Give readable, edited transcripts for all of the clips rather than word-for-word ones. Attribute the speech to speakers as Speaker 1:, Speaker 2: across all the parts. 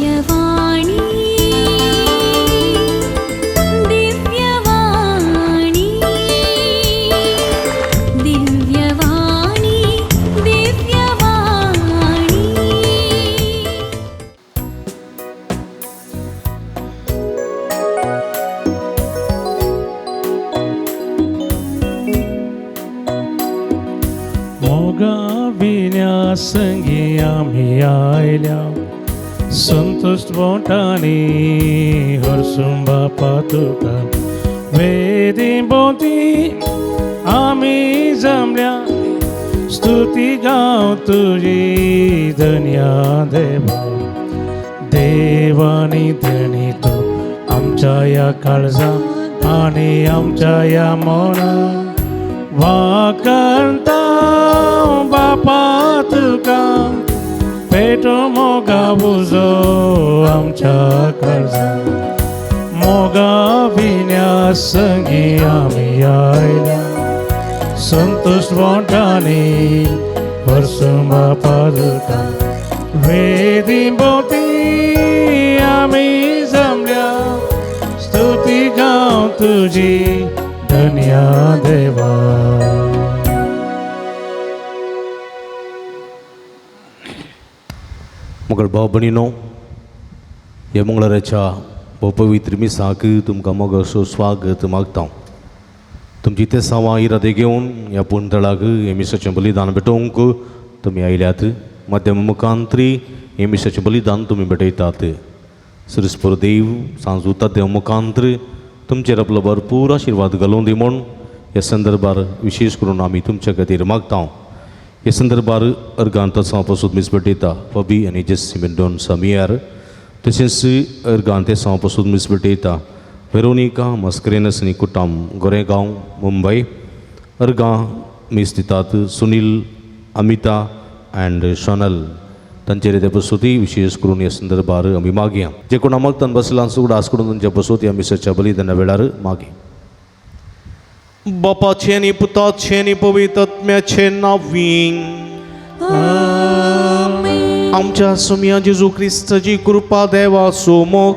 Speaker 1: दिव्यवाणी दिव्यवाणी दिव्यवाणी दिव्यवाणी।
Speaker 2: मोगा विन्या संगी आमी आयल्या संतुश्ट बोटांनी हरसूं बापा तुका वेदी भोंवती आमी जमल्या स्तुती गांव तुजी धन्या देवा। देवानी धनी तूं आमच्या ह्या काळजा आनी आमच्या ह्या मना वाकणता बापा तुका पेटो मोगा उजो आमच्या काळजा मोगा विन्या संगी आमी आयल्या संतोष बोटांनी वर्सूं बापा तुका वेदी भोंवती आमी जमल्या स्तुती गांव तुजी धन्या देवा।
Speaker 3: मगळ भाव भयणीनो, ह्या मंगळाराच्या भोव पवित्र मिसाक तुमकां मोगाचो स्वागत मागता। तुमची तेसांवां इरादे घेवन ह्या पुंतळाक हे मिसाचें बलिदान भेटोवंक तुमी आयल्यात। माध्यम मुखांतरी हे मिसाचें बलिदान तुमी भेटयतात। सुरस्पर देव सांजूता देव मुखांतर तुमचेर आपलो भरपूर आशिर्वाद घालून दी म्हूण ह्या संदर्भार विशेश करून आमी तुमच्या खातीर मागता। ह्या संदर्भार अर्गांत पासून मीस भेटयता फबी आनी जेसी मेंडोन्सा मियार, तशेंच अर्गांत पासून मीस भेटयता वेरोनिका मस्करेनस आनी कुटाम गोरेगांव मुंबय। अर्गां मीस दितात सुनील, अमिता अँड शोनल तांचेर ते पसोती विशेश करून ह्या संदर्भार आमी मागया। जे कोण मागतान बसलां उगडास करून तांच्या पसोती आमी मिसाच्या बलिदाना वेळार मागी। बापाचें आनी पुताचें आनी पवित्र आत्म्याचें नांवीं आमच्या सोम्या जेजू क्रिस्ताची कृपा देवाचो मोग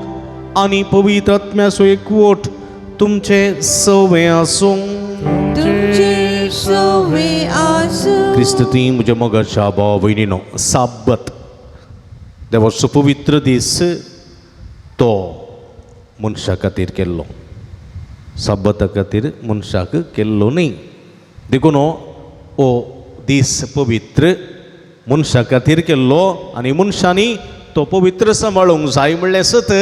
Speaker 3: आनी पवित्र आत्म्याचो एकवट तुमचे सवे आसूं।
Speaker 4: तुमचे सवे आसूं।
Speaker 3: क्रिस्त ती म्हज्या मोगाच्या भाव भयणीनो, साब्बत देवाचो पवित्र दीस तो मनशा खातीर केल्लो, साब्बता खातीर मनशाक केल्लो न्ही। देखून हो दीस पवित्र मनशा खातीर केल्लो आनी मनशांनी तो पवित्र सांबाळूंक जाय म्हणलें सत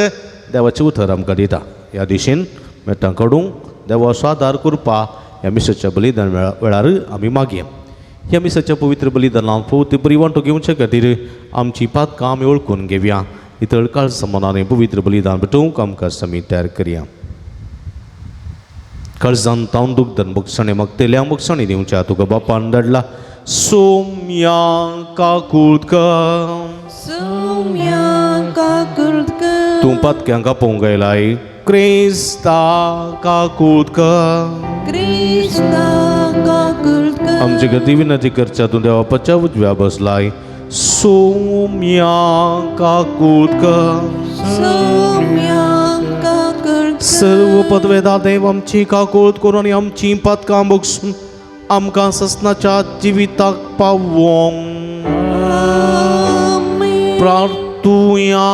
Speaker 3: देवाचें उतर आमकां दिता। ह्या दिशेन मेटां काडूंक देवाचो आदार करपा ह्या मिसाच्या बलिदान वेळार आमी मागया। ह्या मिसाच्या पवित्र बलिदानांत पवित्र बरी वांटो घेवचे खातीर आमची पातकां आमी वळखून घेवया। इतळ काळ समानान पवित्र बलिदान भेटोवंक आमकां समी तयार करया। काळजान तावन दुखदन बक्षणे मागतल्या बक्षणे दिवच्या तुका बापान धाडला सोम्या काकूळ कर।
Speaker 4: सोम्या काकूळ कर।
Speaker 3: तूं पातक्यांक आपोवंक आयलाय क्रिस्ता काकूळ कर।
Speaker 4: क्रिस्ता काकूळ कर।
Speaker 3: आमचे गती विनंती करच्या तूं देवापाच्या उजव्या बसलाय सोम्या काकूळ कर।
Speaker 4: सोम्या काकूळ कर।
Speaker 3: सर्व पदवेदा देव आमची काकूळ करून आनी आमची पातकां बक्षून आमकां ससनाच्या जिविताक पावोंक प्रार्थुया।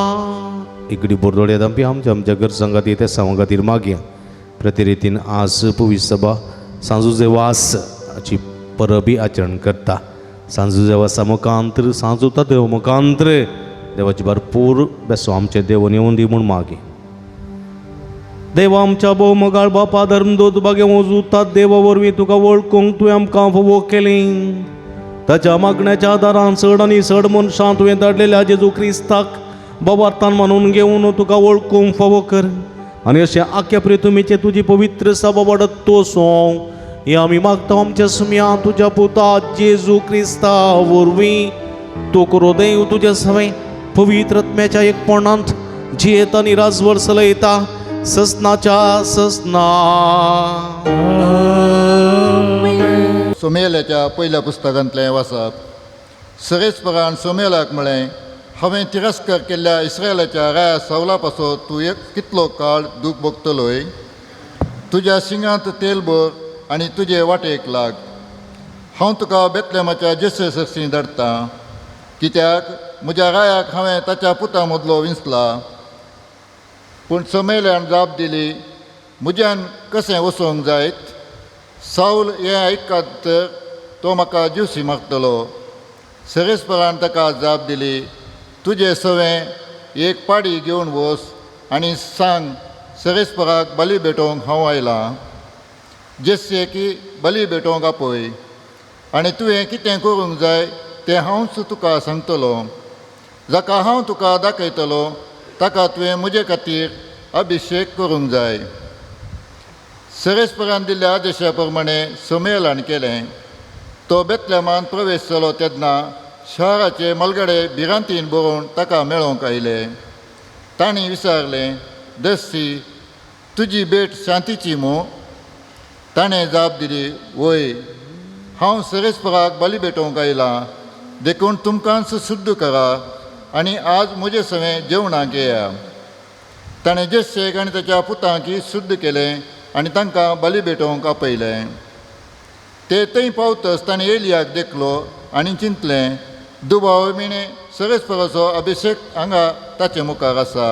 Speaker 3: इकडी बोरदोड्या दामपी आमच्या आमच्या गरजां खातीर त्या सावां खातीर मागया। प्रतिरितीन आज पवित्र सभा सांजुजेवास हाची परबी आचरण करता। सांजुजेवासा मुखांतर सांजुता देव मुखांतर देवाची भरपूर बेसो आमचे देव येवन दी म्हूण मागे। देवा आमच्या भोव मोगाळ बापा धर्मदूत बागे वजुतात देवा वरवीं तुका वळखूंक तुवें आमकां फावो केली। ताच्या मागण्याच्या आदारान चड आनी चड मनशां तुवें धाडलेल्या जेजू क्रिस्ताक बाबार्थान मानून घेवन तुका वळखूंक फावो कर आनी अशें आख्या प्रितुमीचें तुजी पवित्र सभा वाडत तोसों हें आमी मागता आमच्या सुम्या तुज्या पुता जेजू क्रिस्ता वरवीं। तो करो देव तुज्या सवें पवित्र आत्म्याच्या एकपणांत जियेत आनी राजवर चलयता ससनाच्या ससना।
Speaker 5: सोमेलाच्या पयल्या पुस्तकांतलें वाचप। सरेस्परान सोमेलाक म्हळें, हांवें तिरस्कार केल्ल्या इस्रायलाच्या राया सावला पासत तूं एक कितलो काळ दूख भोगतलोय? तुज्या शिंगांत तेल भर आनी तुजे वाटेक लाग. हांव तुका बेतलेमाच्या जेसे सरशीं धाडटा, कित्याक म्हज्या रायाक हांवें ताच्या पुता मदलो विंचला. पूण समेल्यान जाप दिली, म्हज्यान कशें वचोंक जायत? सावल हें आयकत तर तो म्हाका ज्युसी मागतलो. सरेस्परान ताका जाप दिली, तुजे सवें एक पाडी घेवन वच आनी सांग, सरेस्पराक बली भेटोवंक हांव आयलां. जेसे की बली भेटोवंक आपय आनी तुवें कितें करूंक जाय तें हांवच तुका सांगतलो. जाका हांव तुका दाखयतलो ताका तुवें म्हजे खातीर अभिशेक करूंक जाय. सरेस्परान दिल्ल्या आदेशा प्रमाणे समेलान केलें. तो बेतलेमान प्रवेश जालो तेन्ना शहराचे मलगडे भिरांतीन बरोवन ताका मेळोवंक आयले. तांणी विचारलें, दस्सी, तुजी भेट शांतीची मू? ताणें जाप दिली, वय, हांव सरेस्पराक बली भेटोवंक आयलां, देखून तुमकांच शुद्ध करा आनी आज म्हजे सवें जेवणाक येया. ताणें जेस्सेक आनी ताच्या पुतांक शुद्ध केलें आनी तांकां बली भेटोवंक आपयलें. ते थंय पावतच ताणें एलियाक देखलो आनी चिंतलें, दुबाव मिणे सरेस्पराचो अभिशेक हांगा ताचे मुखार आसा.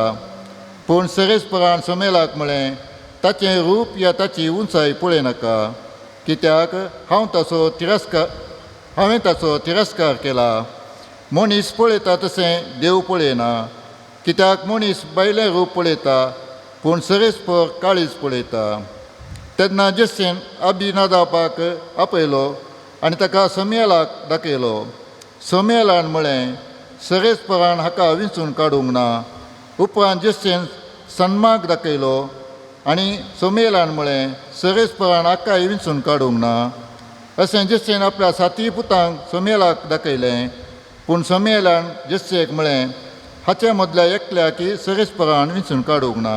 Speaker 5: पूण सरेस्परान समेलाक म्हळें, ताचें रूप या ताची उंचाय पळयनाका, कित्याक हांव ताचो तिरस्कार हांवें ताचो तिरस्कार केला. मनीस पळयता तशें देव पळयना, कित्याक मनीस भायलें रूप पळयता पूण सरेस्पर काळीज पळयता. तेन्ना जेस्सेन अभिनादापाक आपयलो आनी ताका समेलाक दाखयलो. समेलान म्हळें, सरेस्परान हाका विंचून काडूंक ना. उपरांत जेस्सेन सन्माक दाखयलो आनी समेलान म्हळें, सरेस्परान हाकाय विंचून काडूंक ना. अशें जेस्सेन आपल्या साती पुतांक समेलाक दाखयलें. पूण समेलान जेस्सेक म्हळें, हाचे मदल्या एकल्याक सरेस्परान विंचून काडूंक ना.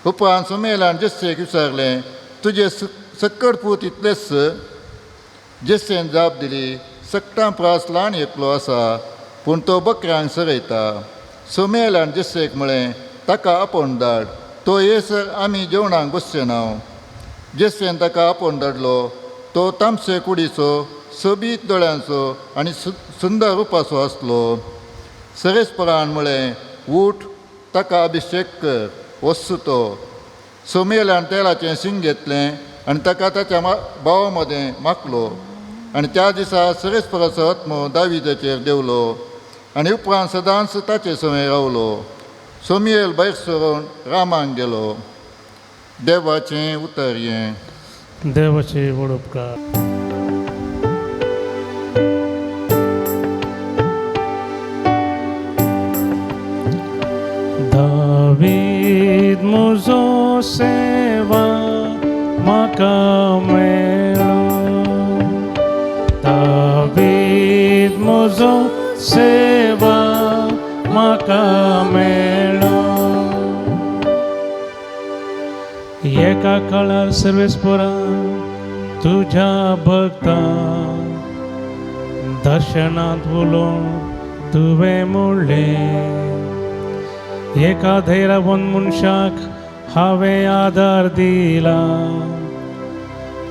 Speaker 5: उपरांत समेलान जेस्सेक विचारलें, तुजे सक्कड पूत इतलेच? जेस्सेन जाप दिली, सगटां प्रास ल्हान एकलो आसा, पूण तो बकऱ्यांक सरयता. समेलान जेस्सेक म्हळें, ताका आपोवन धाड, तो येसर आमी जेवणाक बसचे ना. जेस्सेन ताका आपोवन धाडलो. तो तामसे कुडीचो, सोबीत दोळ्यांचो आनी सुंदर रुपाचो आसलो. सरेस्परान म्हळें, उठ, ताका अभिशेक कर, वचू तो. सोमेलान तेलाचें शिंग घेतलें आनी ताका ताच्या भावा मदें माखलो. आनी त्या दिसा सरेस्पराचो आत्मो दाविदाचेर देंवलो आनी उपरांत सदांच ताचे सवें रावलो. सोमियल भायर सरून रामाक गेलो. देवाचें उतर हें.
Speaker 2: देवाचे व्हड उपकार. दावीद म्हजो सेवा म्हाका मेळो, दावीद म्हजो सेवा म्हाका मेळो. एका काळार सर्वेस्परा तुज्या भक्ता दर्शनांत उलोवन तुवें म्हणलें, एका धैर्यवंत मनशाक हांवें आदार दिला.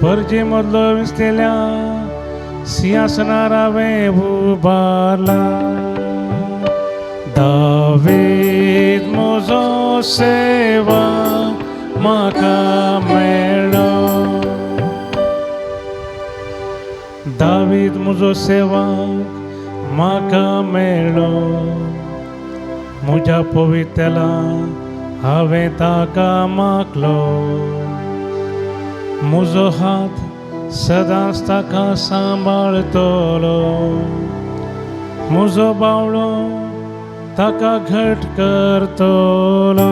Speaker 2: परजे मदलो विसलेल्या सिंहासनार हांवें उबारला. दावीद म्हजो सेवा म्हाका मेळ्ळो, दावीद म्हजो सेवक म्हाका मेळ्ळो. म्हज्या पवित्रेला हांवें ताका मागलो, म्हजो हात सदांच ताका सांबाळतलो, म्हजो बावळो ताका घट करतलो.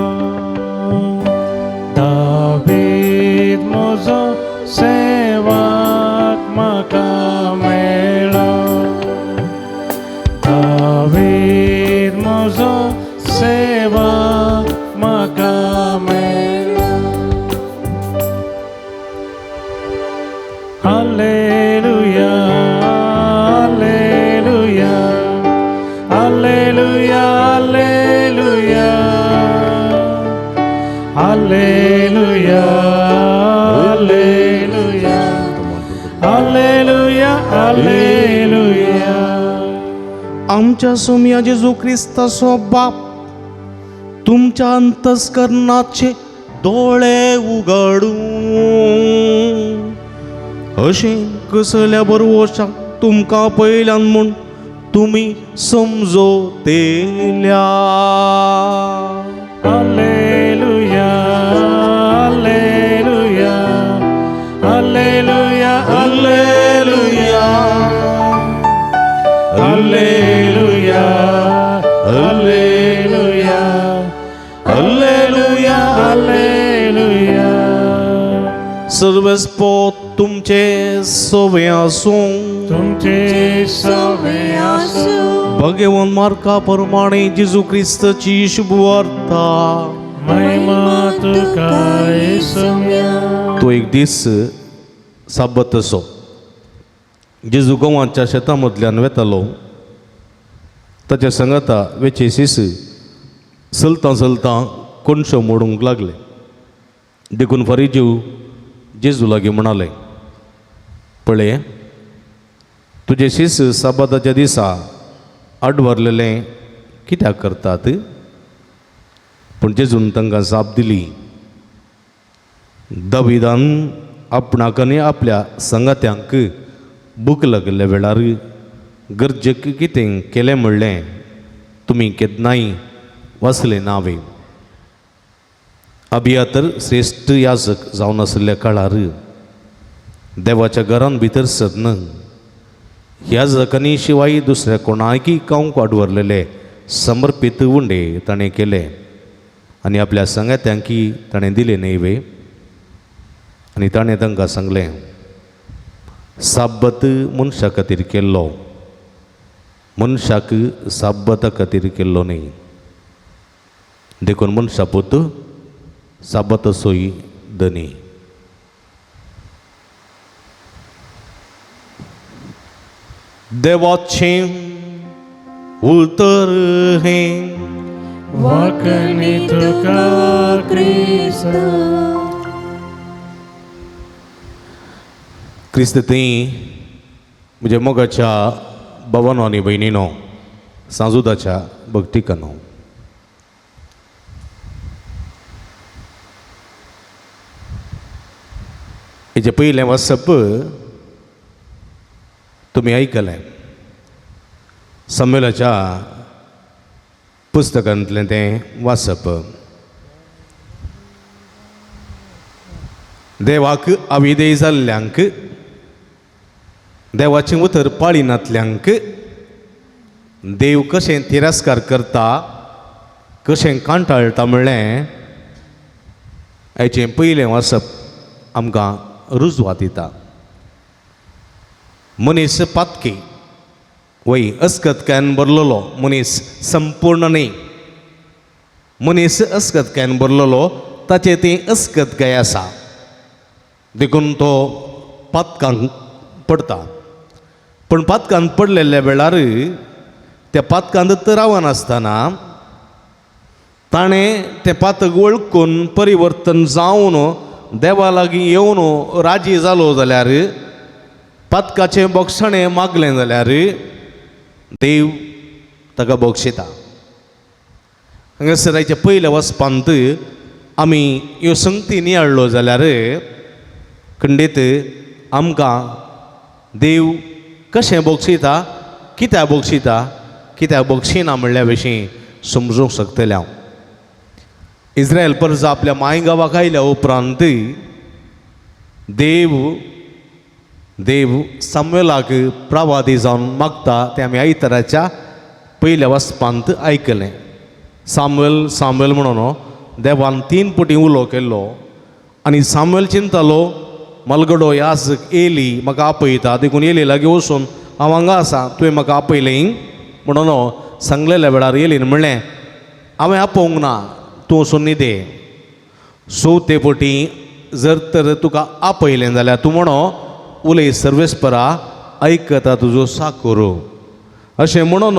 Speaker 2: दावीद म्हजो सेवक म्हाका मेळ्ळो, दावीद म्हजो सेवक म्हाका मेळ्ळो. Hallelujah, hallelujah, hallelujah, Alleluia, alleluia, alleluia, alleluia.
Speaker 3: आमच्या सोम्या जेजू क्रिस्ताचो बाप तुमच्या अंतस्करणाचे दोळे उगडूं, अशें कसल्या बरवशाक तुमकां पयल्यान म्हूण तुमी समजोतेल्या.
Speaker 2: Alleluia, alleluia, alleluia, alleluia, alleluia, alleluia, alleluia, alleluia.
Speaker 3: सर्वेस्पोत तुमचे सवे आसूं.
Speaker 2: तुमचे
Speaker 4: सवे आसूं.
Speaker 3: भगवान मार्का प्रमाणे जेजू क्रिस्ताची शुभवार्ता.
Speaker 2: महिमा तुका येसुम्या.
Speaker 3: तो एक दीस साबत असो जेजू गोवाच्या शेतां मदल्यान वेतालो. ताच्या सांगाता वेचे शीस चलतां चलतां कोणशो मोडूंक लागले. देखून फारीजीव जेजू लागीं म्हणाले, पळय, तुजे शीस साबाताच्या दिसा आडवारलेलें कित्याक करतात? पूण जेजून तांकां जाप दिली, दाविदान आपणाक आनी आपल्या संगात्यांक भूक लागिल्ल्या वेळार गरजेक कितें केलें म्हणलें तुमी केन्नाय वाचलें ना वे? अबियातर श्रेश्ठ याजक जावन आशिल्ल्या काळार देवाच्या घरान भितर सरन ह्या जकांनी शिवाय दुसऱ्या कोणाकय खावंक वाडवरलेले समर्पीत उंडे ताणें केले आनी आपल्या सांगात्यांकी ताणें दिले न्हय वे? आनी ताणें तांकां सांगलें, साब्बत मनशा खातीर केल्लो, मनशाक साब्बता खातीर केल्लो न्हय. देखून मनशा पूत साब्बताचोय धनी. देवाचें उतर हें.
Speaker 2: वाकणी तुका क्रिस्त.
Speaker 3: क्रिस्त थंय म्हज्या मोगाच्या भावानो आनी भयणीनो, सांजुदाच्या भक्तिकानो, हेजें पयलें वाचप तुमी आयकलें. सम्मेलाच्या पुस्तकांतलें तें वाचप. देवाक अविधेय जाल्ल्यांक, देवाचें उतर पाळिनातल्यांक देव कशें तिरस्कार करता, कशें कांटाळटा म्हणलें हेचें पयलें वाचप आमकां रुजवात दिता. मनीस पातकी वय अस्कतकायन भरलेलो मनीस संपूर्ण न्ही. मनीस अस्कतकायन भरलेलो, ताचें ती अस्कतकाय आसा, देखून तो पातकांक पडटा. पूण पातकांत पडलेल्या वेळार त्या पातकांत रावनासतना ताणें तें पातक वळखून परिवर्तन जावन देवा लागीं येवन राजी जालो जाल्यार, पातकाचें बोगसणें मागलें जाल्यार देव ताका बक्षिता. हांगासर आयच्या पयल्या वचपांत आमी ह्यो संगती नियाळ्ळो जाल्यार खंडीत आमकां देव कशें बक्षिता, कित्याक बक्षिता, कित्याक बक्षिना म्हणल्या विशीं समजूंक शकतलें हांव. इस्रायल परजा आपल्या माय गांवाक आयल्या उपरांत देव देव सामुएलाक प्रवादी जावन मागता तें आमी आयताराच्या पयल्या वचपांत आयकलें. सामुएल सामुएल म्हणून देवान 3 पटी उलो केल्लो आनी सामुएल चिंतालो, मलगडो याजक एली म्हाका आपयता, देखून एली लागीं वचून हांव हांगा आसा, तुवें म्हाका आपयलें म्हणून सांगलेल्या वेळार एलीन म्हणलें, हांवें आपोवंक ना, तूं वचून न्हिदे. चवथे पटी जर तर तुका आपयलें जाल्यार तूं म्हणो उलय सर्वेस्परा, आयकता तुजो साकोरो. अशें म्हणून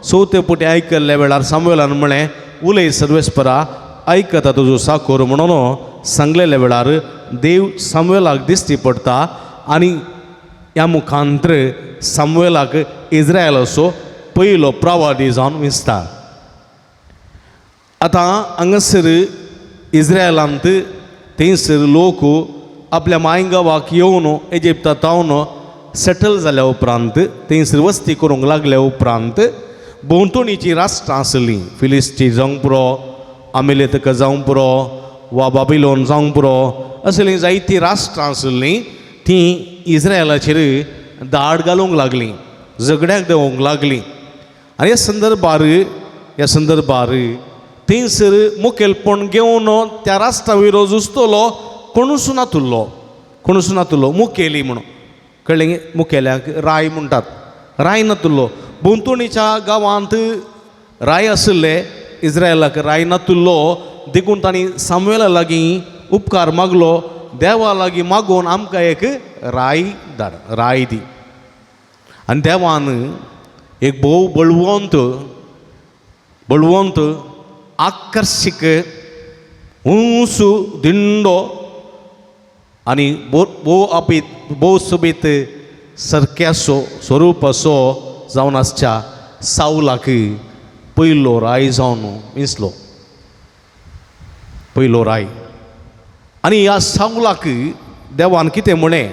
Speaker 3: चवथे पटी आयकल्ल्या वेळार सामुएलान म्हणलें, उलय सर्वेस्परा, आयकता तुजो साकोर म्हणून सांगलेल्या वेळार देव सामुएलाक दिश्टी पडटा आनी ह्या मुखांत्र सामुएलाक इस्रायलाचो पयलो प्रवादी जावन विसता. आतां हांगासर इस्रायलांत थंयसर लोक आपल्या मांय गांवाक येवन इजिप्ता तावन सेटल जाल्या उपरांत थंयसर वस्ती करूंक लागल्या उपरांत भोंवतणीचीं राष्ट्रां आसलीं, फिलिस्ती जावंक पुरो, आमेलेतक जावंक पुरो वा बाबिलोन जावंक पुरो, असलीं जायतीं राष्ट्रां आसलीं तीं इस्रायलाचेर दाड घालूंक लागलीं, झगड्याक देंवोंक लागलीं. आनी ह्या संदर्भार थंयसर मुखेलपण घेवन त्या राष्ट्रा विरोध झुजतलो कोणूच नातुल्लो, कोणूच नातुल्लो मुखेली म्हणून, कळ्ळें? मुखेल्यांक राय म्हणटात, राय नातुल्लो. भोंवतणीच्या गांवांत राय आशिल्ले, इस्रायलाक राय नातुल्लो, देखून तांणी सामुएला लागीं उपकार मागलो, देवा लागीं मागून आमकां एक राय धाड, राय दी. आनी देवान एक भोव बळवंत बळवंत आकर्शीक उंच दिंडो आनी भोव अबीत भोव सोबीत सारक्याचो स्वरुपाचो जावन आसच्या सावलाक पयलो राय जावन विंचलो, पयलो राय. आनी ह्या सावलाक देवान कितें म्हणें,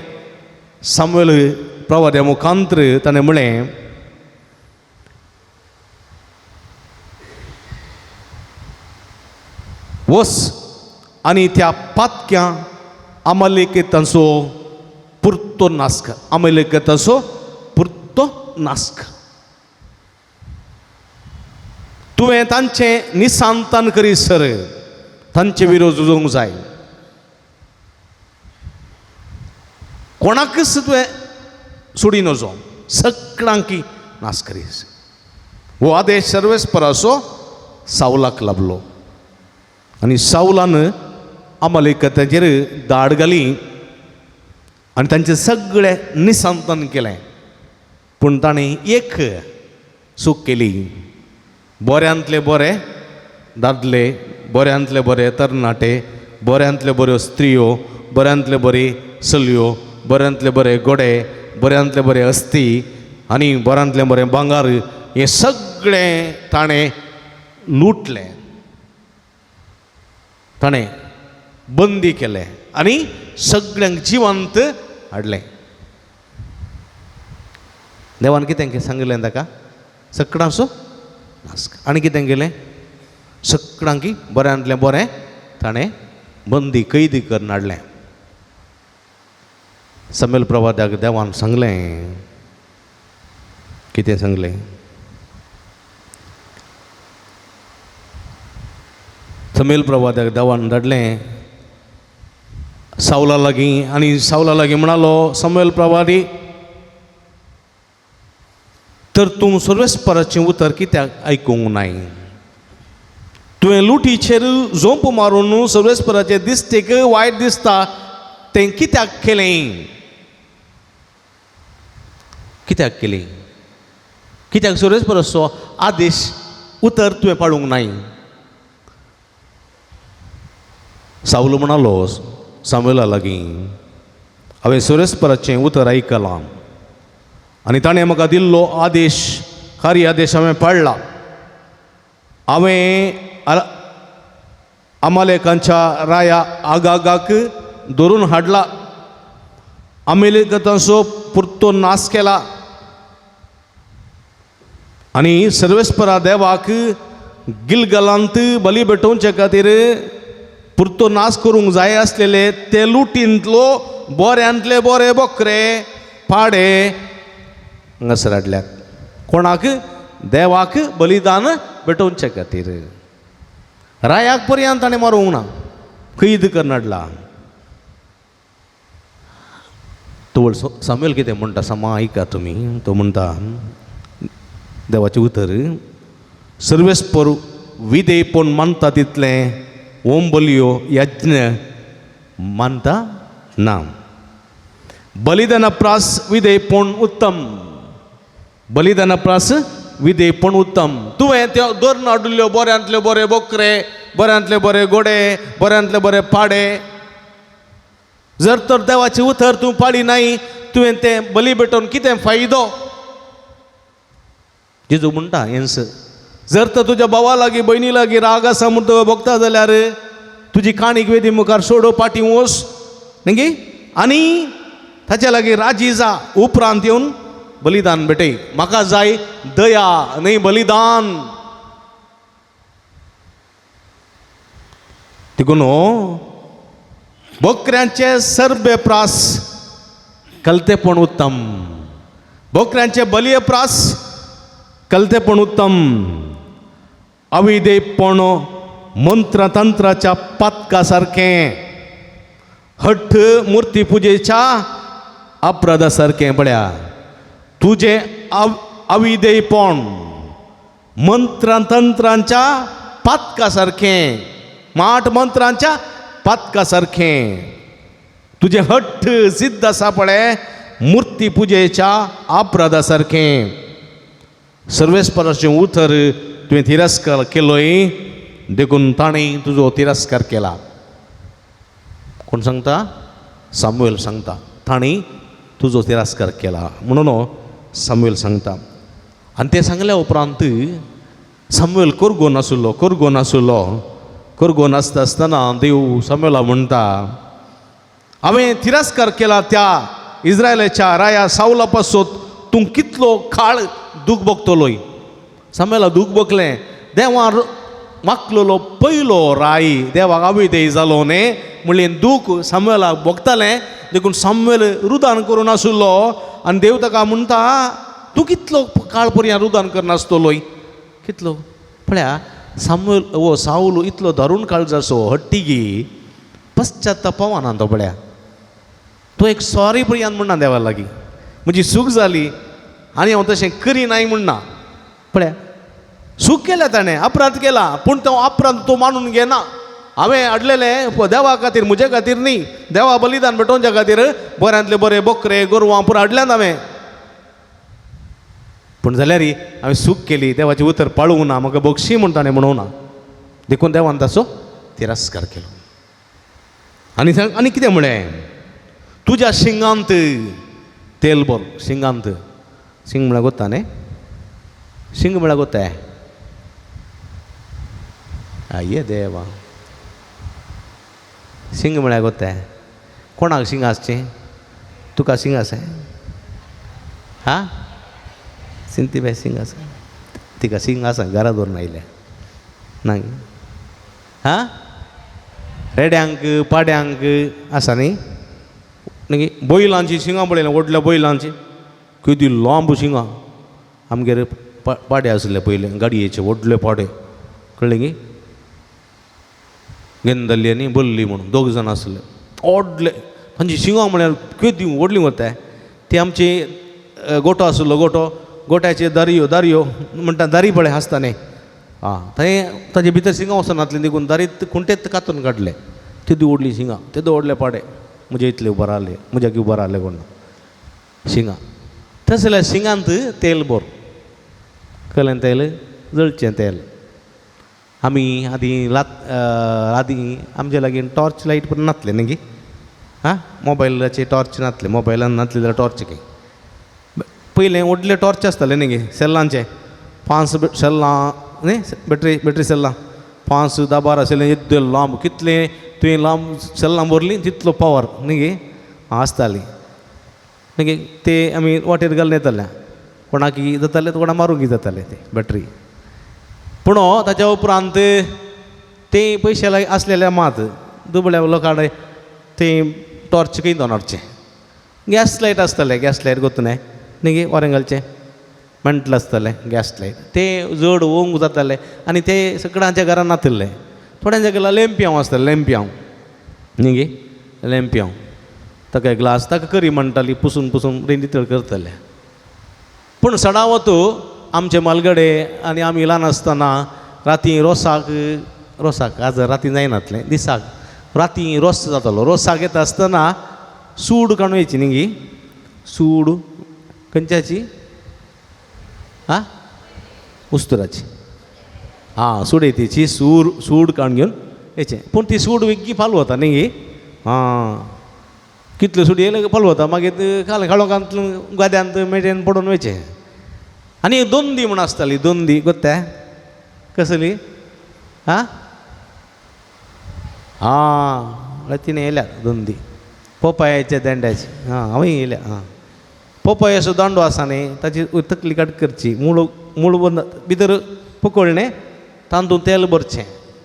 Speaker 3: सामुएल प्रवाद्या मुखांत्र ताणें म्हणलें, वस आनी त्या पातक्या अमलेकेतांचो पुरतो नाश कर, अमलेकेतांचो पुरतो नाश कर. तुवें तांचें निसांतान करीसर तांचे विरोध झुजोवंक जाय, कोणाकच तुवें सोडी नजो, सगळ्यांकी नाश करीस. हो आदेश सर्वेस्पराचो सावलाक लाबलो आनी सावलान अमलेकतांचेर दाड घाली आनी तांचें सगळें निसंतान केलें. पूण ताणें एक चूक केली, बऱ्यांतले बरे दादले, बऱ्यांतले बरे तरणाटे, बऱ्यांतले बऱ्यो स्त्रियो, बऱ्यांतले बरे चलयो, बऱ्यांतले बरे घोडे, बऱ्यांतले बरे अस्थी आनी बऱ्यांतलें बरें भांगर, हें सगळें ताणें लुटलें, ताणें बंदी केलें आनी सगळ्यांक जिवंत हाडलें. देवान कितें सांगिल्लें ताका, सगळ्यांचो नाश. आनी कितें केलें, सगळ्यांकी बऱ्यांतलें बरें ताणें बंदी कैदी करून हाडलें. समेल प्रवाद्याक देवान सांगलें, कितें सांगलें, समेल प्रवाद्याक देवान धाडलें सावला लागीं आनी सावला लागीं म्हणालो, समेल प्रवादी, तर तूं सर्वेस्पराचें उतर कित्याक आयकूंक नाय? तुवें लुटीचेर झोंप मारून सर्वेस्पराचे दिश्टीक वायट दिसता तें कित्याक केलें? कित्याक केलें? कित्याक सर्वेस्पराचो आदेश उतर तुवें पाळूंक नाय? सावलो म्हणालो सामुएला लागीं, हांवें सर्वेस्पराचें उतर आयकलां आनी ताणें म्हाका दिल्लो आदेश, कार्य आदेश हांवें पाळ्ळा. हांवें अमालेकांच्या राया आगागाक धरून हाडला, अमेलेकांचो पुरतो नाश केला आनी सर्वेस्परा देवाक गिलगलांत बली भेटोवचे खातीर पुरतो नाश करूंक जाय आसलेले ते लुटींतलो बऱ्यांतले बरे बोकरे पाडे हांगासर हाडल्यात. कोणाक? देवाक बलिदान भेटोवचे खातीर. रायाक पर्यंत ताणें मारूंक ना, कैद करून हाडला. तवळ सामुएल कितें म्हणटा समा आयका तुमी. तो म्हणटा देवाचें उतर, सर्वेस्पर विधेयपण मानता तितलें ओम बलयो यज्ञ मानता ना. बलिदाना प्रास विधेयपण उत्तम, बलिदाना प्रास विधेयपण उत्तम. तुवें त्यो धरून हाडिल्ल्यो बऱ्यांतल्यो बरे बोकरे बऱ्यांतले बरे गोडे, बऱ्यांतले बरे पाडे. जर तर देवाचें उतर तूं पाळी नाय, तुवें तें बली भेटोवन कितें फायदो? जेजू म्हणटा हेंच, जर तर तुज्या भावा लागीं भयणी लागीं राग आसा म्हूण तुवें भोगता जाल्यार तुजी काणीक वेदी मुखार सोडो, पाटी वोस न्ही आनी ताच्या लागीं राजी जा, उपरांत येवन बलिदान भेटय. म्हाका जाय दया न्ही बलिदान. देखून बोकऱ्यांचे सर्बे प्रास कलतेपण उत्तम, बोकऱ्यांचे बलये प्रास कलतेपण उत्तम. अविदेपण मंत्रतंत्राच्या पातका सारकें, हट्ट मुर्ती पुजेच्या अपराधा सारकें. पळया तुजें अविदेयपण मंत्रतंत्रांच्या पातका सारकें, माठ मंत्रांच्या पातका सारकें. तुजें हट्ट सिद्ध आसा पळय मुर्ती पुजेच्या अपराधा सारकें. सर्वेस्पराचें उतर तुवें तिरस्कार केलोय, देखून ताणें तुजो तिरस्कार केला. कोण सांगता? सामुएल सांगता, ताणें तुजो तिरस्कार केला म्हणून सामुएल सांगता. आनी तें सांगल्या उपरांत सामुएल कोरगो नासलो, कोरगो नासलो. कोरगो नासता आसतना देव सामुएला म्हणटा, हांवें तिरस्कार केला त्या इस्रायलाच्या राया सावला पासत तूं कितलो काळ दूख भोगतलोय. सामुएला दूख भोगलें. देवान मागलेलो पयलो राय देवाक अविधेय जालो न्ही म्हणलें दूख सामुएलाक भोगतालें. देखून सामुएल रुदान करून आशिल्लो आनी देव ताका म्हणटा, तूं कितलो काळ पर्यंत रुदान करनासतलोय, कितलो. पळया सामुएल वो सावल इतलो दारून काळजाचो हट्टीगी, पश्चाताप पावना तो. पळया तो एक सॉरी पर्यंत म्हणना देवा लागीं, म्हजी चूक जाली आनी हांव तशें करिनाय म्हणना. पळया चूक केल्या ताणें, अपराध केला, पूण तो अपराध तो मानून घेना. हांवें हाडलेलें देवा खातीर, म्हजे खातीर न्ही, देवा बलिदान भेटोवच्या खातीर बऱ्यांतले बरे बोकरे गोरवां पुरो हाडल्यात हांवें, पूण जाल्यार हांवें चूक केली, देवाचें उतर पाळूंक ना, म्हाका बक्षी म्हूण ताणें म्हणूंक ना, देखून देवान ताचो तिरस्कार केलो. आनी आनी कितें म्हळें, तुज्या शिंगांत तेल भर. शिंगांत, शिंग म्हळ्यार गोत्ता न्ही, शिंग म्हळ्यार गोत्ता आये देवा, शिंग म्हळ्यार गोत्ता. कोणाक शिंग आसचें? तुका शिंग आसा? हा सिंती बाय शिंग आसा? तिका शिंग आसा, घरा दवरून आयल्या ना? हा रेड्यांक पाड्यांक आसा न्ही? मागीर बैलांची शिंगां पळयल्या, व्हडल्या बैलांची किती लांब शिंगां. आमगेर पाडे आसले पयलीं गाडयेचे व्हडले पाडे, कळ्ळें गी? गेंदल्ली आनी बल्ली म्हणून दोग जाण आसले, व्हडले तांची शिंगां म्हळ्यार केदी व्हडलीं वता. ती आमची गोटो आसलो, गोटो, गोट्याचे दारयो, दारयो म्हणटा, दारी पळय आसता न्ही, आं थंय ताजे भितर शिंगां वचनातलीं देखून दारीत खुंटेत कातून काडले. तेदी व्हडलीं शिंगां, तेदो व्हडले पाडे, म्हजे इतले उबर आहले, म्हज्या उबर आहले कोण शिंगां. तशें जाल्यार शिंगांत तेल भर, कळ्ळें? तेल जळचें तेल. आमी आदीं लात आदीं आमचे लागीं टॉर्च लायट पण नासले न्ही गी, आं मोबायलाचे टॉर्च नासले, मोबायलान नासले जाल्यार टॉर्च खंय. पयलें व्हडले टॉर्च आसताले न्ही गे सेल्लांचे, 5 सेल्लां न्ही, बॅटरी बॅटरी सेल्लां 5 10 12 आशिल्लें, येद्दे लांब, कितलें तुवें लांब सेल्लां भरलीं तितलो पावर न्ही गे आसताली न्ही गे. ते आमी वाटेर घालून येताले, कोणाक जाताले कोणाक मारूंक जाताले ते बॅटरी. पूण ताच्या उपरांत ते पयशे लागीं आसलेले मात दुबळ्या लोकां ते टॉर्च खंय दवरचें. गॅस लायट आसताले, गॅस लायट गोत्त न्ही न्ही गे, वरें घालचें मेंटल आसतालें गॅस लायट, ते जड ओंग जाताले आनी ते सगळ्यांच्या घरान नातिल्ले. थोड्यांच्या घरा लेंप्यांव आसतालें, लेंप्यांव न्ही गे, लेंप्यांव, ताका ग्लास ताका करी म्हणटाली, पुसून पुसून नितळ करताले. पूण सडावत आमचे मालगडे आनी आमी ल्हान आसतना राती रोसाक, रोसाक आज राती जायनातलें, दिसाक राती रोस जातालो. रोसाक येता आसतना सूड काडून येयची न्ही गी, सूड खंयच्याची? आं उस्तुराची. आं सुडेतीची सूर सूड काडून घेवन येचें. पूण ती सूड वेगळी पालू वता न्ही. आं कितल्यो सुडी येयले पालू वता, मागीर काळोखांत गाद्यांत मेटेन पडून वयचें. आनी दोंदी म्हूण आसताली, दोंदी गोत्ता कसली? आं आं म्हळ्यार तिणें येयल्या दोंदी पोपायेच्या दांड्याची. आं हांवूय येयल्या. आं पोपायेचो दांडो आसा न्ही, ताची तकली काट करची, मूळ मूळ बंद भितर पकोळणें, तातूंत तेल भरचें,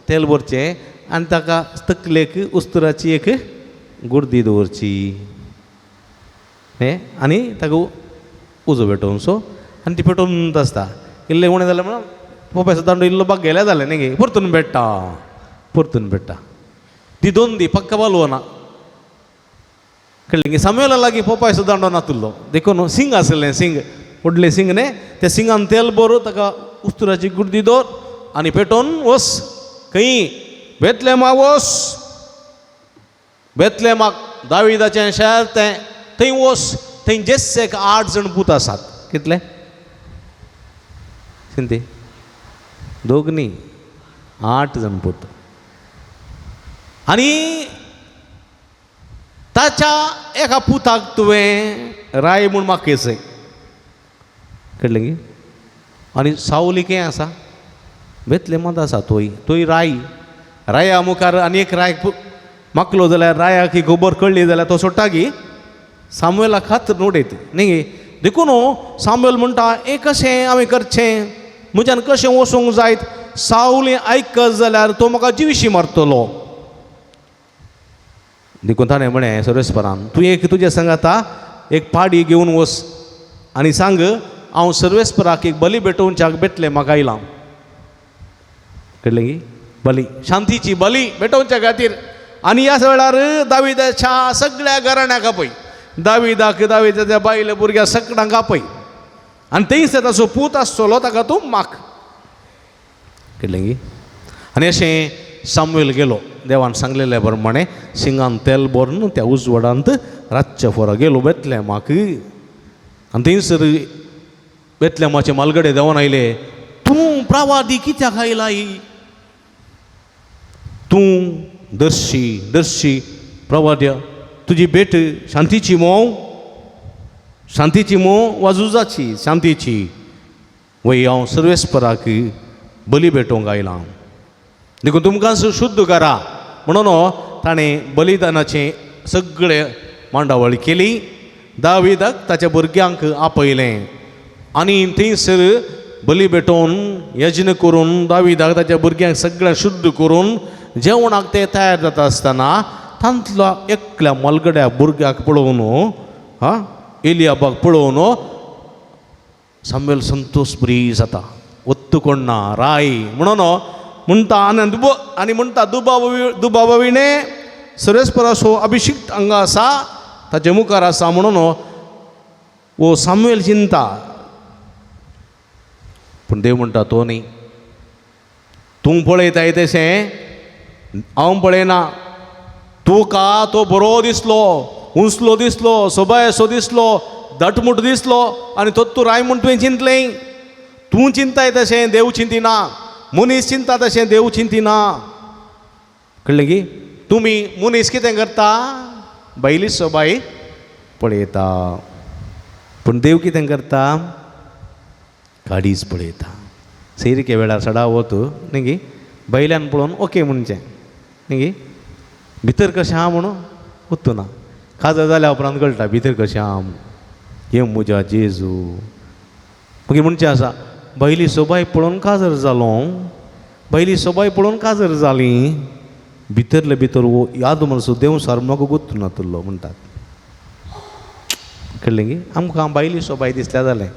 Speaker 3: तेल भरचें आनी ताका तकलेक उस्तुराची एक गुर्दी दवरची हें, आनी ताका उजो पेटोवचो आनी ती पेटोवन आसता. इल्लें उणें जालें म्हणून पोपायेचो दांडो इल्लो बागेल्यार जालें न्ही गे, परतून पेट्टा, परतून पेट्टा. ती दोन दी पक्का पालवना, कळ्ळें की? सामुएला लागीं पोपायचो दांडो नातुल्लो, देखून सिंग आसलें, सिंग व्हडलें सिंग न्ही, त्या सिंगान तेल भर, ताका उस्तुराची गुर्दी दवर आनी पेटोवन वस खंय बेतलेमा वस, बेतलेमाक दाविदाचें शहर तें, थंय वस. थंय जेस्सेक 8 जाण पूत आसात. कितले सिंती? दोग न्ही, 8 जाण पूत. आनी ताच्या एका पुताक तुवें राय म्हूण मागयचें, कळ्ळें की? आनी सावली खंय आसा? बेतलेमांत आसा. तोय तोय राय, राया मुखार आनी एक राय मागलो जाल्यार रायाक ही खबर कळ्ळी जाल्यार तो सोडटा की सामुएला खात नोडयत न्ही. देखून सामुएल म्हणटा, हें कशें हांवें करचें, म्हज्यान कशें वचूंक जायत? सावली आयकत जाल्यार तो म्हाका जिविशी मारतलो. देखून ताणें म्हळें सर्वेस्परान, तूं एक तुज्या सांगाता एक पाडी घेवन वच आनी सांग हांव सर्वेस्पराक एक बली भेटोवच्याक बेतलें म्हाका आयलां. कळ्ळें की? बली, शांतीची बली भेटोवच्या खातीर. आनी ह्या वेळार दाविदाच्या सगळ्या घराण्याक आपय, दाविदाक, दाविदाच्या बायल भुरग्या सगळ्यांक आपय, आनी थंयसर ताचो पूत आसतलो ताका तूं माग. कळ्ळें की? आनी अशें सामुएल गेलो देवान सांगलेल्या प्रमाणे, शिंगान तेल भरून त्या उजवाडांत रातच्या फोरा गेलो बेतलेमाक. आनी थंयसर बेतलेमाचे मालगडे देवान आयले, तूं प्रवादी कित्याक आयलाय? तूं दर्शी, दर्शी प्रवाद्य, तुजी भेट शांतीची मोव, शांतीची मोव वा झुजाची? शांतीची. वय हांव सर्वेस्पराक बली भेटोवंक आयलां, देखून तुमकां शुद्ध करा. म्हणून ताणें बलिदानाचें सगळें मांडावळ केली, दाविदाक ताच्या भुरग्यांक आपयलें आनी थंयसर बली भेटोवन यज्ञ करून दाविदाक ताच्या भुरग्यांक सगळें शुद्ध करून जेवणाक ते तयार जाता आसतना तांतलो एकल्या मलगड्या भुरग्याक पळोवन, हा एलियाबाक पळोवन सामुएल संतोष बरी जाता. ஒத்து कोण राय म्हणून म्हणटा आनी दुबो आनी म्हणटा दुबाव दुबाविणे सर्वेस्पराचो अभिषिक्त हांगा आसा, ताचे मुखार आसा. म्हणून वो सामुएल चिंता, पूण देव म्हणटा तो न्ही, तूं पळयताय तशें हांव पळयना. तुका तो बरो दिसलो, उंचलो दिसलो, सोबायसो दिसलो, दटमुट दिसलो आनी तो तूं राय म्हूण तुवें चिंतलें. तूं चिंताय तशें देव चिंतिना, मनीस चिंता तशें देव चिंतिना. कळ्ळें की? तुमी मनीस कितें करता? बायली सोबाय पळयता, पूण देव कितें करता? गाडीच पळयता. सैरिके वेळार सडा वत न्ही गी, बैल्यान पळोवन ओके म्हणचें न्ही गी, भितर कशें आहा म्हणून वतू ना. काजार जाल्या उपरांत कळटा भितर कशें आहा म्हूण. हे म्हज्या जेजू, मागीर म्हणचें आसा, बैली सोबाय पळोवन काजर जालो, बैली सोबाय पळोवन काजर जाली, भितरले भितर वो याद म्हणसो देव सार म्हाका गुत्तू नातुल्लो म्हणटात. कळ्ळें की? आमकां बायली सोबाय दिसल्या जालें,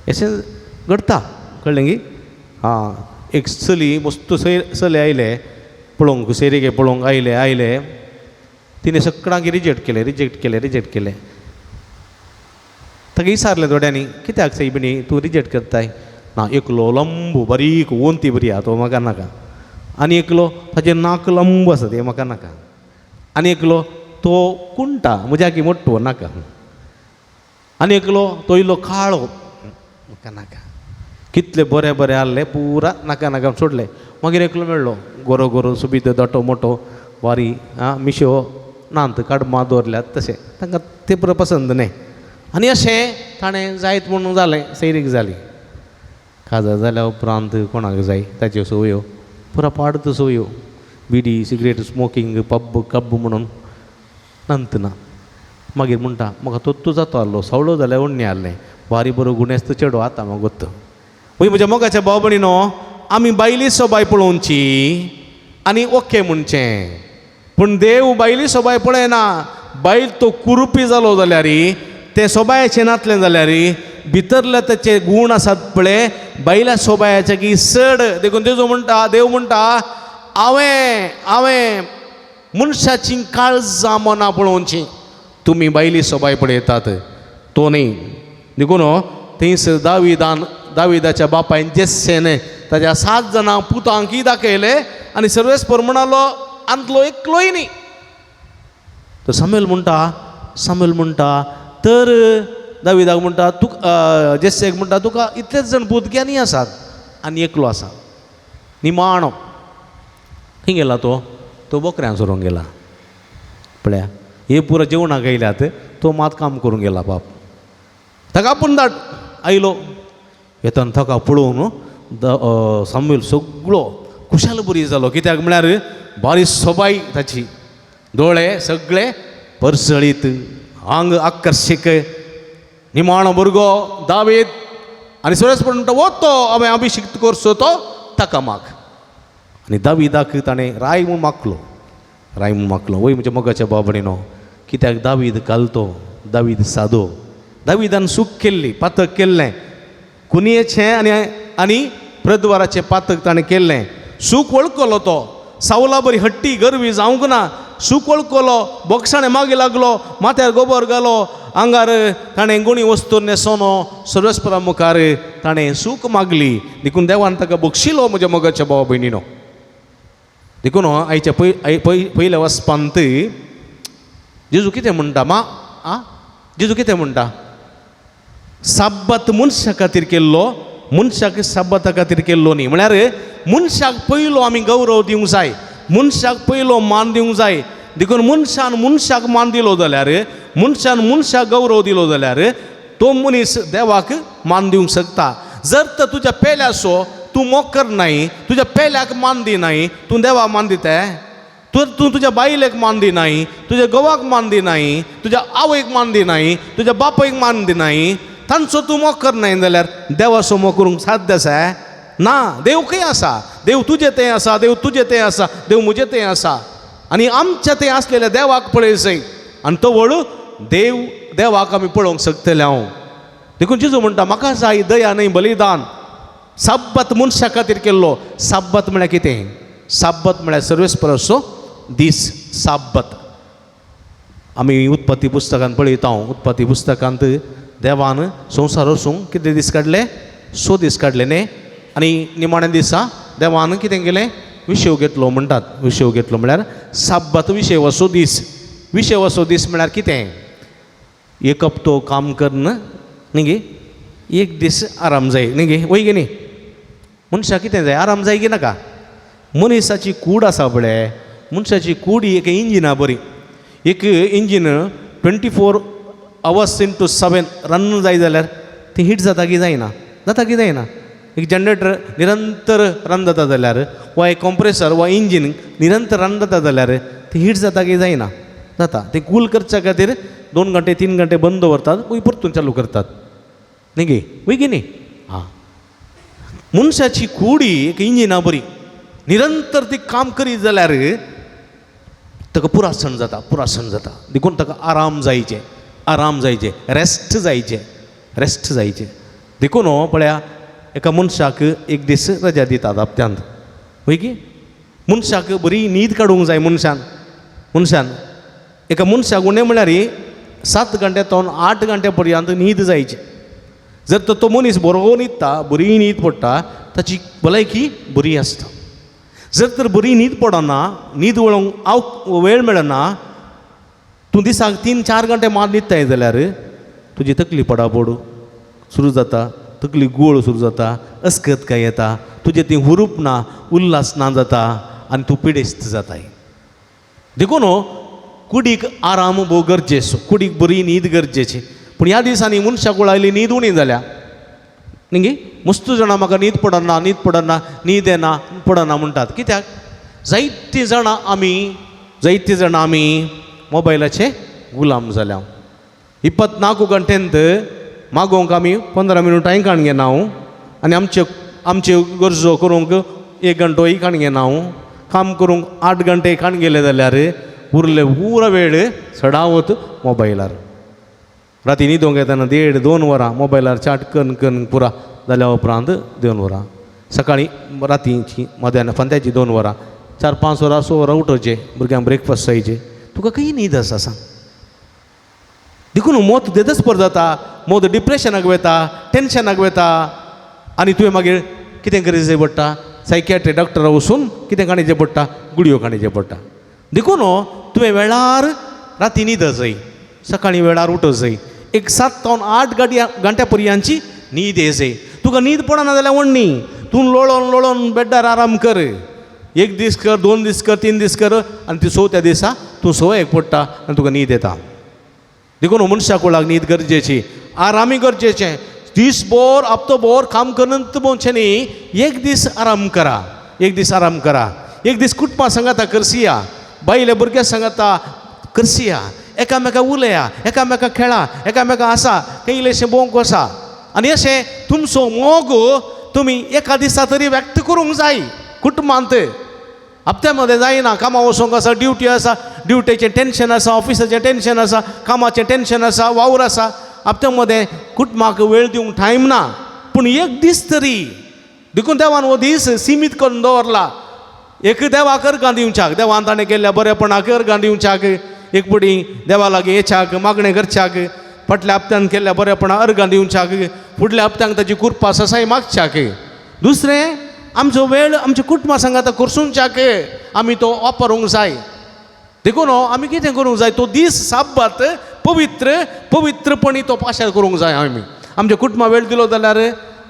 Speaker 3: अशें घडटा. कळ्ळें की? आं एक चली मस्त चले आयले पळोवंक, सेरिगे पळोवंक आयले आयले, तिणें सगळ्यांक रिजेक्ट केलें, रिजेक्ट केलें, रिजेक्ट केलें. ताका विचारलें थोड्यांनी, कित्याक सैबिणी तूं रिजेक्ट करताय? ना एकलो लंबू बारीक वंती बरी आहा तो म्हाका नाका, आनी एकलो ताचें नाक लंब आसा तें म्हाका नाका, आनी एकलो तो कुंटा म्हज्या मोट्टो नाका, आनी एकलो तो इल्लो काळो म्हाका नाका. कितले बरे बरे आहले पुरा नाका नाका सोडले. मागीर एकलो मेळ्ळो गोरो गोरो सुबीत दाटो मोटो वारी आं मिशो नांत काडमा दवरल्यात तशें तांकां तें पुरो पसंद न्ही. आनी अशें ताणें जायत म्हणून जालें, सैरीक जाली. काजार जाल्या उपरांत कोणाक जाय ताच्यो संवयो पुरा पाडत संवयो, बिडी सिगरेट स्मोकींग पब कब म्हणून नंत ना. मागीर म्हणटा म्हाका तोत्तू जातो आहलो, सावळो जाल्यार उण्णी आहलें, बारी बरो गुणेस्त चेडो आतां म्हाका गोत्त. वय म्हज्या मोगाच्या भाव भयणीनो, आमी बायली सोबाय पळोवची आनी ओके म्हणचें, पूण देव बायली सोबाय पळयना. बायल तो कुरुपी जालो जाल्यार, तें सोबायचें नातलें जाल्यार भितरले ताचे गूण आसात पळय बायल्या सोबायाचे की चड. देखून तेजो म्हणटा, देव म्हणटा हांवें हांवें मनशाची काळजां मनां पळोवची, तुमी बायली सोबाय पळयतात तो न्ही. देखून थंयसर दाविदान दाविदाच्या बापायन जेस्सेन ताज्या 7 जाणां पुतांकय दाखयले आनी सर्वेस्पर म्हणालो आंतलो एकलोय न्ही. तर सामुएल म्हणटा, सामुएल म्हणटा तर दाविदाक म्हणटा तुका, जेस्सेक म्हणटा तुका इतलेच जाण पूत ज्ञानी आसात आनी एकलो आसा निमाणो. खंय गेला तो? तो बोकऱ्यां सोरूंक गेला. पळया हे पुरो जेवणाक येयल्यात, तो मात काम करूंक गेला बाप. ताका आपूण धाड आयलो. येतना ताका पळोवन सामुएल सगळो खुशाल बरी जालो. कित्याक म्हळ्यार बारी सोबाय ताची, दोळे सगळे परसळीत, आंग आकर्शीक, निमाणो भुरगो दावीद. आनी सुरेश म्हणटा वो तो हांवें अभिषिक्त करचो तो ताका माग. आनी दाविदाक ताणें राय म्हूण मागलो, राय म्हूण मागलो. वय म्हज्या मोगाच्या भाव भयणीनो, कित्याक दावीद कालतो, दावीद सादो, दाविदान सूख केल्ली, पातक केल्लें, कुनयेचें आनी आनी प्रद्वाराचें पातक ताणें केल्लें. सूख वळखलो तो, सावला बरी हट्टी गर्वी जावंक ना. सूख वळखलो, बोगसाणें मागीर लागलो, माथ्यार गोबर घालो, आंगार ताणें गुणी वस्तू न्हेसोनो सर्वेस्परा मुखार ताणें सूख मागली. देखून देवान ताका बक्षिलो म्हज्या मोगाच्या भावा भयणीनो. देखून आयच्या पयल्या वचपांत जेजू कितें म्हणटा मा आं जेजू कितें म्हणटा? साब्बात मनशा खातीर केल्लो, मनशाक साब्बाता खातीर केल्लो न्ही. म्हळ्यार मनशाक पयलो आमी गौरव दिवंक जाय, मनशाक पयलो मान दिवंक जाय. देखून मनशान मनशाक मान दिलो जाल्यार, मनशान मनशाक गौरव दिलो जाल्यार तो मनीस देवाक मान दिवंक शकता. जर तर तुज्या पेल्याचो तूं मोग करनाय, तुज्या पेल्याक मान दिनाय, तूं देवाक मान दिता? तूं तुज्या बायलेक मान दिनाय, तुज्या घोवाक मान दिनाय, तुज्या आवयक मान दिनाय, तुज्या बापायक मान दिनाय, तांचो तूं मोग करनाय जाल्यार देवाचो मोग करूंक साध्य आसा ना. देव खंय आसा? देव तुजे तें आसा, देव तुजे तें आसा, देव म्हजें तें आसा. आनी आमच्या तें आसलेल्या देवाक पळय जंय आनी तो व्हड देव, देवाक आमी पळोवंक शकतले हांव. देखून जेजू म्हणटा म्हाका जाय दया न्हय बलिदान. साब्बात मनशा खातीर केल्लो. साब्बात म्हळ्यार कितें? साब्बात म्हळ्यार सर्वेस्पराचो दीस, साब्बात. आमी उत्पत्ती पुस्तकांत पळयता. उत्पत्ती पुस्तकांत देवान संवसार वचूंक कितले दीस काडले? 6 दीस काडले न्ही. आनी निमाण्या दिसा देवान कितें केलें? विशेव घेतलो म्हणटात. विशेव घेतलो म्हळ्यार साब्बात विशेवाचो दीस. विशेवाचो दीस म्हळ्यार कितें? एक हप्तो काम करून न्ही गे, एक दीस आराम जाय न्ही गे, वय गे न्ही? मनशाक कितें जाय? आराम जाय की नाका? मनीसाची कूड आसा पळय, मनशाची कूड ही एक इंजिना बरी. एक इंजीन 24 hours into 7 run जाय जाल्यार ती हीट जाता की जायना? जाता की जायना? एक जनरेटर निरंतर रन जाता जाल्यार वा एक कॉम्प्रेसर वा इंजीन निरंतर रन जाता जाल्यार ती हीट जाता की जायना? जाता. ते कूल करच्या खातीर 2 घंटे 3 घंटे बंद दवरतात, मागीर परतून चालू करतात न्ही गे, वय गे न्ही? आं, मनशाची कुडी एक इंजिना बरी, निरंतर ती काम करीत जाल्यार ताका पुरासण जाता, पुरासण जाता. देखून ताका आराम जायचे, आराम जायचे, रेस्ट जायचे, रेस्ट जायचे. देखून पळया एका मनशाक एक दीस रजा दितात हप्त्यांत, वय की? मनशाक बरी न्हीद काडूंक जाय. मनशान मनशान एका मनशाक उणें म्हळ्यार 7 घंटे तो 8 घंटे पर्यंत न्हीद जायची. जर तर तो मनीस बरो न्हिदता, बरी न्हीद पडटा, ताची भलायकी बरी आसता. जर तर बरी न्हीद पडना, न्हीद वळोवंक आव वेळ मेळना, तूं दिसाक 3-4 घंटे मात न्हिदताय जाल्यार तुजी तकली पडापड सुरू जाता, तकली गोळ सुरू जाता, अस्कत काय येता, तुजें ती हुरूप ना, उल्हास ना जाता आनी तूं पिडेस्त जाताय. देखून कुडीक आराम भोव गरजेचो, कुडीक बरी न्हीद गरजेची. पूण ह्या दिसांनी मनशाक आयली न्हीद उणी जाल्या न्ही गे. मस्त जाणां म्हाका न्हीद पडना, न्हीद पडना, न्हीद येना, पडना म्हणटात. कित्याक? जायतीं जाणां आमी, जायतीं जाणां आमी मोबायलाचे गुलाम जाल्या. 24 घंटेंत मागोवंक आमी 15 मिनटांय काण घेना आनी आमच्यो आमच्यो गरजो करूंक 1 घंटोय काण घेना. काम करूंक 8 घंटे काण गेले जाल्यार उरले पुरो वेळ सडावत मोबायलार. राती न्हिदोंक येतना 1.5 2 वरां मोबायलार चाट कन कन पुरा जाल्या उपरांत 2 वरां, सकाळीं रातीची मध्यान फांत्याची 2 वरां, 4 5 वरां 6 वरां उठोवचें, भुरग्यांक ब्रेकफास्ट जायचे. तुका खंय न्हीद आसा सांग? देखून मोत देदस्पर जाता, मोत डिप्रेशनाक वता, टेंशनाक वता आनी तुवें मागीर कितें करीत पडटा, सायकियाट्री डॉक्टरा वचून कितें काडचें पडटा, गुळयो काडचें पडटा. देखून तुवें वेळार राती न्हीद जाय, सकाळीं वेळार उठो जाय, एक 7 ते 8 घंट्या पर्यांची न्हीद ये जाय. तुका न्हीद पडना जाल्यार व्हडनी तूं लोळोन लोळोन बेड्डार आराम कर, 1 दीस कर, 2 दीस कर, 3 दीस कर आनी ती चवथ्या दिसा तूं सवयेक पडटा आनी तुका न्हीद येता. देखून मनशाक कुळाक न्हीद गरजेची, आरामी गरजेचें. दीसभर हप्तोभर काम करून भोंवचें न्ही, 1 दीस आराम करा, 1 दीस आराम करा, 1 दीस कुटुंबा सांगाता करसिया, बायले भुरग्यां सांगाता करसिया, एकामेका उलया, एकामेका खेळा, एकामेका आसा खंय इल्लेशें भोंवंक आसा. आनी अशें तुमचो मोग तुमी एका दिसा तरी व्यक्त करूंक जाय कुटुंबांत. हप्त्या मदें जायना, कामां वचोंक आसा, ड्युटी आसा, ड्युटेचें टेंशन आसा, ऑफिसाचें टेंशन आसा, कामाचें टेंशन आसा, वावर आसा. हप्त्या मदें कुटुंबाक वेळ दिवंक टायम ना, पूण 1 दीस तरी. देखून देवान हो दीस सिमीत करून दवरला. एक देवाक अर्गां दिवच्याक, देवान ताणें केल्ल्या बरेपणाक अर्गां दिवच्याक, एक पटी देवा लागीं येच्याक, मागणें करच्याक, फाटल्या हप्त्यान केल्ल्या बरेपणाक अर्गां दिवच्याक, फुडल्या हप्त्यांक ताची कृपा ससाय मागच्याक. दुसरें आमचो वेळ आमच्या कुटुंबा सांगाता करसूनच्याक आमी तो वापरूंक जाय. देखून आमी कितें करूंक जाय, तो दीस साब्बात पवित्र पवित्रपणी तो पाशार करूंक जाय. आमी आमच्या कुटुंबा वेळ दिलो जाल्यार,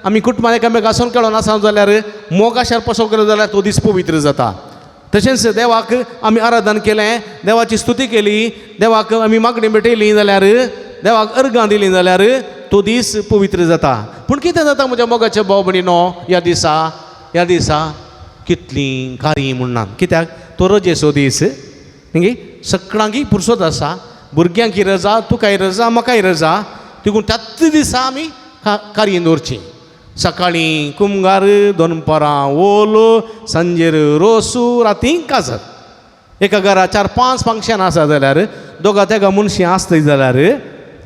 Speaker 3: आमी कुटुंबान एकामेका आसून केळोन आसा जाल्यार, मोग आशार पसो केलो जाल्यार तो दीस पवित्र जाता. तशेंच देवाक आमी आराधन केलें, देवाची स्तुती केली, देवाक आमी मागणी भेटयली जाल्यार, देवाक अर्गां दिलीं जाल्यार तो दीस पवित्र जाता. पूण कितें जाता म्हज्या मोगाच्या भाव भयणीनो, ह्या दिसा, ह्या दिसा कितलीं कार्य म्हणना. कित्याक? तो रजेचो दीस न्ही, सगळ्यांकय पुरसोत आसा, भुरग्यांकी रजा, तुकाय रजा, म्हाकाय रजा. देखून त्याच दिसा आमी कार्य दवरची. सकाळीं कुमगार, दनपारां ओलो, सांजेर रोसू, राती काजर. एका घरा 4 5 फंक्शन आसा जाल्यार, दोगा तेगा मनशां आसतय जाल्यार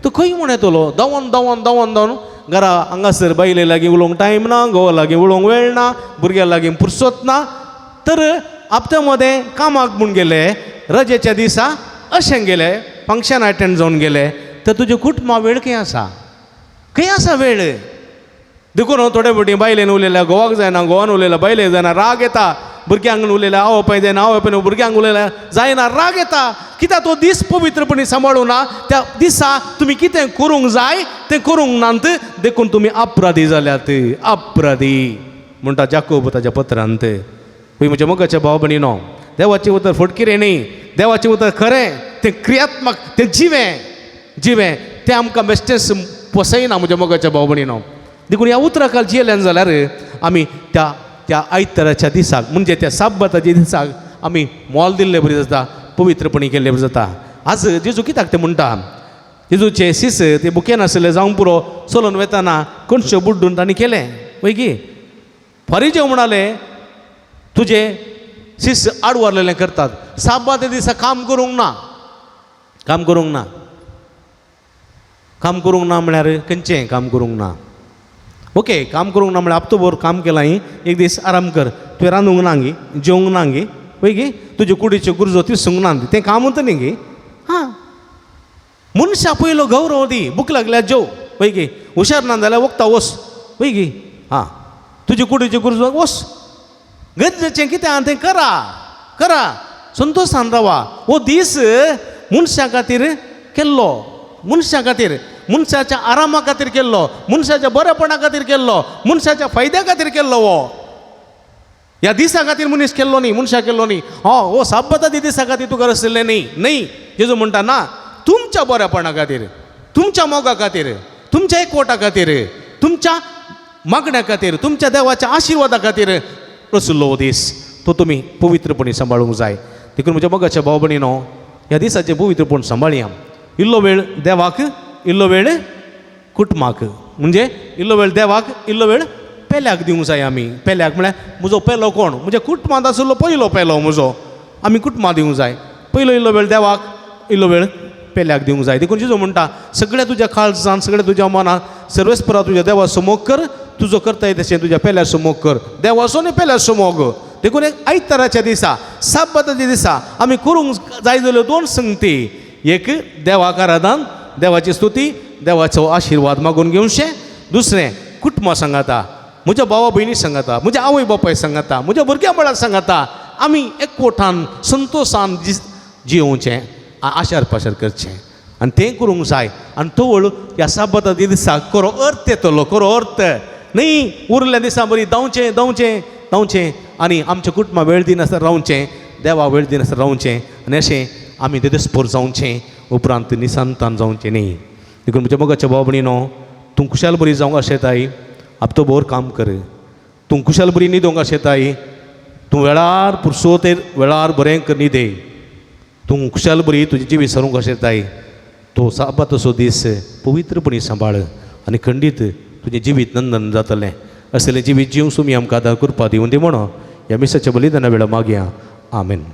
Speaker 3: तूं खंय म्हूण येतलो? धांवन धांवन धांवन धांवन घरा हांगासर बायले लागीं उलोवंक टायम ना, घोवा लागीं उलोवंक वेळ ना, भुरग्यां लागीं पुरसोत ना. तर हप्त्या मदें कामाक म्हूण गेले, रजेच्या दिसा अशें गेले, फंक्शन अटेंड जावन गेले, तर तुज्या कुटुंबा वेळ खंय आसा, खंय आसा वेळ? देखून थोडे फावटी बायलेन उलयल्या घोवाक जायना, घोवान उलयल्या बायलेक जायना, राग येता. भुरग्यांक उलयल्या आवय बापाय जायना, आवय बापायन भुरग्यांक उलयल्या जायना, राग येता. कित्याक? तो दीस पवित्रपणी सांबाळूं ना. त्या दिसा तुमी कितें करूंक जाय तें करूंक नात, देखून तुमी अपराधी जाल्यात, अपराधी म्हणटा जाकोब ताच्या पत्रांत. पळय म्हज्या मोगाच्या भाव भयणीनो, देवाचें उतर फटकिरें न्ही, देवाचें उतर खरें, तें क्रियात्मक, तें जिवें जिवें, तें आमकां बेश्टेंच पोसयना म्हज्या मोगाच्या भाव भयणीनो. देखून ह्या उतराक जियेल्यान जाल्यार आमी त्या त्या आयताराच्या दिसाक, म्हणजे त्या साब्बाताच्या दिसाक आमी मोल दिल्ले बरी जाता, पवित्रपणी केल्ले बरी जाता. आज जेजू कित्याक तें म्हणटा, जेजूचे सीस ते बुकेन आसले जावंक पुरो, चलोवन वेताना कोणशे बुड्डून तांणी केलें वय की फारीजेव म्हणाले तुजे सीस आडवारलेलें करतात, साब्बाता दिसा काम करूंक ना, काम करूंक ना, काम करूंक ना म्हळ्यार खंयचें काम करूंक ना? ओके, काम करूंक ना म्हळ्यार हप्तोभर काम केलां ही, एक दीस आराम कर, तुवें रांदूंक ना गी, जेवंक ना गी, वय गी, तुजे कुडीच्यो गरजो तिसूंक ना, तें कामूच न्ही गी. हां, मनशा पयलो गौरव दी, भूक लागल्यार जेव, वय गी, हुशार ना जाल्यार वखदां वस, वय गी, हां, तुजे कुडीच्यो गरजो वस, गरजेचें कितें आहा तें करा करा, संतोशान रावा. हो दीस मनशां खातीर केल्लो, मनशां खातीर. मनशाच्या आरामा खातीर केल्लो, मनशाच्या बरेपणा खातीर केल्लो, मनशाच्या फायद्या खातीर केल्लो. हो ह्या दिसा खातीर मनीस केल्लो न्ही, मनशां केल्लो न्ही. हो हो साब्बता दिसा खातीर तुका रसलें न्ही. न्ही, जेजू म्हणटा ना, तुमच्या बरेपणा खातीर, तुमच्या मोगा खातीर, तुमच्या एकवटा खातीर, तुमच्या मागण्या खातीर, तुमच्या देवाच्या आशिर्वादा खातीर रसुल्लो हो दीस. तो तुमी पवित्रपणी सांबाळूंक जाय. देखून म्हज्या मोगाच्या भाव भयणीनो, ह्या दिसाचें पवित्रपण सांबाळया. इल्लो वेळ देवाक, इल्लो वेळ कुटुंबाक, म्हणजे इल्लो वेळ देवाक, इल्लो वेळ पेल्याक दिवंक जाय आमी. पेल्याक म्हळ्यार म्हजो पेलो कोण? म्हज्या कुटुंबांत आशिल्लो पयलो पेलो म्हजो. आमी कुटुंबां दिवंक जाय. पयलो इल्लो वेळ देवाक, इल्लो वेळ पेल्याक दिवंक जाय. देखून जेजू म्हणटा, सगळ्या तुज्या काळजान, सगळ्या तुज्या मनान सर्वेस्परा तुज्या देवाचो मोग कर, तुजो करताय तशें तुज्या पेल्याचो मोग कर. देवाचो न्ही पेल्याचो मोग. देखून एक आयताराच्या दिसा, साबाताच्या दिसा आमी करूंक जाय जाल्यो दोन संगती. एक देवाक आराधन, देवाची स्तुती, देवाचो आशिर्वाद मागून घेवचें. दुसरें कुटुंबा सांगाता, म्हज्या भावा भयणी सांगाता, म्हज्या आवय बापाय सांगाता, म्हज्या भुरग्यां बाळां सांगाता, आमी एकवटान संतोशान जियोवचें, आशार पाशार करचें. आनी तें करूंक जाय. आनी तवळ ह्या साबाता दिसाक खरो अर्थ येतलो, खरो अर्थ न्ही. उरल्या दिसा बरी धांवचें धांवचें धांवचें आनी आमच्या कुटुंबा वेळ दिनासतना रावचें, देवा वेळ दिनासतना रावचें, आनी अशें आमी देदस्पोर जावचें, उपरांत निसंतान जावचें न्ही. देखून म्हज्या मोगाच्या भाव भयणीनो, तूं खुशाल बरी जावंक आशेताय, हप्तो भर काम कर. तूं खुशाल बरी न्हिदोंक आशेताय, तूं वेळार पुरसोतेर वेळार बरें कर न्हिदे. तूं खुशाल बरी तुजी जिवीत सारूंक आशेताय, तो साबाताचो दीस पवित्रपणी सांबाळ आनी खंडीत तुजें जिवीत नंदन जातलें. असलें जिवीत जीव सुमी आमकां आदार करपा दिवन दी म्हणून ह्या मिसाच्या बलिदाना वेळार मागया. आमेन.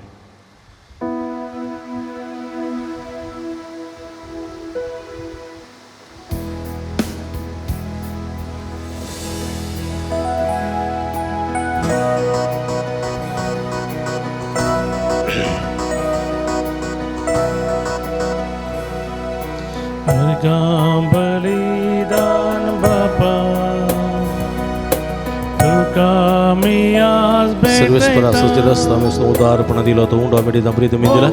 Speaker 2: अर्घां बलिदान बापा तुका आमी आज
Speaker 3: सर्वेस्परा
Speaker 2: भेटयता.
Speaker 3: सजल आसता उदारपणा दिलो तो उंडो आमी दिता तुमी दिला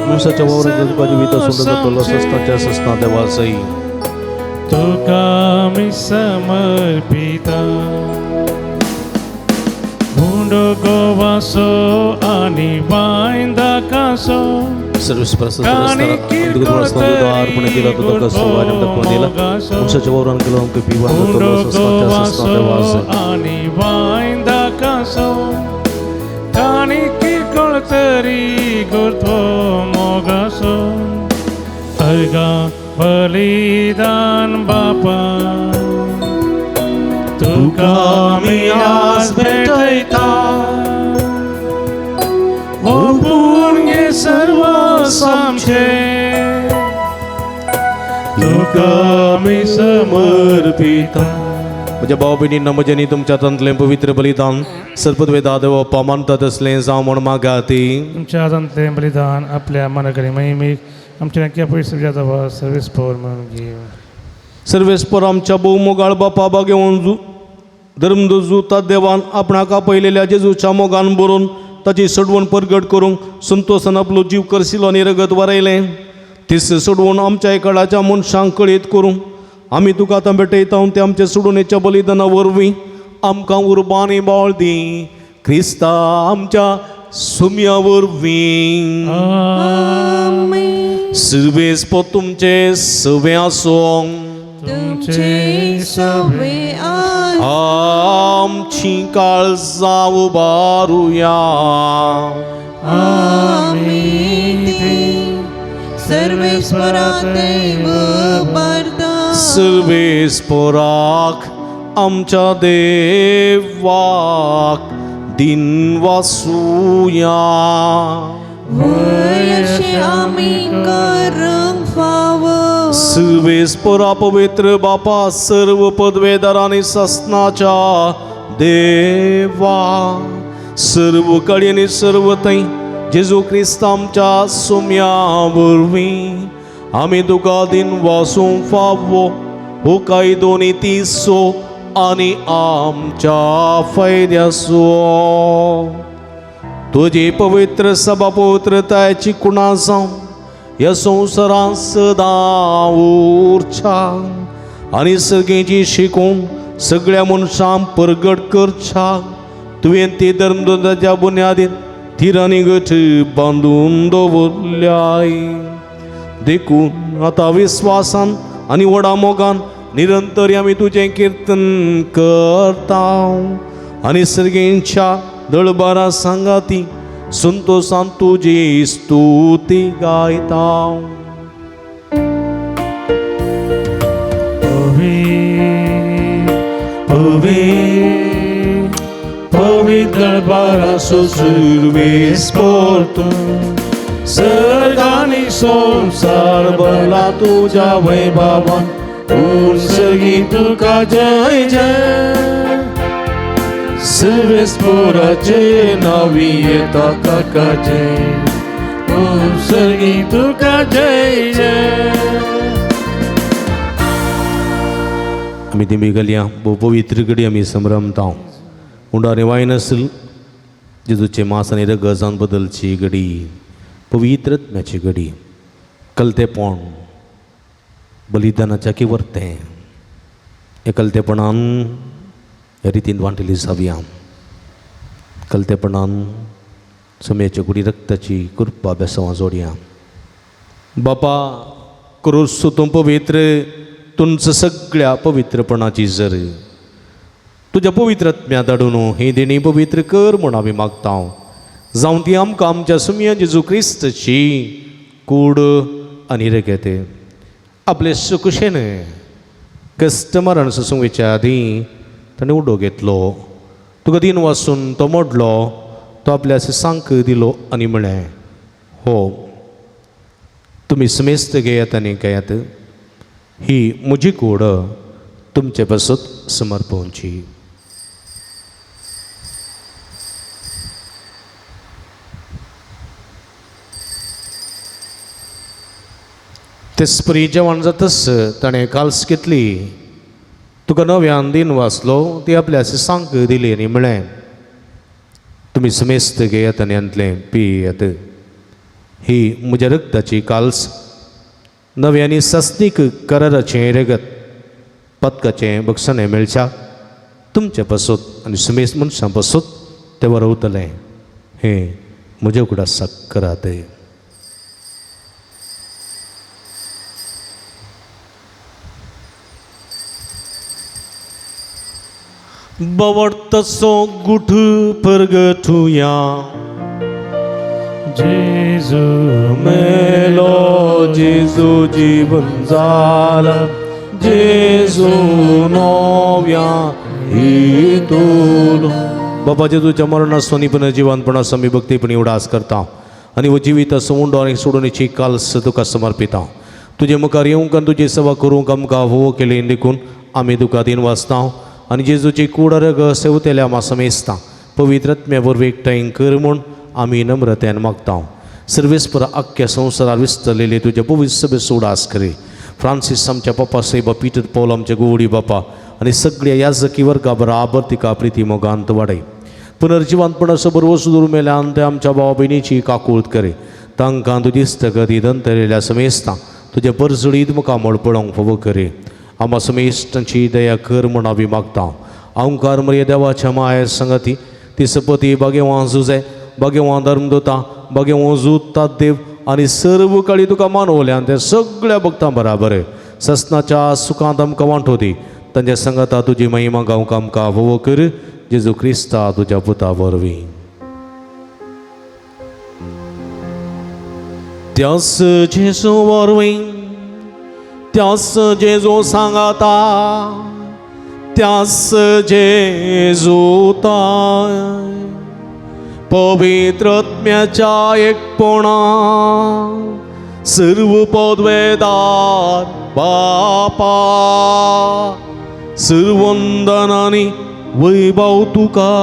Speaker 3: मनशाच्या वावरांत तुका जिवीत आसून जातलो सस्ताच्या सस्ना देवाचई.
Speaker 2: तुका आमी समर्पिता. उंडो गोवासो आनी वायन दाकासो.
Speaker 3: सर्वेस्परा सजल आसता उदारपणा दिला तो तुका सुवान दाखोवन दिला मनशाच्या वावरान केलो आमकां पिवान
Speaker 2: उंडो
Speaker 3: जातलो सस्नाच्या सस्ना
Speaker 2: गोवासो
Speaker 3: देवाचई.
Speaker 2: आनी वायन दाकासो, काणी किरकोळ तरी गुरतो मोगासो. अर्घां बलिदान बापा तुका आमी आज भेटयता. हो पुण्य सर्व आमचें तुका आमी समर्पिता.
Speaker 3: म्हज्या भाव भयणींनो, म्हज्यांनी तुमच्या हातांतलें पवित्र बलिदान सर्पद्वेदा देव मानता तसलें जावं म्हूण मागाती.
Speaker 2: तुमच्या हातांतलें बलिदान आपल्या मनाकडे महिमेक आमच्या नक्की पयस जाता सर्वीस पवर म्हणून घेव.
Speaker 3: सर्वेस्पर आमच्या भोवमोगाळ बापा बागेवन धर्मदुता देवान आपणाक आपयलेल्या जेजूच्या मोगान बरोवन ताची सोडवण परगट करूंक संतोसान आपलो जीव करसिलो आनी रगत वारयलें. तीस सोडवण आमच्या एकाडाच्या मनशांक कळीत करूंक आमी तुका आतां भेटयता. ते आमचे सोडवणेच्या बलिदाना वरवीं आमकां उर्बा आनी बळ दी, क्रिस्ता आमच्या सुम्या वरवीं. सर्वेस्पर तुमचे सवे आसूं.
Speaker 4: तुमचे सवे आसूं.
Speaker 3: आमची काळजां उबारुया.
Speaker 4: आमी ती सर्वेस्परा देव उबारता.
Speaker 3: सर्वेस्पराक आमच्या देवाक दिनवासुया.
Speaker 4: व्हय अशें आमी करूंक फावो.
Speaker 3: सर्वेस्परा पवित्र बापा, सर्व पदवेदार आनी सस्नाच्या देवा, सर्व कडेन आनी सर्व थंय जेजू क्रिस्त आमच्या सुम्या वरवीं आमी तुका दिनवासूंक फावो हो कायदो नितीचो आनी आमच्या फायद्याचो. तुजी पवित्र सभा पवित्रतायेची कुणा जावं ह्या संवसारांत सदां उरच्या आनी सगळ्यांची शिकून सगळ्या मनशांक परगट करच्या. तुवें ती धर्मदंडाच्या बुन्यादीन थिरांनी गट बांदून दवरल्याय. देखून आतां विस्वासान आनी व्हडा मोगान निरंतर आमी तुजें किर्तन करता आनी सर्गेंच्या दळबारा सांगाती संतोसान तुजी स्तुती गायता.
Speaker 2: पवित्र बारासो सुरवेस पोर्तू सर्गानी संसार भरला तुज्या वैभवान पूण सगळी तुका जय जय. सर्वेस्पोराचे नावी येता काकाचे पूण सगळी तुका जय जय.
Speaker 3: आमी दिमी घालया भोव पवित्र घडी आमी संभ्रमता. उंडारे वायन आसल जेजूचे मास आनी रगजान बदलची घडी, पवित्र आत्म्याची घडी, कलतेपण बलिदानाच्या की वर्तें ह्या कलतेपणान ह्या रितीन वांटली जावया. कलतेपणान समयाच्या कुडी रक्ताची कृपा बेसवां जोडया. बापा क्रोस तूं पवित्र, तुमचं सगळ्या पवित्रपणाची जर तुज्या पवित्र आत्म्या धाडून ही देणी पवित्र कर म्हूण आमी मागता. जावं ती आमकां आमच्या सुमया जेजू क्रिस्तची कूड आनी रगत आपले सुकुशेन कस्टमरान सोसूंक वयच्या आदीं ताणें उडो घेतलो, तुका दिन वासून तो मोडलो, तो आपल्या सांक दिलो आनी म्हळें, हो तुमी समेस्त घेयात आनी घेयात, ही म्हजी कूड तुमचे पासत समर्पणची. तेचपरी जेवण जातच ताणें काल्स घेतली, तुका नव्यान दिन वाचलो, ती आपल्या सांक दिली आनी म्हळें, तुमी समेस्त घेयात आनी हांतलें पियात, ही म्हज्या रक्ताची काल्स नव्यानी सस्नीक कराराचें रगत पदकाचें बक्षणें मेळच्या तुमचे पासत आनी समेस्त मनशां पासत तें वरवतलें. हें म्हज्या उगडासाक करात. बवडतसो गुठ परगठुया
Speaker 2: जेजू
Speaker 3: मेलो, जेजू जीवन जाला, जेजू नव्या हेतून. बाबा जेजूच्या मरणासो आनी पुनर्जिवनपणाचो आमी भक्तीपणी उडास करता आनी हो जिविताचो उंडो आनी सोडून काल्स तुका समर्पिता. तुजे मुखार येवंक आनी तुजी सेवा करूंक आमकां हो केली देखून आमी तुका दिन वाचता आनी जेजूची कूड रग सेवतेल्या आमा समेस्ता पवित्र आत्म्या वरवीं एकठांय कर म्हूण आमी नम्रतेन मागता. सर्वेस्पर आख्ख्या संवसारार विस्तरलेले तुज्या पवित्र सभेचो उडास करी. फ्रांसीस आमच्या पप्पा सायबा, पीटर पॉल आमच्या गोवडी बापा आनी सगळ्या याजकी वर्गा बराबर तिका प्रिती मोगांत वाडय. पुनर्जिवंतपणाचो बरवस दवरून मेल्यान ते आमच्या भाव भयणीची काकूळत करी. तांकां तुजी इश्टगती दंतरेल्या समेस्ता तुज्या परजळीत मुखामळ पळोवंक फावो करी. आमा समेस्तांची दया कर म्हूण आमी मागता. ओंकार मरिया देवाच्या माया संगती ती सपती बागेवां जुजे बागेवां धर्मदूता बागेवां जुता देव आनी सर्व काळी तुका मानवल्यान ते सगळ्या भक्तां बराबर ससनाच्या सुखांत आमकां वांटो दी. तांच्या संगता तुजी महिमा गावंक आमकां फावो कर. जेजू क्रिस्ता तुज्या पुता वरवीं. त्यास जेजू वरवीं, त्यास जेजू सांगाता, त्यास जेजू ताय पवित्र आत्म्याच्या एकपणा सर्व पदवेदार बापा सर्वंदनानी वैभव तुका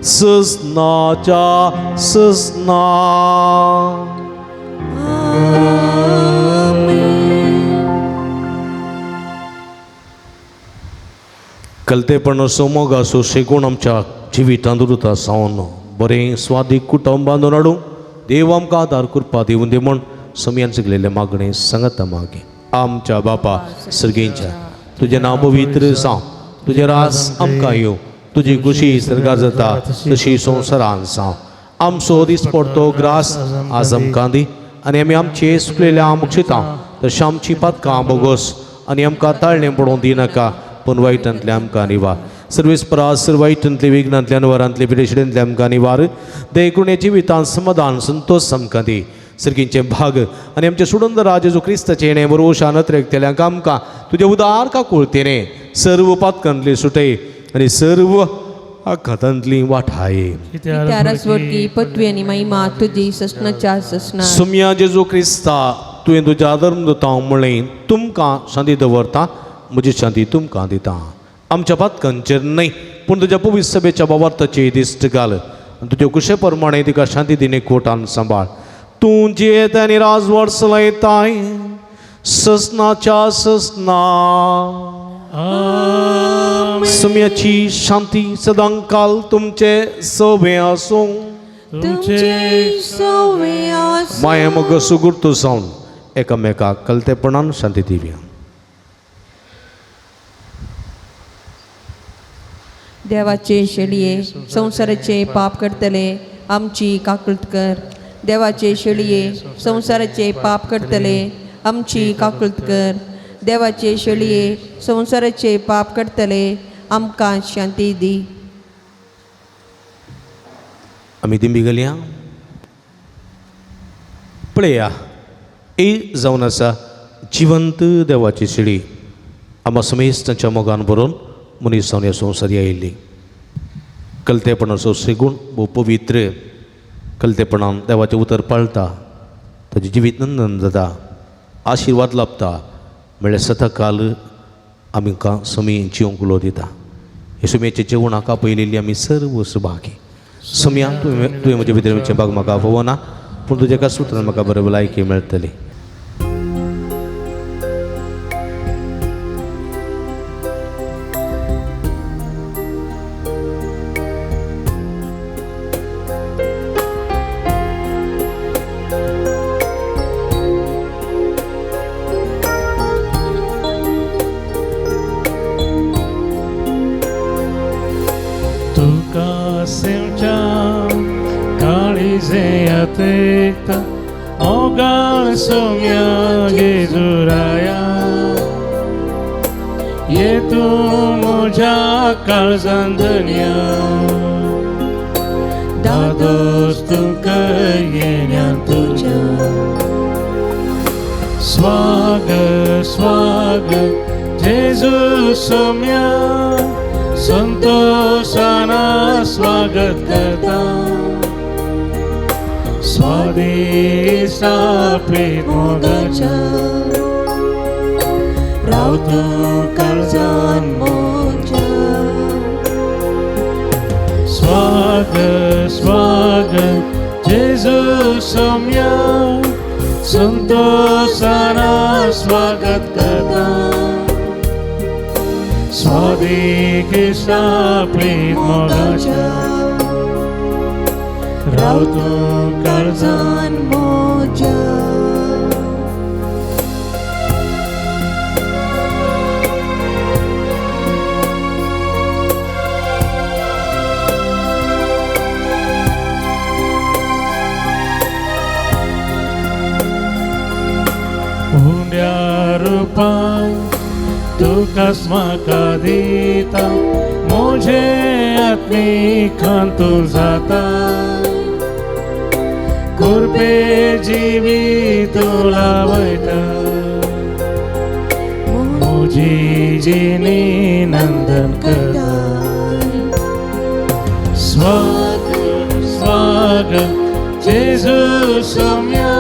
Speaker 3: ससनाच्या ससना. कलतेपण मोगासो शेगूण आमच्या जिवितांत उरता सावन बरें स्वादीक कुटुंब बांदून हाडूं देव आमकां आदार कृपा दिवन दी म्हूण सोमयान शिकलेले मागणें सांगाता मागीर. आमच्या बापा सर्गेंच्या, तुजें नांव पवित्र जावं, तुजें रास आमकां येवं, तुजी खुशी सर्गार जाता तशी संवसारान जावं. आमचो दीस पडतो ग्रास आज आमकां दी आनी आमी आमचे सुकलेल्या मुक्षितां तशें आमची पातकां बोगोस आनी आमकां ताळणें पडोवंक दिनाका, पूण वायटांतलें आमकां निवार. सर्वेस परास सर्व वायटांतले विघ्नांतल्यान वरांतले पिडेशिडेंतले आमकां निवार. देखून जिवितांत समाधान संतोश आमकां दी. सर्गींचे भाग आनी आमचे सुडंद राज जेजू क्रिस्ताचें येणें बरोवशान अत्रेकतेल्यांक आमकां तुजें उदार काकुळतेने सर्व पातकांतली सुटय आनी सर्व आघातांतली वाठाय.
Speaker 4: कित्यार स्वर्गी पृथ्वी आनी महिमा तुजी ससनाच्या ससना.
Speaker 3: सुम्या जेजू क्रिस्ता, तुवें तुज्या धर्मदूतांक म्हणलें, तुमकां शांती दवरता, म्हजी शांती तुमकां दिता. आमच्या पातकांचेर न्हय पूण तुज्या पवित्र सभेच्या बाबार्थाची दिश्ट घाल आनी तुजे कुशे प्रमाणे तिका शांती दिने कोटान सांबाळ. तूं जियेत आनी राजवट चलयताय ससनाच्या ससना. सुम्याची शांती सदांकाल तुमचे सवे आसूं.
Speaker 4: तुमचे सवे आसूं.
Speaker 3: माया मग सुगुर्तो जावन एकामेकाक कलतेपणान शांती दिवया.
Speaker 4: देवाचे शेळये संवसाराचे पाप करतले आमची काकूळट कर. देवाचे शेळये संवसाराचे पाप करतले आमची काकूळट कर. देवाचे शेळये संवसाराचे पाप करतले आमकां शांती दी.
Speaker 3: आमी दिंबी घालया. पळया ए जावन आसा जिवंत देवाची शिडी आमा समेस्तांच्या मोगान बरोवन मनीस जावन ह्या संवसारी आयिल्ली. कलतेपणाचो श्रीगूण भोव पवित्र. कलतेपणान देवाचें उतर पाळटा, ताजें जिवीत नंदन जाता, आशिर्वाद लाभता, म्हळ्यार सदांकाल आमकां समी जिवंक उलो दिता. हे सुमयेच्या जेवणाक आपयलेली आमी सर्व सुभागी. सुमया, तुवें म्हज्या भितर भाग म्हाका आपोवना, पूण तुज्या एका सुत्रान म्हाका बरें भलायकी मेळटली.
Speaker 2: तुका सेवच्या काळीजेंत एकता मोगाळ सोम्या जेजुराया, ये तूं म्हज्या काळजान धनया, दादोस तुका येण्या तुज्या. स्वागत स्वागत जेजू सोम्या, संतोषाना स्वागत करता, स्वादेशा प्रेत मोगाच्या, राव तूं काळजान म्हज्या. स्वागत स्वागत जेजू सोम्या, संतोषाना स्वागत करता, स्वादेशा प्रेत मोगाच्या, राव तूं काळजान
Speaker 4: म्हज्या.
Speaker 2: उंड्या रुपान तुकाच म्हाका दिता, म्हजें आत्मीकान तूं जाता, कुरपे जिवीत तूं लावयता, म्हजी जिणी नंदन करता. स्वागत स्वागत जेजू सोम्या,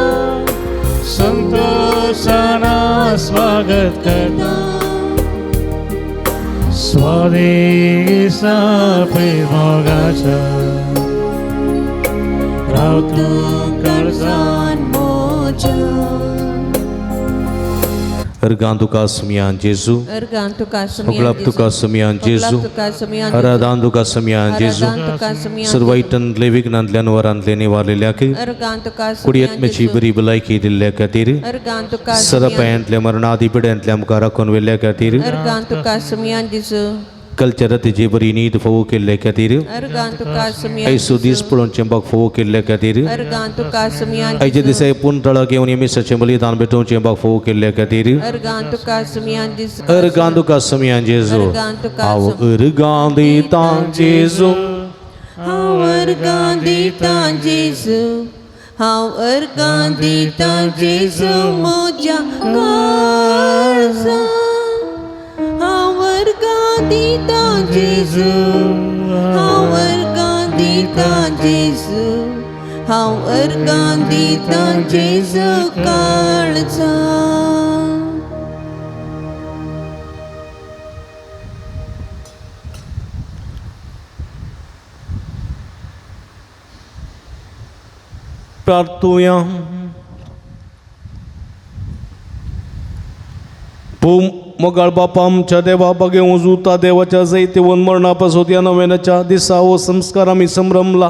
Speaker 2: संतोषाना स्वागत करता, स्वादेशा प्रेत मोगाच्या, राव तूं काळजान
Speaker 4: म्हज्या.
Speaker 3: अर्गां तुका सुमयान जेजू
Speaker 4: अर्गां तुका सुमयान
Speaker 3: होगलाप तुका सुमयान जेजू
Speaker 4: तुका सुमयान
Speaker 3: आराधान तुका सुमयान जेजू
Speaker 4: आराधान तुका सुमयान
Speaker 3: सर्वायटनले विघ्नांतल्यान वरांतले निवारलेल्याक
Speaker 4: अर्गां तुका सुमयान
Speaker 3: कुडयेतमेची बरी भलायकी दिल्ल्या खातीर
Speaker 4: अर्गां तुका सुमयान
Speaker 3: सरपायांतल्या मरणादी पिड्यांतल्या आमकां राखून व्हेल्ल्या खातीर
Speaker 4: अर्गां तुका सुमयान जेजू
Speaker 3: कल्चर तिची बरी नीत फोवो केल्ले खातीर
Speaker 4: अर्गां तुका सुमयान
Speaker 3: आयसो दीस पळोवन चेंबाक फोवो केल्ले खातीर
Speaker 4: अर्गां तुका सुमयान
Speaker 3: आयच्या दिसा पूण तळक येवन मिसाचें बलिदान भेटोवचें बाक फोवो केल्ले खातीर
Speaker 4: अर्गां तुका सुमयान जेजू
Speaker 3: अर्गां तुका सुमयान जेजू
Speaker 4: अर्गां तुका
Speaker 3: हांव अर्गां दितां जेजू
Speaker 4: हांव अर्गां दितां जेजू हांव अर्गां दितां जेजू म्हज्या काळजा हांव अर्गां दितां जेजू हांव अर्गां दितां जेजू हांव अर्गां दितां जेजू काळजा.
Speaker 3: प्रार्थुया. पूम मोगाळ बापा आमच्या देवा बागे उजुता देवाच्या जैतेवन मरणा पासत ह्या नव्याच्या दिसा हो संस्कार आमी संभ्रमला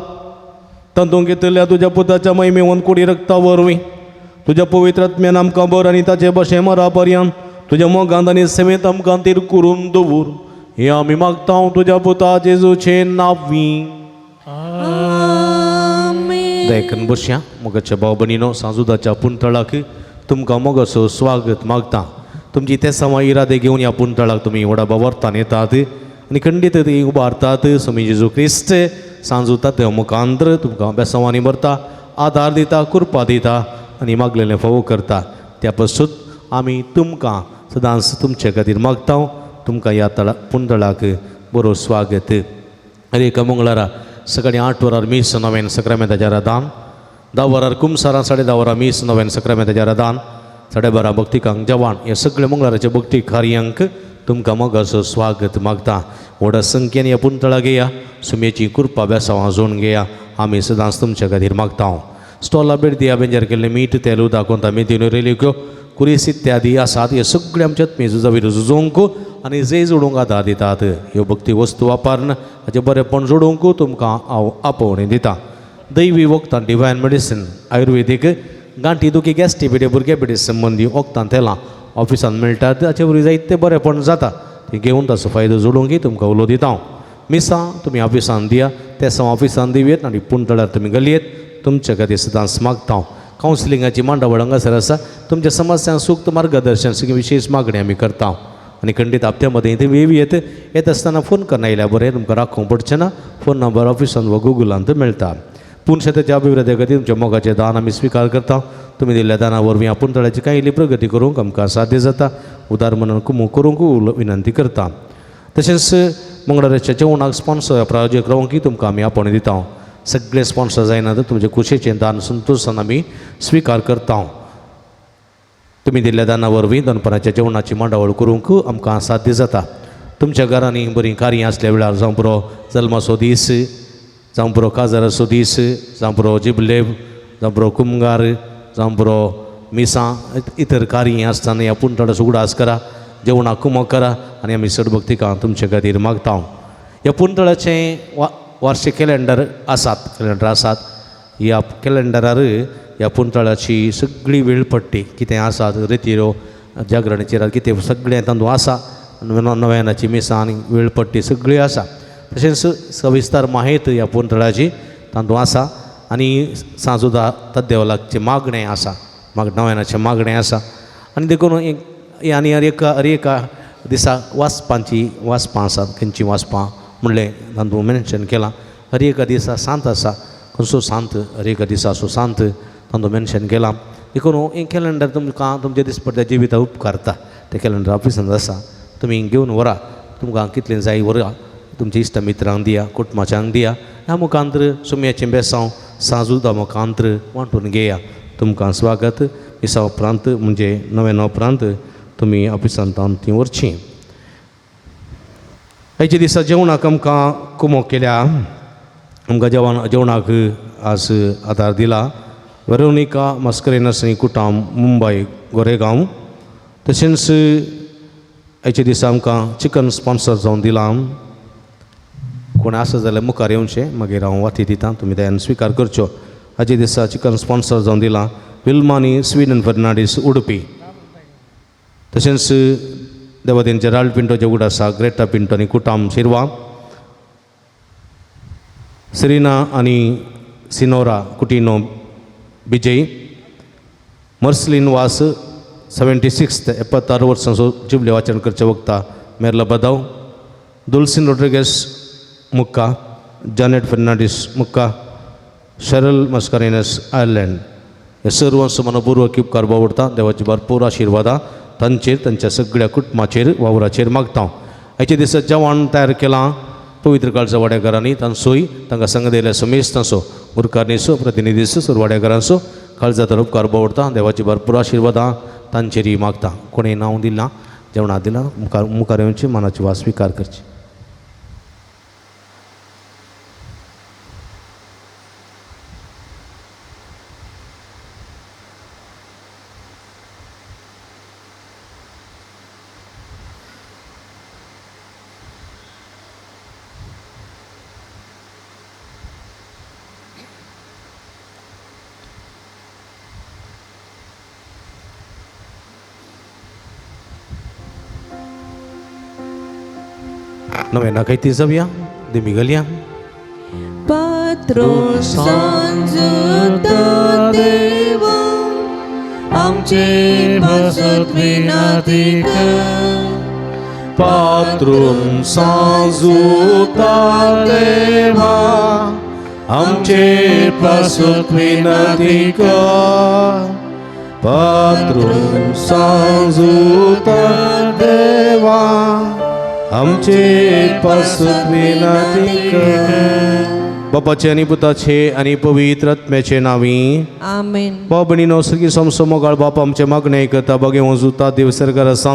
Speaker 3: तातूंत घेतल्या तुज्या पुताच्या महिमेवन कुडी रक्ता वरवीं तुज्या पवित्र आत्म्यान आमकां बर आनी ताचे भाशे मरा पर्यंत तुज्या मोगांत आनी सेवेंत आमकां तीर करून दवर हें आमी मागता तुज्या पुता जेजूचे नांवी.
Speaker 4: आमेन.
Speaker 3: दयकन बसया. मोगाच्या भाव भयणीनो, सांजुदाच्या पुंतळाक तुमकां मोगाचो स्वागत मागता. तुमची ते समा इरादे घेवन ह्या पुंतळाक तुमी व्हडा बावरतान येतात आनी खंडीत ती उबारतात. स्वामी जेजू क्रिस्त सांजुता ते मुखांतर तुमकां बेसांवांनी भरता, आदार दिता, कृपा दिता आनी मागलेलें फावो करता. त्या पासून आमी तुमकां सदांच तुमचे खातीर मागता. तुमकां ह्या तळा पुंतळाक बरो स्वागत. अरे मंगळारा सकाळी 8 वरार मीस नव्यान सक्रामेंताच्या रादान, 10 वरार कुमसारां, 10:30 वरां मीस नव्यान सक्रामेंताच्या रादान, 12:30 भक्तिकांक जेवण. हे सगळे मंगळाराचे भक्ती कार्यांक तुमकां मोगाचो स्वागत मागता. व्हडा संख्येन ह्या पुंतळा घेया, सुमेची कृपा बेसांवां जोडून घेया. आमी सदांच तुमच्या खातीर मागता. स्टॉला भेट दिया. बेंजार केल्लें मीठ, तेल, उदक, कोंता मेथीन रेलिक्यो कुरीस इत्यादी आसात. हे सगळे आमच्या मेजुजा झुजोवंक आनी जे जोडूंक आदार दितात. ह्यो भक्ती वस्तू वापरून हाचें बरेंपण जोडूंक तुमकां हांव आपोवणें दितां. दैवी वखदां, डिवायन मेडिसीन, आयुर्वेदीक गांठी दुखी, गॅस्ट्रिक, भुरगे पिडे संबंदी वखदां तेलां ऑफिसांत मेळटात. हाचे वरवीं जायते बरेंपण जाता. ती घेवन ताचो फायदो जोडूंक तुमकां उलो दिता हांव. मिसां तुमी ऑफिसांत दिया, तेसां ऑफिसांत दिवयेत आनी पुंतळार तुमी गलयेत. तुमच्या खातीर सदांच मागता हांव. कावन्सिलिंगाची मांडावळ हांगासर आसा. तुमच्या समस्यांक सूक्त मार्गदर्शन सगळी विशेश मागणी आमी करता आनी खंडीत हप्त्या मदीं थंय वेवी येत येत आसतना फोन करना आयल्यार बरें, तुमकां राखूंक पडचें ना. फोन नंबर ऑफिसान वा गुगलांत मेळटा. पूण शेताच्या अभिवृद्धी खातीर तुमच्या मोगाचें दान आमी स्विकार करता. तुमी दिल्ल्या दाना वरवीं आपूण तळ्याची कांय इल्ली प्रगती करूंक आमकां साध्य जाता. उदार मनान कुमो करूंक विनंती करता. तशेंच मंगळाराच्या जेवणाक स्पॉन्सर प्रायोजक रावंक तुमकां आमी आपोवणें दिता. सगळे स्पॉन्सर जायना तर तुमचे खुशेचें दान संतोशान आमी स्विकार करता. तुमी दिल्ल्या दाना वरवीं दनपाराच्या जेवणाची मांडावळ करूंक आमकां साध्य जाता. तुमच्या घरांनी बरीं कार्यां आसल्या वेळार, जावं पुरो जल्माचो दीस, जावं पुरो काजाराचो दीस, जावं पुरो जिबलेब, जावं पुरो कुमगार, जावं पुरो मिसां, इतर कार्यां आसतना ह्या पुंतळाचो उगडास करा, जेवणाक कुमक करा आनी आमी चड भक्तिकां तुमचे खातीर मागता. ह्या पुंतळाचें वार्षिक कॅलेंडर आसात, कॅलेंडर आसात. ह्या कॅलेंडरार ह्या पुंतळाची सगळी वेळपट्टी कितें आसात, रितिरो जागरणाचेर कितें सगळें तातूंत आसा. नव्यानाची मिसां आनी वेळपट्टी सगळी आसा. तशेंच सविस्तर माहिती ह्या पुंतळाची तातूंत आसा आनी सांजुदा तद्देवलाचे मागणें आसा, नव्यानाचें मागणें आसा. आनी देखून आनी हर एका दिसा वाचपांची वाचपां आसात. खंयचीं वाचपां म्हणलें तातूंत मेन्शन केलां. हर एका दिसा सांत आसा, खंयचो सांत हर एका दिसा असो सांत तातूंत मेन्शन केलां. देखून हें कॅलेंडर तुमकां तुमच्या दिसपट्ट्या जिविताक उपकारता. तें कॅलेंडर ऑफिसांत आसा, तुमी घेवन व्हरा. तुमकां कितलें जाय व्हरा, तुमच्या इश्ट मित्रांक दिया, कुटुंबाच्यांक दिया. ह्या मुखांतर सुम्याचें बेसांव सांजुदा मुखांतर वांटून घेया. तुमकां स्वागत. मिसा उपरांत म्हणजे नव्यान उपरांत तुमी ऑफिसांत ती व्हरची. आयच्या दिसा जेवणाक आमकां कुमो केल्या. आमकां जेवणाक आज आदार दिला वेरोनिका मास्करेनस आनी कुटाम, मुंबय, गोरेगांव. तशेंच आयच्या दिसा आमकां चिकन स्पॉन्सर जावन दिलां. कोण आसा जाल्यार मुखार येवचें, मागीर हांव वाती दितां, तुमी दयान स्विकार करच्यो. आयच्या दिसा चिकन स्पॉन्सर जावन दिलां विल्मा आनी स्विडन फर्नांडीस उडपी. तशेंच देवादेन जेराल्ड पिंटो जे उड आसा, ग्रेटा पिंटो आनी कुटाम शिरवा, सेरिना आनी सिनोरा कुटिनो बिजय, मर्सलीन वास 76 76 वर्सां जुबले वाचन करचे वक्ता मेरला बदाव, दुलसीन रोड्रिगेस मुक्का, जानेट फर्नांडीस मुक्का, शरल मस्कारेनस आयर्लंड. हे सर्वांचो मनपूर्वक उपकार बावडटा. देवाची भरपूर आशिर्वादां तांचेर, तांच्या सगळ्या कुटुंबाचेर, वावराचेर मागता. हाचे दिसा जेवण तयार केलां पवित्र काळजा वाड्याघरांनी तांचोय तांकां संग दिल्या समेस्तांचो, गुरकारनीचो, प्रतिनिधीचो, सर्व वाड्याघरांचो काळजांतल्यान उपकार बावडटा. देवाची भरपूर आशिर्वादां तांचेरय मागता. कोणें नांव दिलां, जेवणां दिलां, मुखार मुखार येवची, मनाची वास स्विकार करची. नवेना कायती जावया दिमिगलया.
Speaker 4: पात्रोन सांजुता देवा आमचे पासत विनंती कर.
Speaker 3: पात्रून सांजुता देवा आमचे पासत विनंती कर. पात्रून सांजुता देवा आमचे पासत विनंती कर. बापाचे आनी पुताचे आनी पवित्र आत्म्याचे नांवी
Speaker 4: आमेन.
Speaker 3: भाव भयणीनो, सर्गी समसो मोगाळ बाप आमचे मागणें करता. बगे वजुता देव सरकार आसा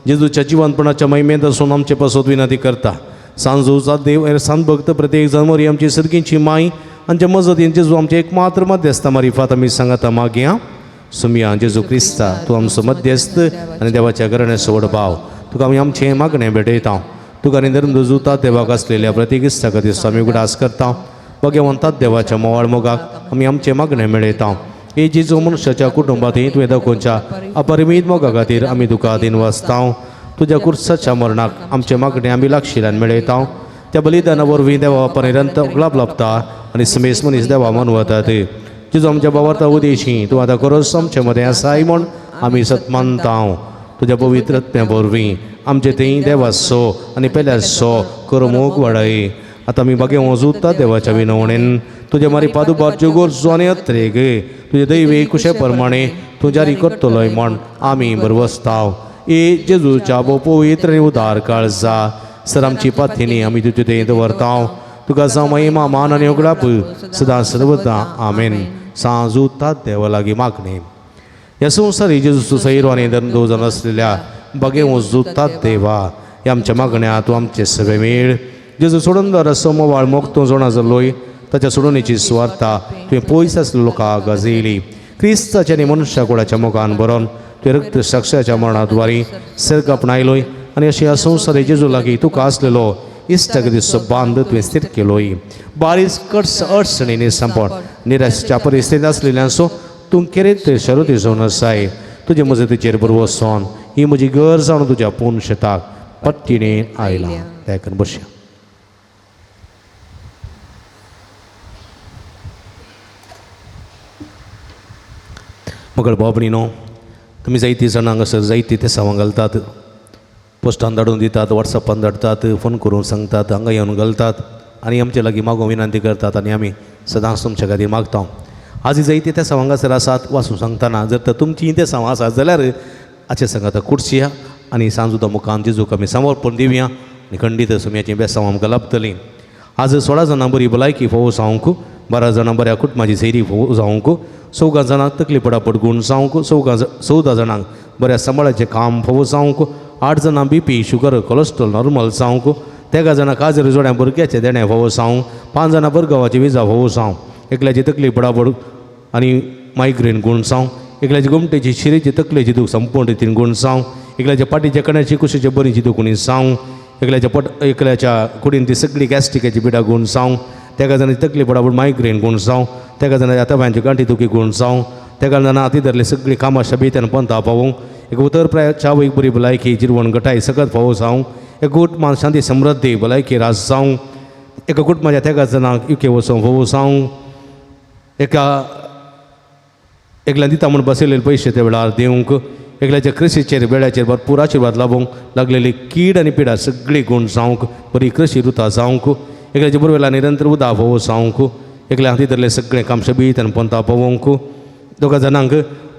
Speaker 3: जेजूच्या जिवनपणाच्या महिमेंत आसून आमचे पासत विनंती करता. सांजूचा देव सांत भक्त प्रत्येक जनवरी आमची सर्गीची माय आमच्या मजतीन जेजू आमचे एकमात्र मध्यस्थ मारिफात आमी सांगाता मागया. सुमया जेजू क्रिस्ता, तूं आमचो मध्यस्थ आनी देवाच्या घराण्याचो व्हड भाव, तुका आमी आमचें मागणें भेटयता. तुका आनी धर्म जुता देवाक आसलेल्या प्रत्येक इस्ता खातीर आमी उगडास करता. भगवंतात देवाच्या मोवाळ मोगाक आमी आमचें मागणें मेळयता. हे जेजू मनशाच्या कुटुंबांत तुवें दाखोवच्या अपरिमीत मोगा खातीर आमी तुका दिन वाचता. तुज्या कुर्साच्या मरणाक आमचें मागणें आमी लागशिल्ल्यान मेळयता. त्या बलिदाना वरवीं देवा परिरंत लाभ लाभता आनी समेस मनीस देवा मनवतात. जेजू आमच्या बाबार्था उदेशी तूं आतां खरोच आमचे मदें आसाय म्हूण आमी सत मानता. तुज्या पवित्र आत्म्या वरवीं आमचे थंय देवाचो आनी पेल्याचो करमूक वाडय. आतां आमी बागे वजुता देवाच्या विनवणेन तुज्या मारी पादुबारच्यो गरजो आनी अत्रेग तुजे दैवी कुशे प्रमाणे तूं जारी करतलोय म्हण आमी बरवसताव. ए जेजूच्या भोव पवित्र आनी उदार काळजा सर आमची पाथिनी आमी तुजे थंय दवरताव. तुका जावं महिमा मान आनी उगडाप सदां सर्वदां. आमेन. सांजुता देवा लागीं मागणें. ह्या संवसारी जेजूचो सैरो आनी धर्मदो जावन आसलेल्या बागे वजुता देवा ह्या आमच्या मागण्या तूं आमचे सगळे मेळ. जेजू सोडून असो मोवाळ मोग तूं जाणा जालोय ताच्या सोडूनेची सुवार्ता तुवें पयस आसलेल्या लोकांक गाजयली. क्रिस्ताच्या आनी मनुष्या कुळाच्या मोगान बरोवन तुवें रक्त साक्षाच्या मरणाद्वारी सर्ग आपणायलोय आनी अशें ह्या संवसारी जेजू लागीं तुका आसलेलो इश्टागतीचो बांद तुवें स्थिर केलोय. बारीस कट्स अडचणींनी सांपड निराशेच्या परिस्थितींत आसलेल्यांचो तूं केरेत शरती जावन आसाय. तुजे मजतीचेर बरवसोन ही म्हजी गरज जावन तुज्या पूर्ण शेताक पट्टीने आयला. दया बसया. मगळ भाव भयणीनो, तुमी जायतीं जाणां हांगासर जायतीं ते सावां घालतात, पोस्टान धाडून दितात, वॉट्सॅपान धाडटात, फोन करून सांगतात, हांगा येवन घालतात आनी आमचे लागीं मागूंक विनंती करतात आनी आमी सदांच तुमच्या खातीर मागता. आज जायतीं ते सावां हांगासर आसात वाचून सांगतना जर तर तुमचीं ते सावां आसात जाल्यार आचे सांगाता कुडशिया आनी सांजुदा मुखान जेजूक आमी समर्पण दिवया आनी खंडीत सुम्याचीं बेसांव आमकां लाभतलीं. आज 16 जाणां बरी भलायकी फोव जावंक, 12 जाणां बऱ्या कुटुंबाची सैरी फोव जावंक, 14 जाणांक तकली पडापड गूण जावंक, 14 जाणांक बऱ्या सांबाळाचें काम फोव जावंक, 8 जाणां बीपी शुगर कोलेस्ट्रॉल नॉर्मल जावंक, 13 जाणां काजर जोड्या भुरग्याचें देणें फोव जावंक, 5 जाणां बरगांवाची विजा फोव जावंक, एकल्याची तकली पडापड आनी मायग्रेन गूण जावंक, एकल्याची गोमटेची शिरेची तकलेची दूख संपूर्ण रितीन गुण जावं. एकल्याच्या पाटीच्या कण्याची कुशीच्या बरीची दूख उणी जावं. एकल्याच्या पोट एकल्याच्या कुडीन ती सगळी गॅस्ट्रिकाची पिडा गुण जावं. तेका जाणाची तकली पडापड मायग्रेन गुण जावं. तेका जाणाची आतां गांठी दुखी गुण जावं. तेका जाणां हाती धरले सगळी कामां शबीत्यान पंथा पावोवंक. एक उतर प्राय चाव एक बरी भलायकी जिरवण गटाय सकत फावो जावं. एक कुटुंबान शांती समृद्धी भलायकी रास जावं. एका कुटुंबाच्या तेका जाणांक युके वचोंक फावो जावं. एका एकल्यान दिता म्हूण बसयलेले पयशे त्या वेळार दिवंक. एकल्याच्या कृशीचेर वेळाचेर भरपूर आशिर्वाद लाबोवंक. लागलेली कीड आनी पिडा सगळी गुण जावंक. बरी कृशी रुता जावंक. एकल्याच्या बरोबर निरंतर उदा फावो जावंक. एकल्या हाती धरले सगळें काम शबीत आनी पंथा पावोवंक. दोगा जाणांक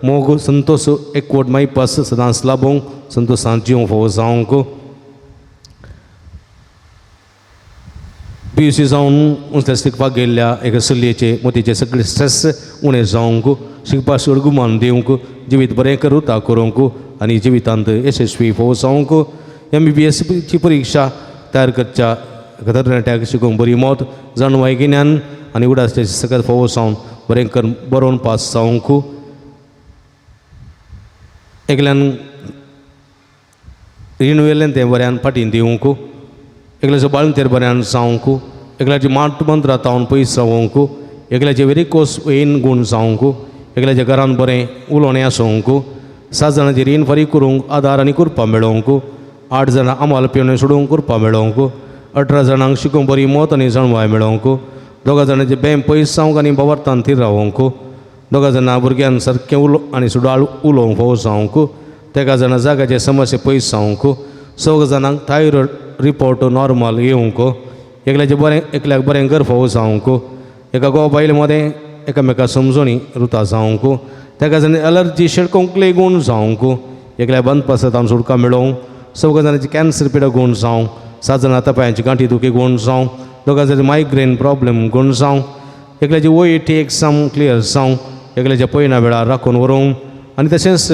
Speaker 3: मोग संतोश एकवट मायपास सदांच लाबोवंक संतोशान जिवंक फावो जावंक. पी यू सी जावन उंचल्या शिकपाक गेल्ल्या एका चलयेचे मोतीचे सगळे स्ट्रेस उणें जावंक. शिकपाक चड गुमान दिवंक. जिवीत बरें करुता करूंक आनी जिवितांत यशस्वी फावो जावंक. एम बी बी एसची परिक्षा तयार करच्या एका तरणाट्याक शिकूंक बरी मत जाणवाय गिन्यान आनी उडास सकत फावो जावन बरें कर बरोवन पास जावंक. एकल्यान रीण वेल्यान तें बऱ्यान फाटीं दिवंक. एकल्याचो बाळंतेर बऱ्यान जावंक. एकल्याची माट मंत्रां तावन पयस जावंक. एकल्याचे वेरिकोस वेन गूण जावंक. एकल्याच्या घरान बरें उलोवणें आसूंक. 7 जाणांची रीण फारीक करूंक आदार आनी कृपा मेळोवंक. 8 जाणां आमाल पिवणें सोडूंक कृपा मेळोवंक. 18 जाणांक शिकूंक बरी मत आनी जाणवाय मेळोवंक. 2 जाणांचे बेम पयस जावंक आनी बावरतान थीर रावोवंक. 2 जाणां भुरग्यान सारकें उलो आनी सुडाळ उलोवंक फावो जावंक. 3 जाणां जाग्याचे समस्या पयस जावंक. 4 जाणांक थायरॉयड रिपोर्ट नॉर्मल येवंक. एकल्याचें बरें एकल्याक बरें घर फावो जावंक. एका घोव बायल मदें एकामेका समजणी रुता जावंक. तेका जाणां एलर्जी शेळकोंकले गूण जावंक. एकल्या बंद पासत सुटका मेळोवंक. 4 जाणांची कॅन्सर पिडा गूण जावंक. 7 जाणां हातापायांची गांठी दुखी गूण जावंक. 2 जाणांची मायग्रेन प्रॉब्लेम गूण जावंक. एकल्याची ओ ए टी एग्जाम क्लियर जावंक. एकल्याच्या पयना वेळार राखून व्हरूंक. आनी तशेंच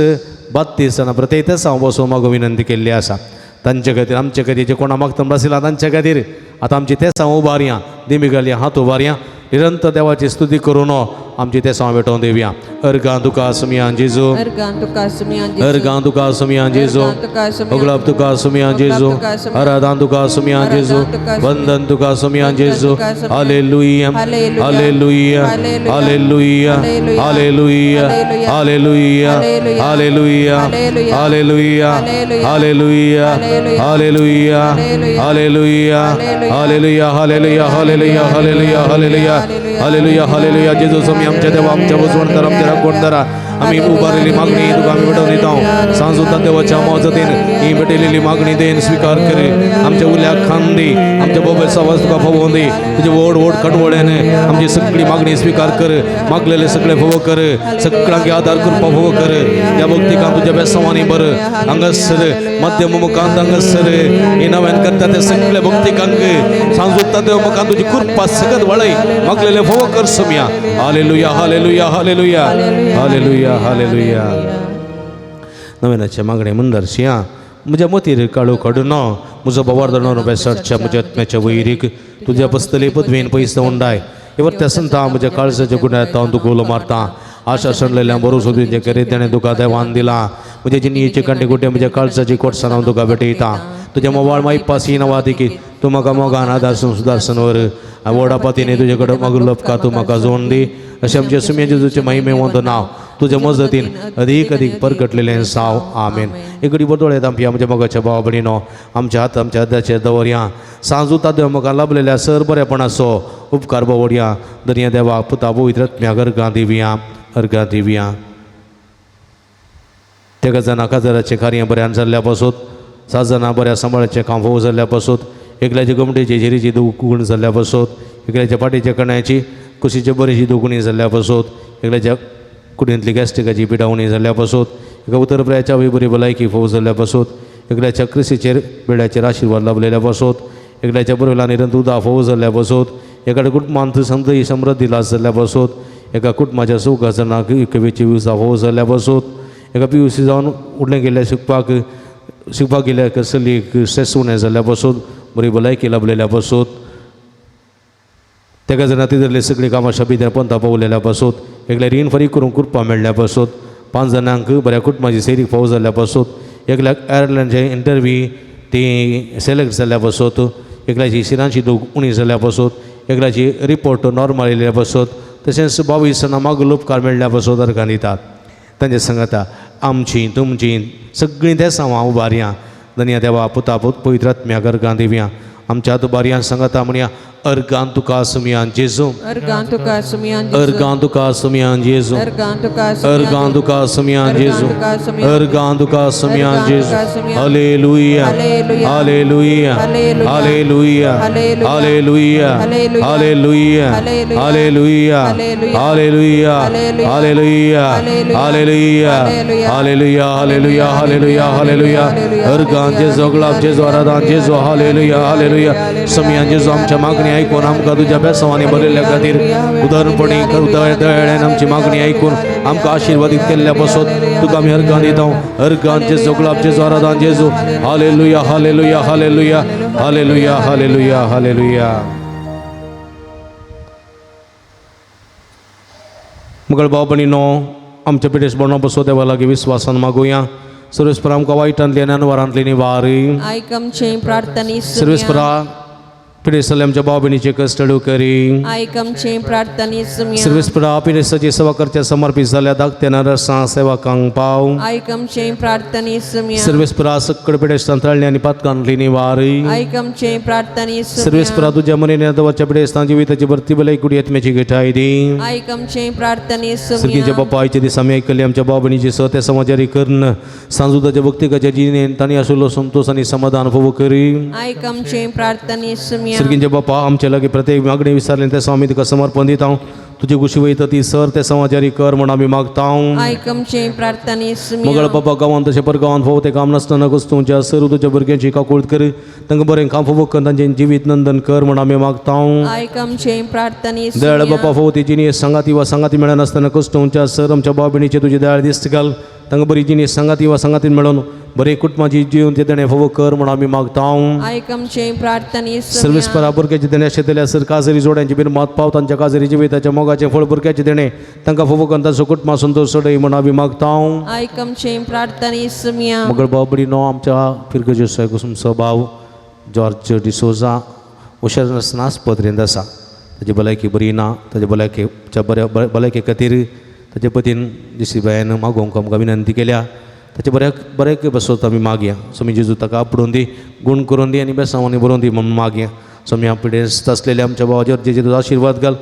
Speaker 3: 32 जाणां प्रत्येक हांव बसून म्हाका विनंती केल्ली आसा. तांचे खातीर आमचे खातीर जे कोणा मागता बसला तांचे खातीर आतां आमची तेसां उबारया. दिमी घालया हात उबारया. निरंतर देवाची स्तुती करून आमची तेसां भेटोवन दिवया. अर्गां तुका सुमया जेजू.
Speaker 4: अर्गां तुका सुमया जेजू.
Speaker 3: अर्गां तुका सुमया जेजू. उगडाप तुका सुमया जेजू. आराधान तुका सुमया जेजू. वंदन तुका सुमया जेजू. Hallelujah hallelujah hallelujah hallelujah hallelujah hallelujah hallelujah hallelujah hallelujah hallelujah hallelujah hallelujah hallelujah hallelujah hallelujah hallelujah hallelujah. जेजू स्वामी आमच्या देवा आमच्या वजवणदार आमच्या राखणदारा आम्ही उबारलेली मागणी तुका आमी भेटोवन दिता. सांजूता देवाच्या मजतीन ही भेटलेली मागणी देन स्वीकार करे. आमच्या उल्याक खान दी. आमच्या बोबेचो आवाज तुका फवोवन दी. तुजे व्हड व्हड खणवळ्याने आमची सगळी मागणी स्वीकार कर. मागलेले सगळे फवो कर. सगळ्यांक आदार करपा फवो कर. त्या भक्तिकान तुज्या बेसवानी बर हांगासर मध्यम मुखांत हांगासर ही नव्यान करता ते सगळे भक्तिकांक सांजूता देव मुखान तुजी कृपा सगळं वळय. मागलेले फवो कर समया. Hallelujah hallelujah hallelujah hallelujah hallelujah. नव्यानाचे मागणे मंदरशिया म्हज्या मतीर काळो काडून म्हजो बवार्दणो बेसटच्या म्हज्या आत्म्याच्या वैरीक तुज्या बसतले पदवेन पयस उंडाय. इवर संता म्हज्या काळजाच्या गुण्यात हांव तुका उलो मारता. आशा सणलेल्या बरो तुजें करीत ताणें तुका देवान दिला. म्हज्या जिणयेचे कांटे कुटे म्हज्या काळजाची कोटसाण हांव तुका भेटयता. तुज्या मोवाळ मायपास ही नवा देखी तूं म्हाका मोगान आदार सुदारसन वर व्हडा पातीने तुजे कडेन मागून लपका तूं म्हाका जोन दी. अशें आमच्या सुम्या जेजूचें महिमे वंद नांव तुज्या मजतीन अदीक अदीक परगटलेलें साव. आमेन. एक घडी दोळे धांपया म्हज्या मोगाच्या भावा भयणीनो. आमच्या हात आमच्या हाताचेर दवरया. सांजू तादेव म्हाका लाभलेल्या सर बरेपणाचो उपकार बवडया. दर्या देवा पुता पवित्र आत्म्याक अर्गां दिवया अर्गां दिवया. तेगा जाणां काजाराचें कार्य बऱ्यान जाल्ल्या पासून 7 जाणां बऱ्या सांबाळाचें काम फोव जाल्ल्या पासून एकल्याच्या गोमटेची झेरीची दुगुण जाल्ल्या पासून एकल्याच्या पाटीच्या कण्याची कुशीचे बरीची दुगुणी जाल्ल्या पासून एकल्याच्या कुडींतली गॅस्ट्रिकाची पिडा उणी जाल्ल्या पासून एका उतरप्रायाच्या बरी भलायकी फोव जाल्ल्या पासून एकल्याच्या कृशीचेर बेड्याचेर आशिर्वाद लाभलेल्या पासून एकल्याच्या बरोबर निरंतर उदा फोव जाल्ल्या पासून एका कुटुंबांत समृद्धी समृद्धी लास जाल्ल्या पासून एका कुटुंबाच्या सुख जाणांक एकवेची विसा फोव जाल्ल्या पासून एका पी यू सी जावन उडलें गेल्ल्या शिकपाक शिकपाक गेल्या कसली स्ट्रेस उणें जाल्ल्या पासून बरी भलायकी लाभलेल्या पासून तेका जाणा तितले सगळीं कामां शबीत पंथा पावलेल्या पासून एकल्या रीण फारीक करूंक कृपा मेळ्ळ्या पासून 5 जाणांक बऱ्या कुटुंबाची सैरीक फावो जाल्ल्या पासत, एकल्याक एअरलायनचे इंटरव्यू ती सिलेक्ट जाल्ल्या पासत, एकल्याची शिरांची दूख उणी जाल्ल्या पासत, एकल्याची रिपोर्ट नॉर्मल येयल्ल्या पासत, तशेंच 22 जाणां मागील उपकार मेळ्ळ्या पासत अर्गां दितात. तांचे सांगाता आमची तुमची सगळीं देसांवां उबारया. धन्या देवा पुता पवित्र आत्म्याक अर्गां दिवया. आमच्या दुबारयां सांगाता म्हणया अर्गां तुका सुमयान जेजू,
Speaker 4: अर्गां तुका सुमयान जेजू,
Speaker 3: अर्गां तुका सुमयान जेजू,
Speaker 4: अर्गां तुका
Speaker 3: अर्गां तुका सुमयान जेजू, अर्गां तुका सुमयान जेजू. Hallelujah, hallelujah, hallelujah, hallelujah, hallelujah, hallelujah, hallelujah, hallelujah, hallelujah, hallelujah, hallelujah, hallelujah, hallelujah. अर्गां जेजू, गुलाब जेजू, आराधान जेजू, हालेलुया, हालेलुया. समियान जेजू आमच्या मागणी ऐकून आमकां तुज्या बेसांवांनी बरयल्ल्या खातीर उदारणपणी दयाळ्यान आमची मागणी ऐकून आमकां आशिर्वादीत केल्ल्या पासत तुका आमी अर्गां दिता. अर्गां जेजू, गुलाब जेजू, आराधान जेजू. Hallelujah, hallelujah, hallelujah, hallelujah, hallelujah, hallelujah. मगळ भाव भयणीनो, आमच्या पिडेस बणो बसो देवा लागीं विस्वासान मागुया. सर्वेस्परा आमकां वायटांतली आनी अनवारांतली निवारी.
Speaker 4: आयक आमचे प्रार्थने
Speaker 3: सर्वेस्परा पिडेसले आमच्या भाव भयणीचे कश्ट करी.
Speaker 4: आयक आमचे प्रार्थने सुमया.
Speaker 3: सर्वेस्परा पिडेसाची सेवा करच्या समर्पित जाल्या धाकट्या रसां सेवकांक पाव.
Speaker 4: आयक आमचे प्रार्थने सुमया.
Speaker 3: सर्वेस्परा सक्कड पिडेस्तान तळणे आनी पातकांतली निवारी.
Speaker 4: आयक आमचे प्रार्थने सुमया.
Speaker 3: सर्वेस्परा तुज्या मनेन देवाच्या पिडेस्तान जिविताची भरती भलाय कुडी आत्म्याची घटाय दी.
Speaker 4: आयक आमचे प्रार्थने
Speaker 3: सर्गीच्या
Speaker 4: सुमया.
Speaker 3: बापा आयच्या दिसा आमी आयकल्ली आमच्या भाव भयणीची स त्या समाजारी करून सांजुदाच्या भक्तिकाच्या जिणेन तांणी आशिल्लो संतोष आनी समाधान फावो करी.
Speaker 4: आयक आमचे प्रार्थने सुमया.
Speaker 3: सर्गींच्या बापा आमच्या लागीं प्रत्येक मागणी विचारलें तें आमी तुका समर्पण दिता. तुजी कुशी वयता ती सर ते समाजारी कर म्हूण आमी मागता.
Speaker 4: आयक आमचे प्रार्थने सुमया.
Speaker 3: मगळ बाबा गांवांत तशें पर गांवांत फावो तें काम नासतना वस्तूंच्या सर तुज्या भुरग्यांची काकूळत कर, तांकां बरें काम फावो कर, तांचें जिवीत नंदन कर म्हूण आमी मागता.
Speaker 4: आयक आमचे प्रार्थने
Speaker 3: दयाळ
Speaker 4: सुमया.
Speaker 3: बापा फावो ती जिणी सांगाती वा सांगाती मेळनासतना कस्तुंच्या सर आमच्या भाव भयणीचे तुजी दयाळ दिस्त घाल, तांकां बरी जिणी सांगाती वा सांगातीन मेळोवन बरें कुटुंबाची जीवन ते देणें फावो कर म्हूण आमी मागता.
Speaker 4: आयक आमचे प्रार्थने
Speaker 3: सर्वीस
Speaker 4: सुमया.
Speaker 3: परा भुरग्याचे देणे शेतल्या सर काजरी जोड्यांची बिरमात पाव, तांच्या काजरी जिविताच्या मोगाचें फळ भुरग्याचें देणें तांकां फावो करून तांचो कुटुंबा संतोष सडय म्हूण आमी मागता.
Speaker 4: आयक आमचे प्रार्थने सुमया.
Speaker 3: मगळ भाव भयणीनो, आमच्या फिरगजे कुसुमचो भाव जॉर्ज डिसोजा हुशार नासतना आस्पत्रेंत आसा. ताजी भलायकी बरी ना. ताज्या भलायकेच्या बऱ्या भलायके खातीर ताजे पतीन दिसी बायान मागोवंक आमकां विनंती केल्या. ताचे बऱ्याक बऱ्याक बसोत आमी मागया. स्वामी जेजू ताका आपडून दी, गूण करून दी आनी बेसांवांनी बरोवन दी म्हणून मागया. स्वामी पिडेस्त आसलेल्या आमच्या भावाचेर जेजे तुजो आशिर्वाद घाल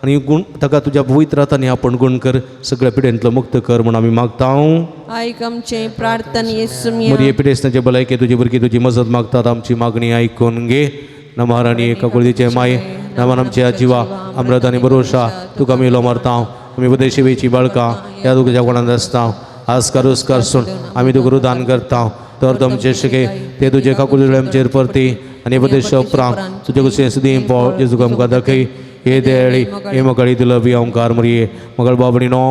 Speaker 3: आनी गूण ताका तुज्या पवित्र हातांनी आपण गूण कर, सगळ्या पिडेंतलो मुक्त कर म्हूण आमी मागता.
Speaker 4: आयक आमचे प्रार्थने सुमया.
Speaker 3: मोरये पिडेस्तांचे भलायके तुजी भुरगीं तुजी मजत मागतात. आमची मागणी आयकून घे. नमाराणी काकुळतीचे माय, नमान आमच्या जिवा अमृत आनी बरोशा तुका आमी उलो मारता. आमी उपदेशेची बाळकां ह्या तुज्या कोणांत आसता. आस्कार उस्कार सून आमी तुका रुदान करता. तर तुमचे शिके ते तुजे काकुळती आमचेर परती आनी उपदेश उपरांत तुजे कुशें सुदीं पो जेजू आमकां दाखय. हे दयाळी हे मोगाळी दिलबी ओंकार मरये. मगळ बाबणी नो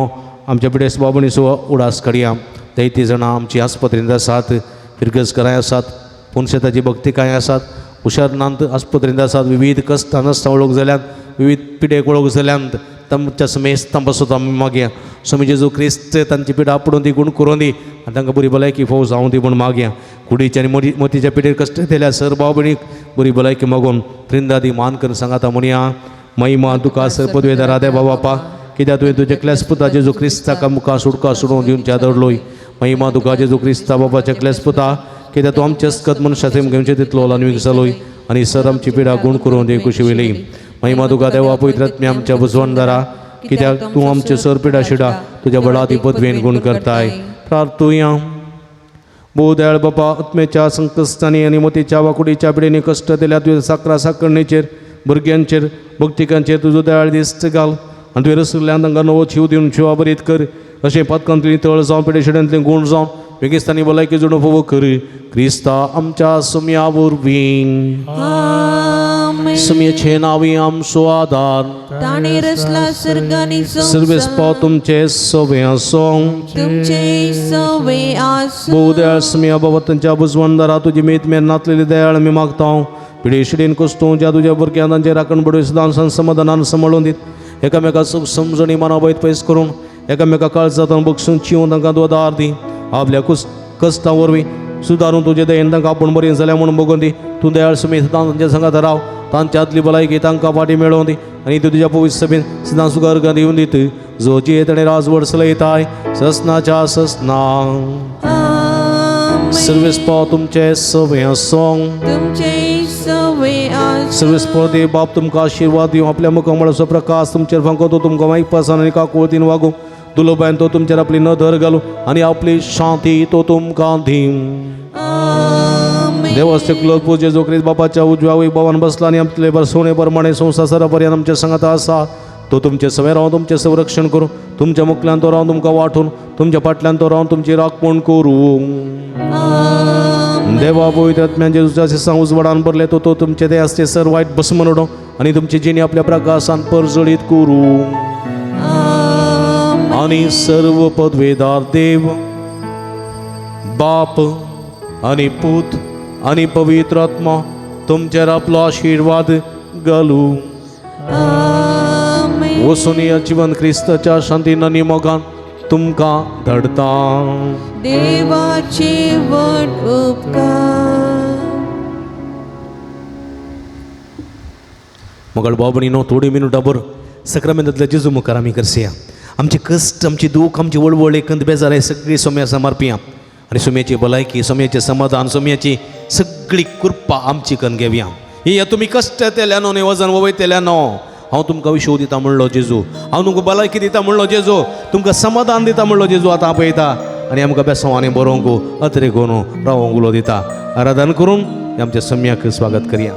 Speaker 3: आमच्या पिडेस बाबणी सो उडास काडया. जायतीं जाणां आमची आस्पत्रेंत आसात, फिरगजकरांय आसात, पुनशेताची भक्तिकांय आसात, हुशार नांत आस्पत्रेंत आसात, विविध कश्टां नासता वळख जाल्यात, विविध पिडेक वळख जाल्यात. तांच्या समेस्तां पासत आमी मागया. स्वामी जेजू क्रिस्त तांची पिडा आपडून दी, गूण करून दी आनी तांकां बरी भलायकी फोव जावं दी म्हूण मागया. कुडीच्या आनी मोतीच्या पिडेर कश्ट दिल्या सर भाव भयणीक बरी भलायकी मागून त्रिंदादी मान करून सांगाता म्हणया. महिमा तुका सर पदवेदारा देवा बापा, कित्याक तुवें तुज्या क्लेस पुता जेजू क्रिस्ताक मुखार सुटका सोडून दिवच्या दवरलोय. महिमा तुका जेजू क्रिस्ता बाबाच्या क्लेस पुता, कित्याक तूं आमचे अस्कत मनशाचे घेवचे तितलो लानवीक जालोय आनी सर आमची पिडा गूण करून दे कुशी वेली. महिमा तुका देवा पवित्र आत्म्या आमच्या बुजवणदारा, कित्याक तूं आमचे सर पिडा शिडा तुज्या बळाती पदवेन गूण करताय. प्रार्थुया. भोव बापा, आत्मेच्या संकश्टांनी आनी मोतीच्या वाकुडीच्या पिडेनी कश्ट दिल्या तुवें साकरा साकरणेचेर भुरग्यांचेर भक्तिकांचेर तुजो दयाळ दिस्त घाल आनी तुवें रसुल्ल्यान तांकां नवो शिव दिवन शिवा बरीत कर. अशें पातकांतली तळ जावं पिडे शिड्यांतलें गूण जावं वेगिस्तानी भलायकी जोडून फोवो कर. क्रिस्ता आमच्या सुम्या वरवीं. सुम्याचे नांवी आमचो आदार.
Speaker 4: ताणें रचला सर्ग आनी
Speaker 3: सर्वेस्पा
Speaker 4: संवसार.
Speaker 3: तुमचे सवे आसूं.
Speaker 4: तुमचे सवे आसूं.
Speaker 3: भोव दयाळ सुम्या बाबा तांच्या बुजवणदारा तुजी मेत मेर नातलेली दयाळ आमी मागता. पिडे शिडेन कोस्तूं ज्या तुज्या भुरग्यां तांचे राखण बडय सदां समाधानान सांबाळून दीत एकामेका समजणी मनावयत पयस करून एकामेका काळजांत बक्षून चिवन तांकां तूं आदार दी. आपल्या कश्टां वरवीं सुदारून तुजे दयेन तांकां आपूण बरीं जाल्या म्हणून बगोवन दी. तूं दयाळ सुमी सदां तांच्या संगात राव, तांच्या आदली भलायकी तांकां फाटीं मेळोवन दी आनी तूं तुज्या पवित्र सभेन सदां सुगार दिवन दित, जो जियेत आनी राजवट चलयताय ससनाच्या ससना. सर्वेस्पाव तुमचे सवे आसूं.
Speaker 4: तुमचे सवे आसूं.
Speaker 3: सर्वेस्पाव देव बाप तुमकां आशिर्वाद दिवं, आपल्या मुखामळाचो प्रकाश तुमचेर फांको, तो तुमकां मायपासान आनी काकुळतीन वागूं. दुलोबायन तो तुमचेर आपली नदर घालूं आनी आपली शांती तो तुमकां दिवं. देवाचे क्लोज जेजू क्रिस्त बापाच्या उजव्या वैभवान बसला आनी आमचे सोने प्रमाणे संवसार सरापर्यंत आमच्या संगात आसा. तो तुमचे सवे रावन तुमचें संरक्षण करूं, तुमच्या मुखल्यान तो रावन तुमकां वांटून, तुमच्या फाटल्यान तो रावन तुमची राखण करूं. देवा पवित्र आत्म्यान जेजूच्या सिसां उजवाडान भरले तो तो तुमचे ते आसचे सर वायट भस्म उडोवं आनी तुमची जिणी आपल्या प्रकाशान परजळीत करूं. आनी सर्व पदवेदार देव बाप आनी पूत आनी पवित्र आत्मा तुमचेर आपलो आशिर्वाद घालूं. वचून ह्या जिवन क्रिस्ताच्या शांतीन आनी मोगान तुमकां धाडटा.
Speaker 4: देवाचे व्हड उपकार.
Speaker 3: मगळ बाबणीनो थोडी मिनुटां भर सक्रामेंतांतल्या जेजू मुखार आमी करसया. आमचे कश्ट, आमची दूख, आमची वळवळ, एकंद बेजार हे सगळी सोम्या समर्पिया आनी सोम्याची भलायकी, सोम्याचें समाधान, सोम्याची सगळी कृपा आमची कन घेवया. हे तुमी कश्ट येतल्यानो न्ही वजन वयतल्यानो, हांव तुमकां विशो दिता म्हणलो जेजू, हांव तुमकां भलायकी दिता म्हणलो जेजू, तुमकां समाधान दिता म्हणलो जेजू. आतां आपयता आनी आमकां बेसवांनी बरोवंक अत्रे करून रावोंक उलो दिता. आराधन करून आमच्या सम्याक स्वागत करया.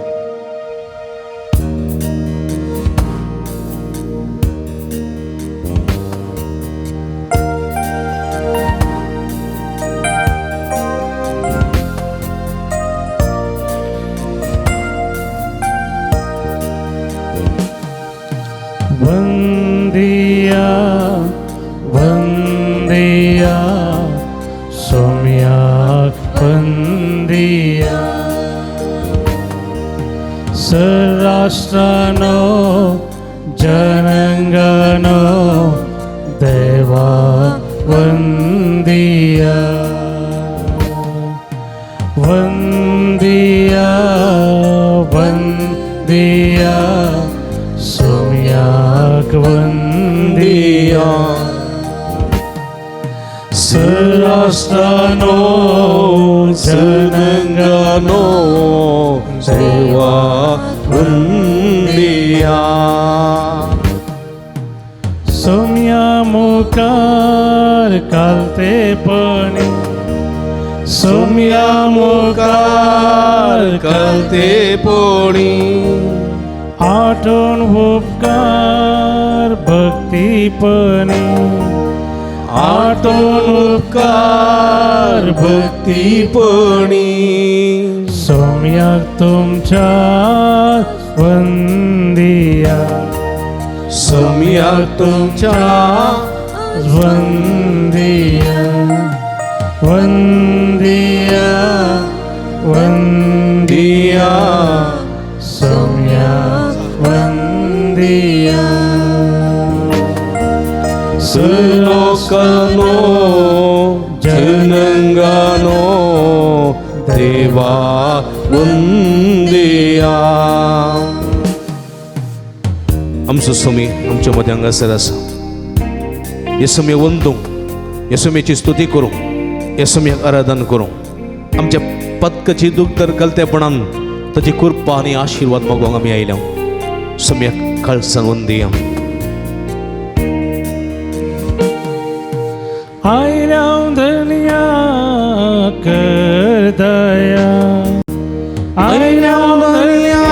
Speaker 2: वंदिया वंदिया सोम्याक वंदिया, सराष्ट्रानो जनंगनो देवा वंदिया. वंदिया वंदिया सोम्याक वंदिया, सराष्ट्रानो
Speaker 3: जनंगनो देवा वंदिया.
Speaker 2: सोम्या मुखार कालतेपणी,
Speaker 3: सोम्या मुखार कालतेपणी,
Speaker 2: आठवण उपकार भक्तीपणी,
Speaker 3: आठवण उपकार भक्तीपणी,
Speaker 2: सोम्याक तुमच्या वंदिया,
Speaker 3: सोम्याक तुमच्या
Speaker 2: वंदिया. वंदिया वंदिया सोम्याक वंदिया.
Speaker 3: सलोकानो जनंगानो देवा वंदिया. आमचो स्वामी आमच्या मदें हांगासर आसा. हे स्वामी वंदूंक, हे स्वामीची स्तुती करूंक, हे स्वामीक आराधन करूंक, आमच्या पत्कची दूख तर कलतेपणान ताची कृपा आनी आशिर्वाद मागूंक आमी आयल्या. स्वामीक काळसान वंदिया.
Speaker 2: आयल्या धन्या कर दया, आयल्या धन्या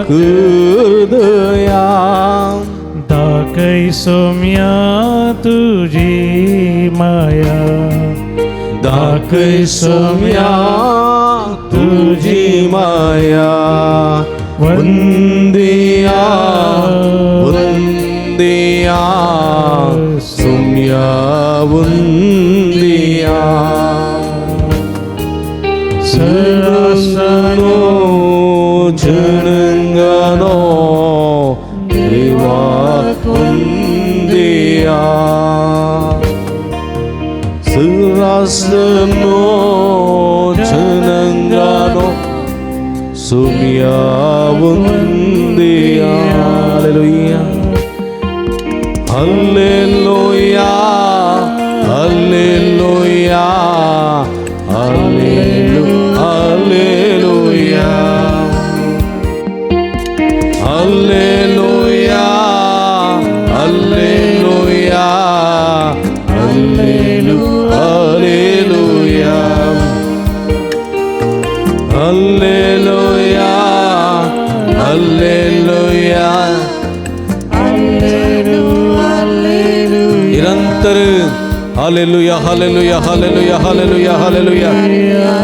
Speaker 3: कर दया,
Speaker 2: दाखय सोम्या तुझी माया,
Speaker 3: दाखय सोम्या तुझी माया. वंदिया वंदिया सोम्या वंदिया. सरासनो जनंगनो देवा वंदिया. आसनो जनंगानो सुमियावंदिया. Hallelujah hallelujah hallelujah hallelujah hallelujah hallelujah hallelujah hallelujah hallelujah. निरंतर hallelujah hallelujah hallelujah hallelujah hallelujah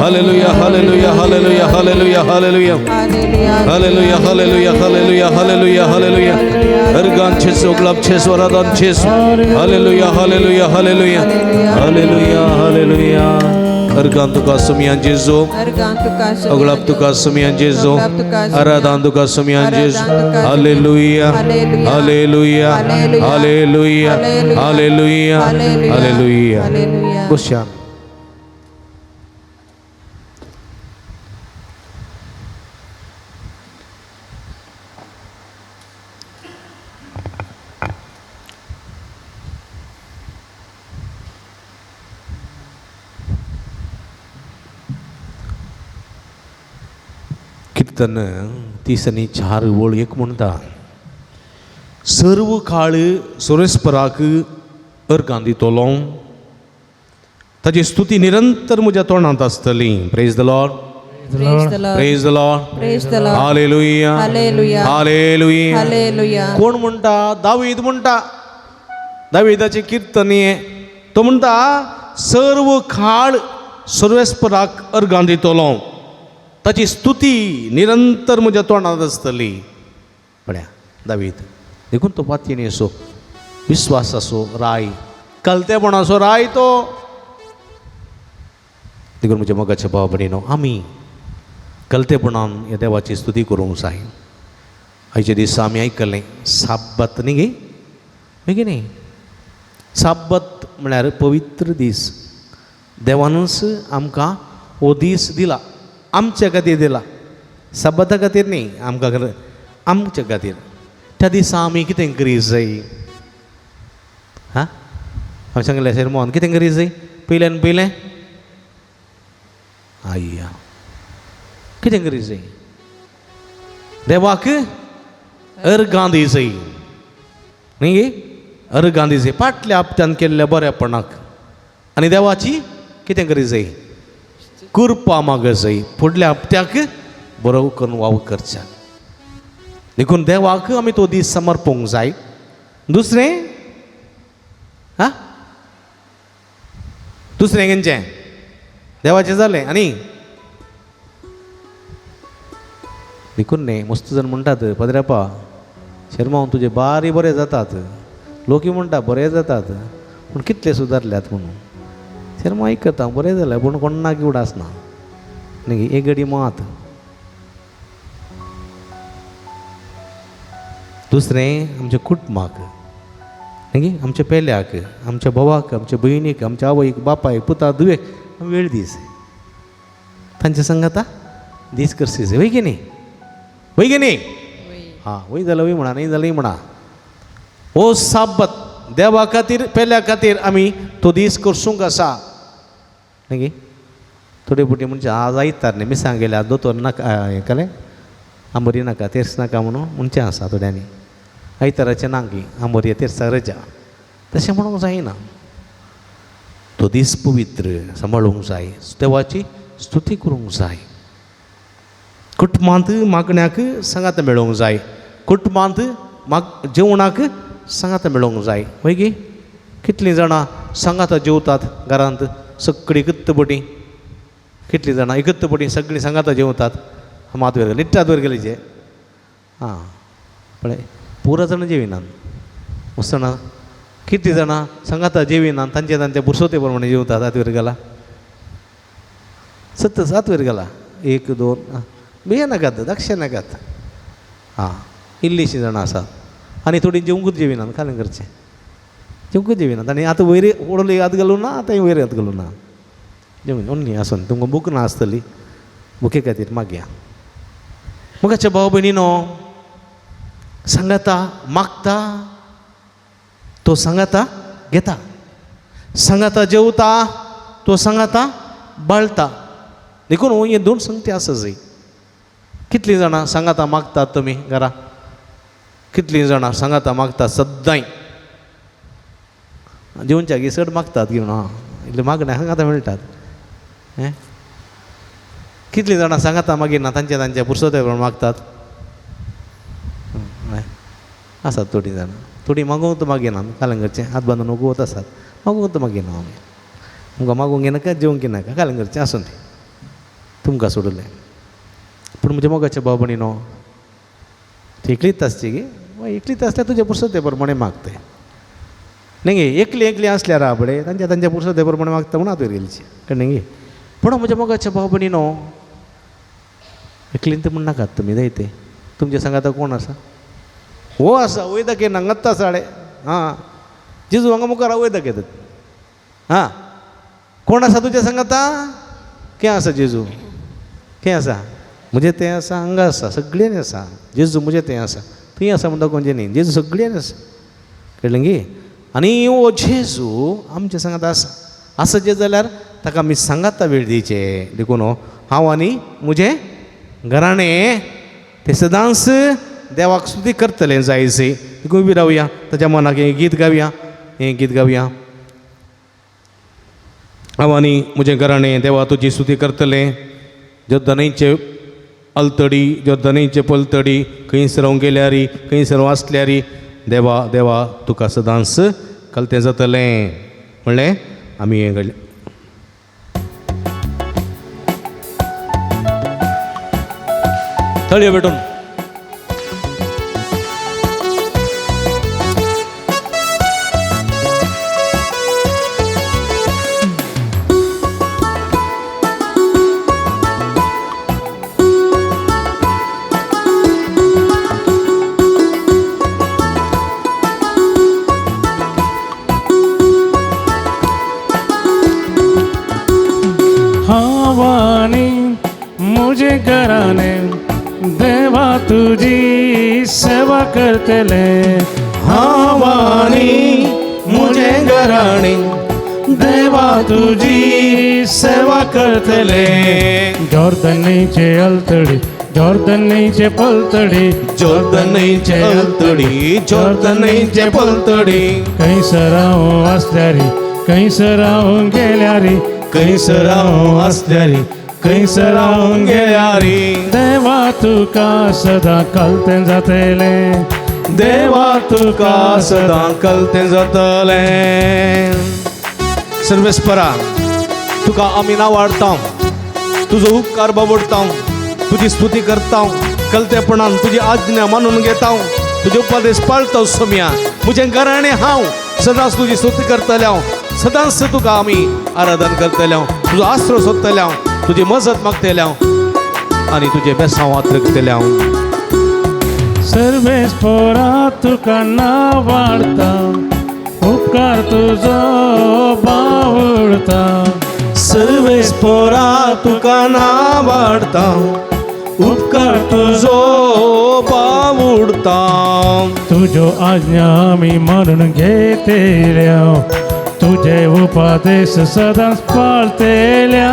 Speaker 3: hallelujah hallelujah hallelujah hallelujah hallelujah hallelujah hallelujah hallelujah hallelujah hallelujah. अर्गान छेसो गुलाब छेसो आराधन छेसो. Hallelujah hallelujah hallelujah hallelujah hallelujah. अर्गान तुका सुमियान जेजो, अगलाब तुका सुमियान जेजो, आराधन तुका सुमियान जेजो. Hallelujah hallelujah hallelujah hallelujah hallelujah. Question कीर्तन 34 ओळ 1 म्हणटा, सर्व काळ सुरेस्पराक अर्गां दितलो, ताजी स्तुती निरंतर म्हज्या तोंडांत आसतली. Praise the Lord.
Speaker 4: Praise the Lord.
Speaker 3: Praise the Lord.
Speaker 4: Praise the Lord.
Speaker 3: Hallelujah.
Speaker 4: Hallelujah.
Speaker 3: Hallelujah.
Speaker 4: Hallelujah.
Speaker 3: कोण म्हणटा? दावीद म्हणटा. दावीदाचें कीर्तन हें. तो म्हणटा सर्व काळ सर्वेस्पराक अर्गां दितलो, ताची स्तुती निरंतर म्हज्या तोंडांत आसतली. पळया दावीद देखून तो पातयेनी असो विस्वासाचो राय, कलतेपणाचो राय तो. देखून म्हज्या मोगाच्या भाव भयणीनो, आमी कलतेपणान ह्या देवाची स्तुती करूंक जाय. आयच्या दिसा आमी आयकलें साब्बत न्ही गे, मागीर न्ही साब्बत म्हळ्यार पवित्र दीस. देवानूच आमकां हो दीस दिला, आमच्या खातीर दिला, साब्बता खातीर न्ही, आमकां आमच्या खातीर. त्या दिसा आमी कितें करीत जाय? हां, हांवें सांगलें शेरमोन कितें करीत जाय? पयल्यान पयलें आय्या कितें करीत जाय? देवाक अर्गां दी जाय न्ही गे, अर्गां दी जाय फाटल्या हप्त्यान केल्ल्या बऱ्यापणाक. आनी देवाची कितें करीत जाय? कृपा माग जाय फुडल्या हप्त्याक बरो करून वावर करच्याक. देखून देवाक आमी तो दीस समर्पूंक जाय. दुसरें हां, दुसरें खंयचें? देवाचें जालें. आनी देखून न्ही मस्त जण म्हणटात, पदरापा शेरमांव तुजे बारी बरे जातात, लोकी म्हणटा बरे जातात, पूण कितले सुदारल्यात म्हणून. शेरमांव आयकता बरें जालें, पूण कोणाक उडास ना न्ही, एक घडी मात. दुसरें आमच्या कुटुंबाक न्ही, आमच्या पेल्याक, आमच्या भावाक, आमच्या भयणीक, आमच्या आवयक, बापायक, पुता धुवेक आमी वेळ दीस तांच्या संगाता दीस करसी वय की न्ही, वय की न्ही? हां, वय जाल्यार वय म्हणा, न्ही जाल्यार म्हणा. हो साब्बत देवा खातीर पेल्या खातीर आमी तो दीस करसूंक आसा न्ही. थोडे पुटी म्हणजे आज आयतार न्ही, मिसांग गेल्यार दोतोर नाका हें केलें आंबोरी नाका तेर्स नाका म्हणून म्हणचें आसा थोड्यांनी. आयताराचें ना की आंबोरी तेर्सा रजा, तशें म्हणूंक जायना. तो दीस पवित्र सांबाळूंक जाय, देवाची स्तुती करूंक जाय. कुटुंबांत मागण्याक सांगात मेळोवंक जाय, कुटुंबांत माग जेवणाक सांगात मेळोवंक जाय. वय गे, कितलीं जाणां सांगात जेवतात घरांत, सगळीं एकत्तपटी, कितलीं जाणां एकत्तपटी सगळीं सांगात जेवतात. मात वयर गेले, निट्टात वयर गेले जे आं पळय पुरा जाणां जेविनात, वचना कितलीं जाणां सांगाता जेविनात, तांचे तांचे पुरसोते प्रमाणे जेवतात. हात वयर गेला, सत्त सात वयर गेला, 1 2 भिये नाकात, दक्ष नाकात. आं, इल्लीशीं जाणां आसात आनी थोडीं जेवंकूच जेविनात, खालें करचें जेवंकूच जेविनात. आनी आतां वयर ओडले हात घालूं ना, आतां वयर हात घालूं ना. जेवण ओन्नी आसून तुमकां भूक ना आसतली, भुके खातीर मागया. मोगाच्या भाव भयणीनो, सांगाता मागता तो सांगाता घेता, सांगाता जेवता तो सांगाता बाळता. देखून हे दोन संगती आसा जंय. कितलीं जाणां सांगाता मागतात तुमी घरा? कितलीं जाणां सांगाता मागतात सद्दांय? जेवच्या गी चड मागतात घेवन, आं इल्लें मागणें सांगाता मेळटात. हें कितलीं जाणां सांगाता मागीर ना तांचे तांचे पुरसोते प्रमाण मागतात? आसात थोडीं जाणां, थोडीं मागूंक मागिना, कालंगरचें हात बांदून उगवत आसात, मागूंक मागिना आमी. तुमकां मागूंक घेनाका, जेवंक घेनाका, कालंगरचें आसूं तें, तुमकां सोडलें. पूण म्हज्या मोगाच्या भाव भयणीनो, ती एकलीच आसची गे, एकलीच आसल्यार तुजे पुरसोते प्रमाणें मागताय न्ही गे. एकली एकली आसल्यार आहा पळय तांच्या तांच्या पुरसोते प्रमाणें मागता म्हणून हातूर गेलची कळ्ळें गे. पूण म्हज्या मोगाच्या भाव भयणीनो, एकलीन म्हण नाकात तुमी जाय ते. तुमच्या सांगाता कोण आसा? हो आसा वय दाखयना हांगाच आसा. आं जेजू हांगा मुखार वय दाखयतात. आं कोण आसा तुज्या सांगाता? कें आसा जेजू? कें आसा? म्हजें तें आसा, हांगा आसा, सगळ्यांनी आसा. जेजू म्हजें तें आसा, थंय आसा म्हणटा कोणचें न्ही, जेजू सगळ्यांनी आसा, कळ्ळें गे. आनी हो जेजू आमच्या सांगाता आसा. आसा जे जाल्यार ताका आमी सांगाता वेळ दिवचे. देखून हांव आनी म्हजें घराणें ते सदांच देवाक स्तुती करतलें जायचे. देखून उबी रावया, ताच्या मनाक हें गीत गावया, हें गीत गावया. हांव आनी म्हजें घराणें देवा तुजी स्तुती करतलें. जोर्दनीचे अलतडी, जोर्दनीचे पलतडी, खंयसर हांव गेल्यारी, खंयसर हांव आसल्यारी, देवा देवा तुका सदांच कलतें जातलें म्हणलें आमी हें घडलें. तळयो भेटून
Speaker 2: मुझे घराने देवा तुझी सेवा करतले.
Speaker 3: हांवानी मुझे घराणे देवा तुझी सेवा करतले.
Speaker 2: जोर्दनीचे अलतडी, जोर्दनीचे पलतडी,
Speaker 3: जोर्दनीचे अलतडी, जोर्दनीचे पलतडी,
Speaker 2: खंयसर हांव आसल्यारी, खंयसर हांव गेल्यारी,
Speaker 3: खंयसर हांव आसल्यारी, खंयसर हांव गेल्यारी,
Speaker 2: देवा तुका सदां कलतें जातलें.
Speaker 3: देवा तुका सदां कलतें जातलें. सर्वेस्परा तुका आमी नांव हाडता, तुजो उपकार बाबडता, तुजी स्तुती करता, कलतेपणान तुजी आज्ञा मानून घेता, तुजे उपदेश पाळता. सोम्या म्हजें घराणें हांव सदांच तुजी स्तुती करतलें हांव, सदांच तुका आमी आराधन करतले हांव, तुजो आसरो सोदतले हांव, तुजी मजत मागतले हांव आनी तुजें बेसांव आत्रकतलें हांव.
Speaker 2: सर्वेस्परा तुका नांव वाडता, उपकार तुजो बावुळता.
Speaker 3: सर्वेस्परा तुका नांव वाडता, उपकार तुजो बावुडता.
Speaker 2: तुज्यो आज्ञा आमी मानून घेतल्या, तुजे उपदेश सदांच पाळतेल्या.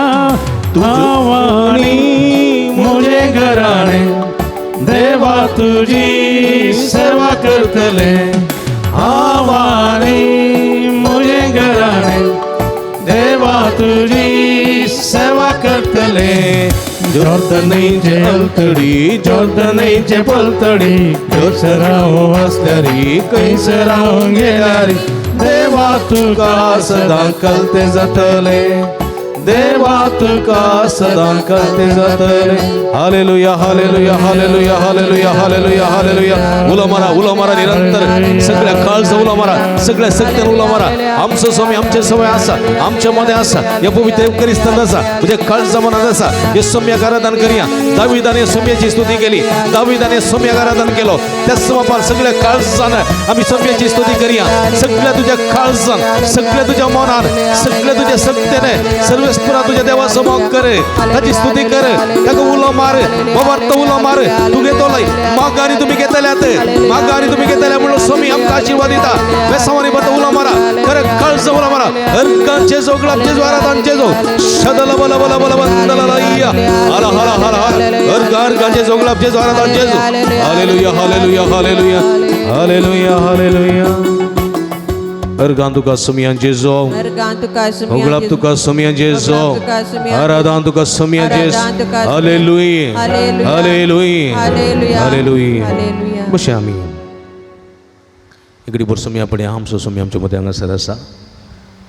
Speaker 2: हांव आनी म्हजें घराणें देवा तुजी सेवा करतले. हांव आनी म्हजें घराणें देवा तुजी सेवा करतले.
Speaker 3: जोर्दनीचे अलतडी, जोर्दनीचे पलतडी, खंयसर हांव आसल्यारी, खंयसर हांव गेल्यारी, देवा तुका सदां कलतें जातलें. देवा तुका सदां कलतें जातलें. Hallelujah, hallelujah, hallelujah, hallelujah, hallelujah, hallelujah. उलो मारा, उलो मारा निरंतर, सगळ्या काळजा उलो मारा, सगळ्या सक्त्यान उलो मारा. आमचो स्वामी आमचे सवय आसा, आमच्या मध्ये आसा, या पवित्र येवकरिस्तान आसा, तुझ्या काळजा मनात आसा. हे सोम्याक आराधन करूया. दाविदाने सोम्याची स्तुती केली, दाविदाने सोम्याक आराधन केलो. त्याच बापार सगळ्या काळजान आम्ही सोम्याची स्तुती करूया. सगळ्या तुझ्या काळजान, सगळ्या तुझ्या मनान, सगळ्या तुझ्या सत्तेने सर्व दिसपुरा तुज्या देवाचो मोग कर, ताची स्तुती कर, ताका उलो मार, बाबार्थ उलो मार. तूं घेतलोय मागारी तुमी घेतल्यात, मागारी तुमी घेतल्या म्हणून स्वामी आमकां आशिर्वाद दिता. बेसांवानी बत उलो मारा, खरें काळज उलो मारा. हरकांचे जेजो, गुलाब जेजो, आराधन जेजो, शदल बल बल बल बंदल हला हला हला हर हर जेजो, गुलाब जेजो, आराधन जेजो. Hallelujah hallelujah hallelujah hallelujah hallelujah. अर्गान तुका सुमियान जेजो, गुलाब तुका सुमियान जेजो, आराधन तुका सुमियान जेजो. Hallelujah hallelujah hallelujah. बशे आमी इकडे भर सुमिया पडया आमचो सुमी आमच्या मदें हांगासर आसा.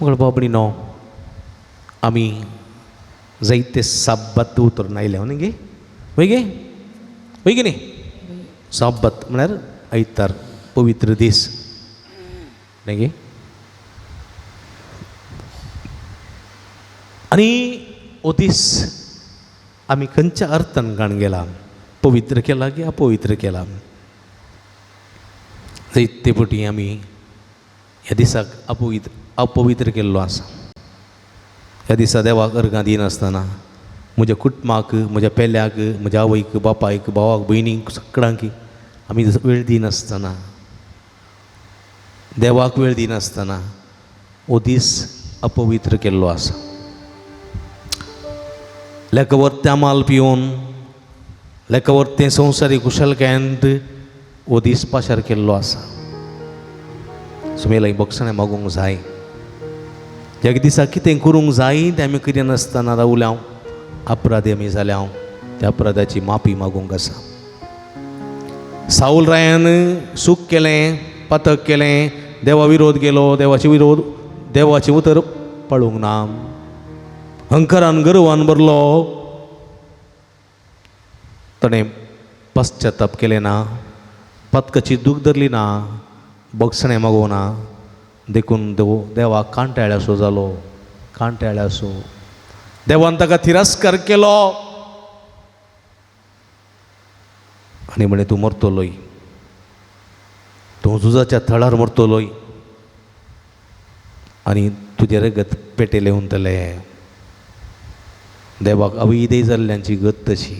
Speaker 3: मगळ बाबडी न्हू आमी जायते साब्बात उतरून आयल्या न्ही गे, वय गे, वय गे न्ही. साब्बात म्हळ्यार आयतार, पवित्र दीस न्ही गे. आनी हो दीस आमी खंयच्या अर्थान काण गेला, पवित्र केला की अपवित्र केला. जायते फावटी आमी ह्या दिसाक अपवित्र अपवित्र केल्लो आसा. ह्या दिसा देवाक अर्गां दिनासतना म्हज्या कुटुंबाक, म्हज्या पेल्याक, म्हज्या आवयक, बापायक, भावाक, भयणीक, सगळ्यांक आमी वेळ दिनासतना, देवाक वेळ दिनासतना हो दीस अपवित्र केल्लो आसा. लेखवरत्या माल पिवन, लेखवरतें संवसारीक कुशलकायेंत हो दीस पाशार केल्लो आसा. सुमेलाय बक्षणें मागूंक जाय, ज्या दिसा कितें करूंक जाय तें आमी करिनासतना रावल्या, अपराधी आमी जाल्या, त्या अपराधाची माफी मागूंक आसा. साऊल रायान सूख केलें, पातक केलें, देवा विरोध केलो, देवाचे विरोध, देवाचें उतर पाळूंक ना, हंकारान गर्वान भरलो, ताणें पश्चाताप केलें ना, पातकाची दूख धरली ना, बक्षणें मागोवना ना, देखून देवाक कांटाळ्यासो जालो, कांटाळ्यासो. देवान ताका तिरस्कार केलो आनी म्हळें तूं मरतलोय, तूं झुजाच्या थळार मरतलोय आनी तुजें रगत पेटेलें उरतलें. देवाक अविदेय जाल्ल्यांची गत तशी.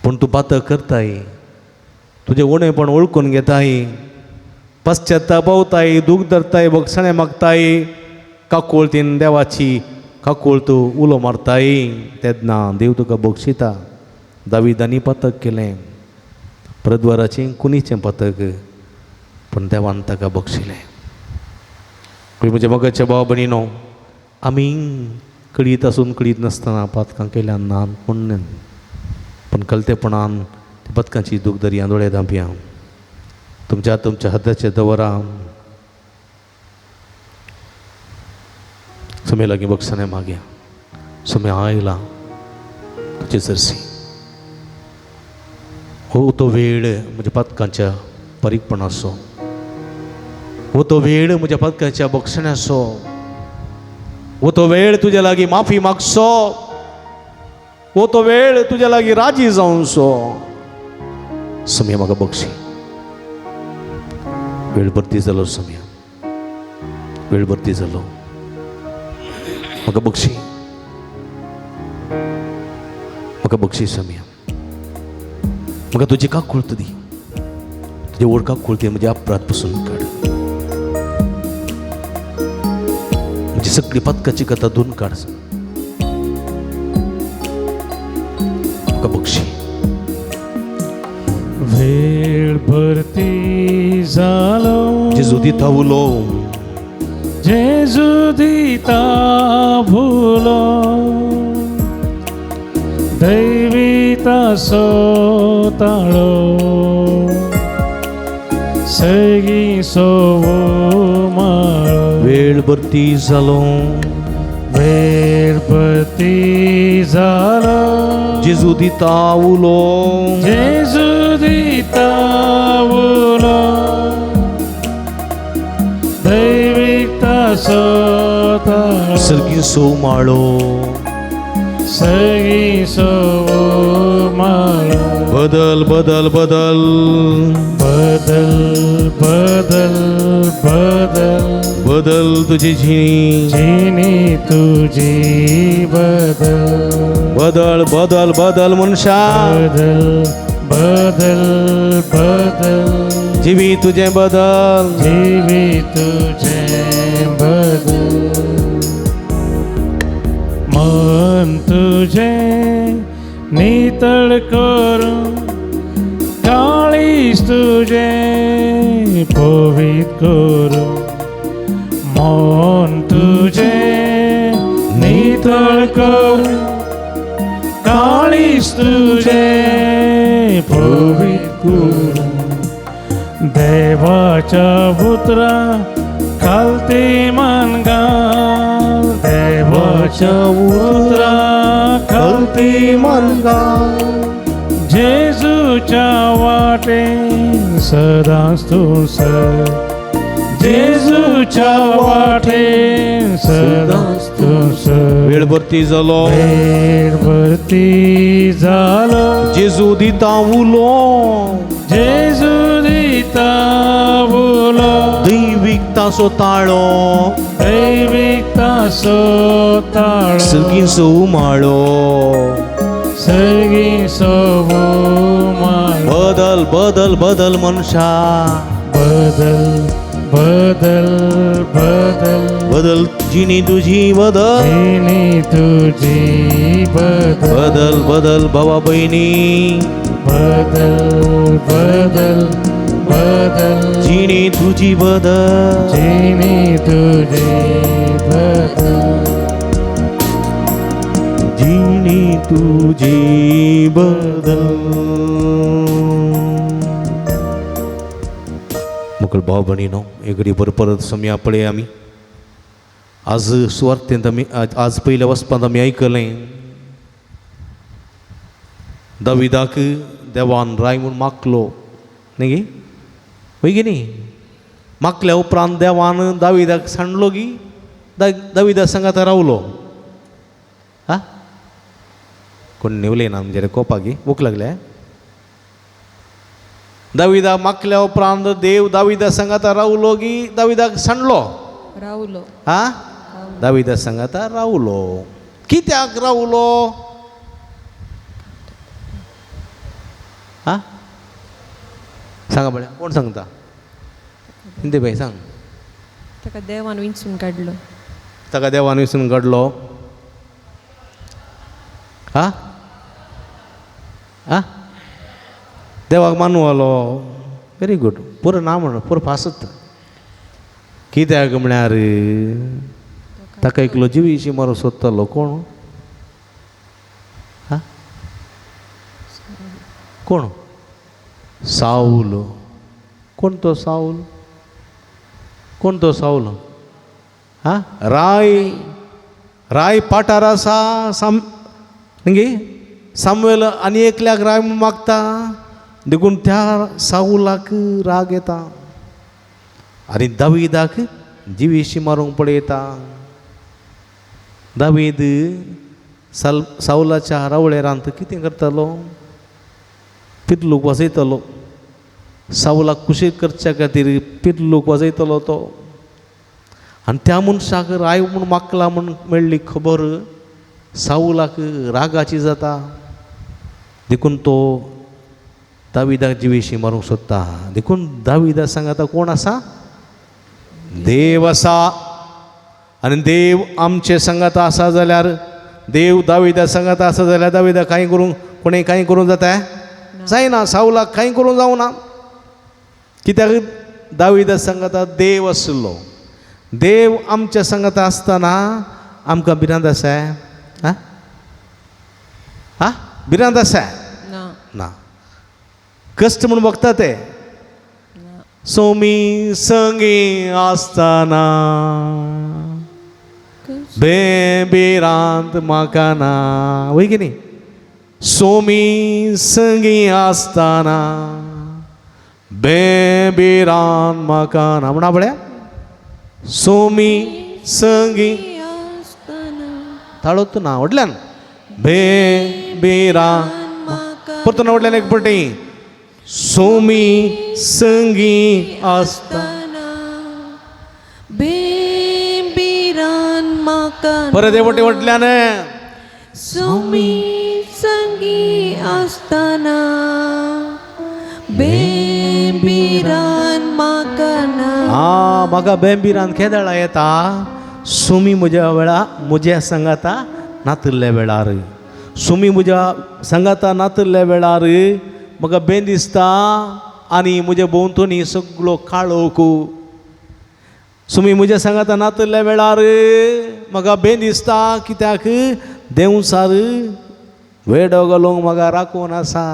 Speaker 3: पूण तूं पातक करताय, तुजें उणेपण वळखून घेताय, पश्चाताप पावताय, दूख धरताय, बक्षणें मागताय, काकुळतीन देवाची काकूळ तूं उलो मारताय, तेन्ना देव तुका बक्षिता. दाविदांनी पातक केलें, प्रद्वाराचें कुनीचें पातक, पूण देवान ताका बक्षिलें. म्हज्या मोगाच्या भाव भयणीनो, आमी कळीत आसून कळीत नासतना पातकां केल्या ना, पूण पूण कलतेपणान पदकांची दूख दर्या दोळे धांपया, तुमच्या तुमच्या हाताचे दवरा. सुमे लागीं बक्षाने मागया, सुमे आयला तुजे सरसी. हो तो वेळ म्हज्या पदकांच्या परीकपणाचो, हो तो वेळ म्हज्या पदकांच्या बक्षण्याचो, हो तो वेळ तुज्या लागीं माफी मागचो, हो तो वेळ तुज्या लागीं राजी जावचो. सुम्या म्हाका बक्षी. वेळ भरती जालो सुम्या, वेळ भरती जालो, म्हाका बक्षी, म्हाका बक्षी सुम्या. म्हाका तुजी काकूळत दी, तुजी ओड काकूळती म्हज्या अपराध पसून काड, म्हजी सगळी पदकाची कथा धुवन काड, म्हाका बक्षी.
Speaker 2: वेळ भरती जालो,
Speaker 3: जेजू दिता उलो,
Speaker 2: जेजू दिता भुलो, दैवी तासो ताळो, सगी सोवो माळो.
Speaker 3: वेळ भरती जालो,
Speaker 2: वेळ भरती जालो,
Speaker 3: जेजू दिता उलो,
Speaker 2: जेजू दिता उलो, दैवीक तासो ताळो,
Speaker 3: सर्गी सो माळो,
Speaker 2: सगी सोवो माळो.
Speaker 3: बदल बदल बदल
Speaker 2: बदल बदल बदल
Speaker 3: बदल तुजी जिणी,
Speaker 2: जिणी तुजी बदल.
Speaker 3: बदल बदल बदल मनशा,
Speaker 2: बदल बदल बदल,
Speaker 3: जिवीत तुजें बदल,
Speaker 2: जिवीत तुजें बदल. मन तुजें नितळ करून, काळीज तुजें पवित्र करून. मन तुजें नितळ करून, काळीज तुजें पवित्र करून. देवाच्या पुत्रा खालती मान घाल, देवाच्या उतरा खालती मान घाल. जेजूच्या वाटेन सदांच तूं सर, जेजूच्या वाटेन सदांच तूं सर.
Speaker 3: वेळ भरती जालो,
Speaker 2: वेळ भरती जालो,
Speaker 3: जेजू दिता उलो,
Speaker 2: जेजू दिता उलो,
Speaker 3: दैवीक तासो ताळो,
Speaker 2: दैवीक तासो ताळो,
Speaker 3: सगींचो उमाळो,
Speaker 2: सगींचो उमाळो.
Speaker 3: बदल बदल बदल मनशा,
Speaker 2: बदल बदल बदल,
Speaker 3: बदल जिणी तुजी बदल,
Speaker 2: जिणी तुजी बदल,
Speaker 3: बदल बदल भावा बहिणी,
Speaker 2: बदल बदल बदल,
Speaker 3: जिणी तुजी बदल,
Speaker 2: जिणी तुजी बदल,
Speaker 3: जिणी तुजी बदल. मुकल भाव भयणीनो, एक घडी बरोबर परत समया पळय आमी आज सुवार्थेंत आमी आज पयल्या वचपांत आमी आयकलें दाविदाक देवान राय म्हूण मागलो न्ही गी, वय गी न्ही. मागल्या उपरांत देवान दाविदाक सांडलो गी, दाविदा सांगाता रावलो. हा कोण न्हिवले ना आमचे कोपाक गी, भूक लागल्या. दाविदा मागल्या उपरांत देव दाविदा सांगाता रावलो गी, दाविदाक सांडलो.
Speaker 4: रावलो.
Speaker 3: हा दाविदा सांगाता रावलो. कित्याक रावलो? हा सांगा पळया, कोण सांगता? इंदे बाई सांग.
Speaker 4: ताका देवान विंचून काडलो.
Speaker 3: ताका देवान विसून काडलो. हा हा देवाक मानू आलो. Very good. पुरो ना म्हण पुरो फासत. कित्याक म्हळ्यार ताका एकलो जिवीशी मारूंक सोदतालो. कोण? हा कोण? सावल. कोण तो सावल? कोण तो सावल? हा राय, राय पाटार आसा. साम न्ही सामुएल आनी एकल्याक राय म्हूण मागता, देखून त्या सावलाक राग येता आनी दाविदाक जिवीशी मारूंक पळयता. दावीद सावलाच्या रावळेरांत कितें करतालो? पिर्लूक वाजयतालो. सावलाक कुशीक करच्या खातीर पिर्लूक वाजयतालो तो. आनी त्या मनशाक राय म्हूण मागला म्हूण मेळ्ळी खबर सावलाक रागाची जाता, देखून तो दाविदाक जिवीशी मारूंक सोदता. देखून दाविदा सांगाता कोण आसा? देव आसा. आनी देव आमचे सांगाता आसा जाल्यार, देव दाविदा सांगाता आसा जाल्यार दाविदा कांय करूंक कोणें कांय करूंक जाता जायना. सावलाक कांय करूंक जावना. कित्याक? दाविदा सांगाता देव आशिल्लो. देव आमच्या सांगाता आसतना आमकां भिरांत आसा? आं आं भिरांत आसा?
Speaker 4: ना.
Speaker 3: ना. कश्ट म्हूण बघता ते सोमी संगी आसतना बे भिरांत म्हाका ना. वय की न्ही? सोमी संगी आसतना बे भिरांत म्हाका ना. म्हणा पळया, सोमी संगी ताळोत ना व्हडल्यान बे भिरांत परतून व्हडल्यान एक पटी. सोमी संगी आसता
Speaker 4: बेबिरान म्हाका
Speaker 3: परत हे वटे वटल्यान
Speaker 4: सुमी संगी आसतना बेबिरान म्हाका ना.
Speaker 3: आ म्हाका बेंबिरान केदळा येता सुमी म्हज्या वेळा म्हज्या सांगाता नातिल्ल्या वेळार, सुमी म्हज्या सांगाता नातिल्ल्या वेळार म्हाका बें दिसता आनी म्हज्या भोंवतणी सगळो काळोख. सुमी म्हज्या सांगाता नातिल्ल्या वेळार म्हाका बें दिसता कित्याक देंवचार वेडो घालूंक म्हाका राखून आसा.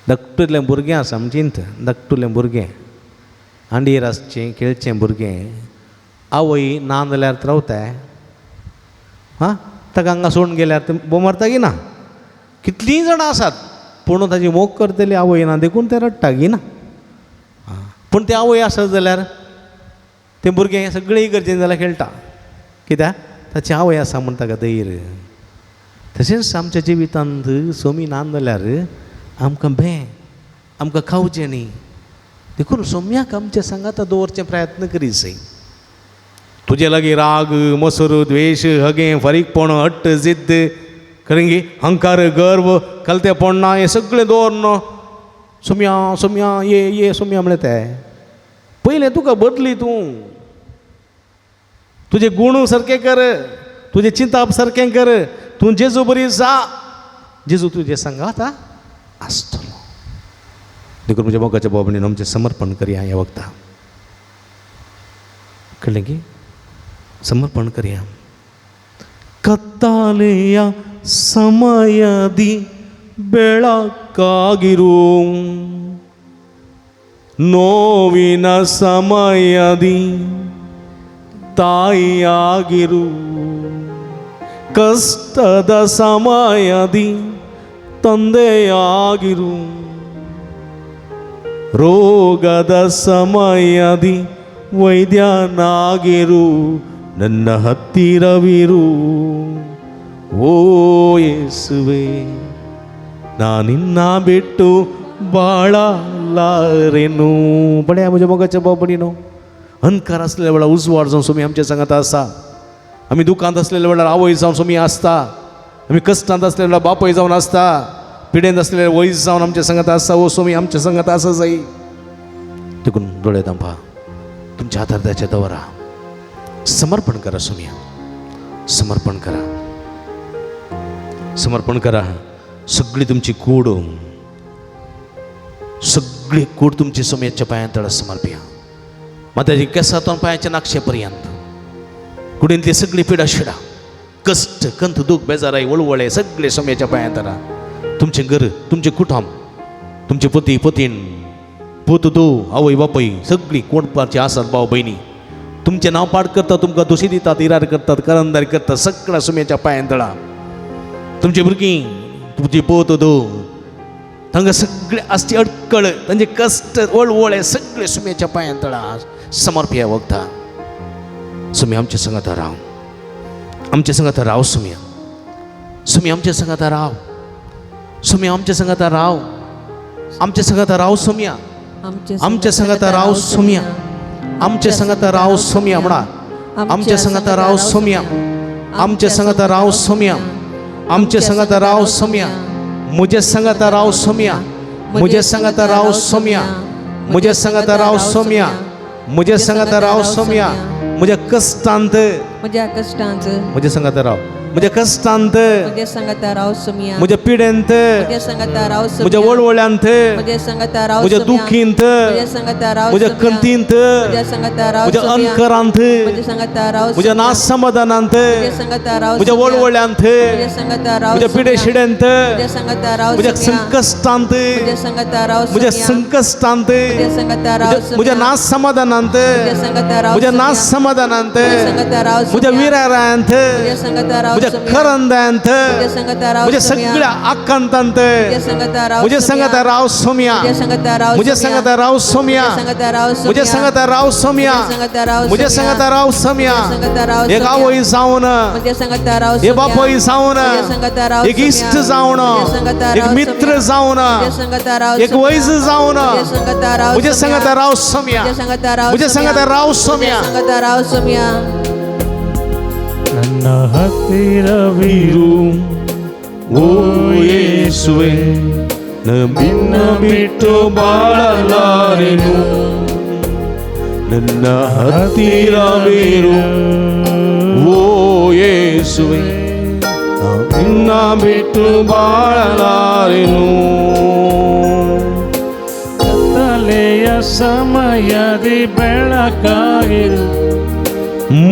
Speaker 3: धाकटुलें भुरगें आसा आमचींत, धाकटुलें भुरगें हांडीर आसचें खेळचें भुरगें, आवय ना जाल्यार रावताय हां, ताका हांगा सोडून गेल्यार तें बोव मारता की ना. कितलीं जाणां आसात पूण ताजी मोग करतली आवय ना देखून तें रडटा की ना. पूण तें आवय आसत जाल्यार तें भुरगें सगळें इगर्जेन जाल्यार खेळटा कित्याक ताची आवय आसा म्हूण ताका धैर्य. तशेंच आमच्या जिवितांत सोमी ना जाल्यार आमकां भें, आमकां खावचें न्ही. देखून सोम्याक आमच्या सांगाता दवरचें प्रयत्न करीत जाय. तुजे लागीं राग, मसर, द्वेश, हगें, फारीकपण, हट्ट, जिद्द, खरें अहंकार, गर्व, कलतेपण ना हें सगळें दवर. सोम्या सोम्या ये ये सोम्या म्हळ्यार तें पयलें तुका बदली, तूं तुजे गूण सारकें कर, तुजें चिंताप सारकें कर, तूं जेजू बरी जा, जेजू तुजें सांगाता आसतलो. देखून म्हज्या मोगाच्या बाबांनी आमचें समर्पण करया ह्या वखदा, कळ्ळें की समर्पण करया. ಕತ್ತಾಲೆಯ ಸಮಯದಿ ಬೆಳಕಾಗಿರು, ನೋವಿನ ಸಮಯದಿ ತಾಯಿಯಾಗಿರು, ಕಷ್ಟದ ಸಮಯದಿ ತಂದೆಯಾಗಿರು, ರೋಗದ ಸಮಯದಿ ವೈದ್ಯನಾಗಿರು, ನನ್ನ ಹತ್ತಿರವಿರು ಓ ಯೇಸುವೆ, ನಾನಿನ್ನ ಬಿಟ್ಟು ಬಾಳಲಾರೆನು. बड्या म्हज्या मोगाच्या बाबा न्हू, अंधकार आसलेल्या वेळार उजवाड जावन सोमी आमच्या सांगात आसा. आमी दुकांत आसलेल्या वेळार आवय जावन सोमी आसता, आमी कश्टांत आसलेल्या वेळार बापूय जावन आसता, पिडेंत आसलेल्या वयस जावन आमच्या सांगात आसा. ओ सोमी आमच्या सांगात आसा जाई. देखून दोळे दांपा, तुमच्या हातार त्याच्या दवरा, समर्पण करा सोमिया, समर्पण करा, समर्पण करा. सगळी तुमची कूड, सगळी कूड तुमची सोमयाच्या पांयां तळा समर्पया. मात्याची केसातून पांयाच्या नाक्षे पर्यंत कुडींतली सगळी पिडा शिडा, कष्ट, कंत, दूख, बेजाराय, वळवळे सगळे सोमयाच्या पांयां तळा. तुमचें घर, तुमचें कुटुंब, तुमचे पती पतीण, पूत दो, आवय बापूय, सगळीं कोणपाची आसात भाव भयणी, तुमचें नांव पाड करतात, तुमकां दोशी दितात, इरार करतात, करंदार करतात, सगळ्या सुम्याच्या पांयां तळा. तुमची भुरगीं, तुमची पोत दो, तांकां सगळे आसची अडकळ, तांचे कश्ट, वळवळे सगळे सुम्याच्या पांयां तळा समर्पया वखदा. सुमी आमच्या संगाता राव, आमच्या संगाता राव सुम्या, सुमी आमच्या संगाता राव, सुमी आमच्या संगाता राव, आमच्या संगाता राव सुम्या, आमच्या संगाता राव सुम्या, आमच्या संगाता राव सोम्या म्हणा, आमच्या संगाता राव सोम्या, आमच्या संगाता राव सोम्या, आमच्या संगाता राव सोम्या, म्हज्या संगाता राव सोम्या, म्हज्या संगाता राव सोम्या, म्हज्या संगाता राव सोम्या, म्हज्या संगाता राव सोम्या, म्हज्या कश्टांत,
Speaker 4: म्हज्या कश्टांत,
Speaker 3: म्हज्या संगाता राव, म्हज्या कश्टांत,
Speaker 4: म्हज्या सांगाता राव सोम्या,
Speaker 3: म्हज्या पिडेंत,
Speaker 4: म्हज्या सांगाता राव सोम्या,
Speaker 3: म्हज्या वळवळ्यांत,
Speaker 4: म्हज्या सांगाता राव
Speaker 3: म्हज्या
Speaker 4: सोम्या,
Speaker 3: दुखींत,
Speaker 4: म्हज्या सांगाता राव
Speaker 3: म्हज्या
Speaker 4: सोम्या,
Speaker 3: कंतींत,
Speaker 4: म्हज्या सांगाता राव
Speaker 3: म्हज्या
Speaker 4: सोम्या,
Speaker 3: अनकरांत,
Speaker 4: म्हज्या सांगाता राव
Speaker 3: म्हज्या
Speaker 4: सोम्या,
Speaker 3: नासमाधानांत,
Speaker 4: म्हज्या सांगाता राव
Speaker 3: म्हज्या
Speaker 4: सोम्या,
Speaker 3: वळवळ्यांत,
Speaker 4: म्हज्या सांगाता राव
Speaker 3: म्हज्या
Speaker 4: सोम्या,
Speaker 3: पिडे शिडेंत,
Speaker 4: म्हज्या सांगाता राव
Speaker 3: म्हज्या
Speaker 4: सोम्या,
Speaker 3: संकश्टांत,
Speaker 4: म्हज्या सांगाता राव
Speaker 3: म्हज्या
Speaker 4: सोम्या,
Speaker 3: संकश्टांत,
Speaker 4: म्हज्या सांगाता राव
Speaker 3: म्हज्या
Speaker 4: सोम्या,
Speaker 3: नासमाधानांत,
Speaker 4: म्हज्या सांगाता राव
Speaker 3: म्हज्या
Speaker 4: सोम्या,
Speaker 3: नासमाधानांत,
Speaker 4: म्हज्या सांगाता राव
Speaker 3: म्हज्या
Speaker 4: सोम्या,
Speaker 3: विरारांत,
Speaker 4: म्हज्या सांगाता राव
Speaker 3: म्हज्या
Speaker 4: सोम्या,
Speaker 3: करंदांत,
Speaker 4: म्हज्या सांगाता राव
Speaker 3: म्हज्या
Speaker 4: सोम्या,
Speaker 3: सगळ्या आकांतांत,
Speaker 4: म्हज्या सांगाता राव
Speaker 3: म्हज्या
Speaker 4: सोम्या,
Speaker 3: सांगाता राव सोम्या,
Speaker 4: म्हज्या सांगाता राव
Speaker 3: म्हज्या
Speaker 4: सोम्या,
Speaker 3: सांगाता राव सोम्या,
Speaker 4: म्हज्या सांगाता राव
Speaker 3: म्हज्या
Speaker 4: सोम्या,
Speaker 3: सांगाता राव सोम्या,
Speaker 4: म्हज्या सांगाता राव
Speaker 3: म्हज्या
Speaker 4: सोम्या,
Speaker 3: सांगाता राव सोम्या,
Speaker 4: म्हज्या सांगाता राव
Speaker 3: एक
Speaker 4: सोम्या,
Speaker 3: आवय जावन,
Speaker 4: म्हज्या सांगाता राव
Speaker 3: हे
Speaker 4: सोम्या,
Speaker 3: बापूय जावन,
Speaker 4: म्हज्या सांगाता राव
Speaker 3: एक इश्ट
Speaker 4: सोम्या,
Speaker 3: जावन,
Speaker 4: म्हज्या सांगाता
Speaker 3: एक
Speaker 4: राव
Speaker 3: मित्र
Speaker 4: सोम्या,
Speaker 3: जावन,
Speaker 4: म्हज्या सांगाता राव
Speaker 3: एक
Speaker 4: सोम्या,
Speaker 3: वैज जावन,
Speaker 4: म्हज्या सांगाता राव
Speaker 3: म्हज्या
Speaker 4: सोम्या,
Speaker 3: सांगाता राव सोम्या,
Speaker 4: म्हज्या सांगाता राव
Speaker 3: म्हज्या
Speaker 4: सोम्या,
Speaker 3: सांगाता राव सोम्या.
Speaker 4: म्हज्या सांगाता राव सोम्या.
Speaker 2: ನನ್ನ ಹತ್ತಿರವಿರು
Speaker 3: ಓ ಯೇಸುವೆ, ನಿನ್ನ ಬಿಟ್ಟು ಬಾಳಲಾರೆನು. ನನ್ನ ಹತ್ತಿರವಿರು ಓ ಯೇಸುವೆ, ನಿನ್ನ ಬಿಟ್ಟು ಬಾಳಲಾರೆನು.
Speaker 2: ಕತ್ತಲೆಯ ಸಮಯದಿ ಬೆಳಕಾಗಿರು.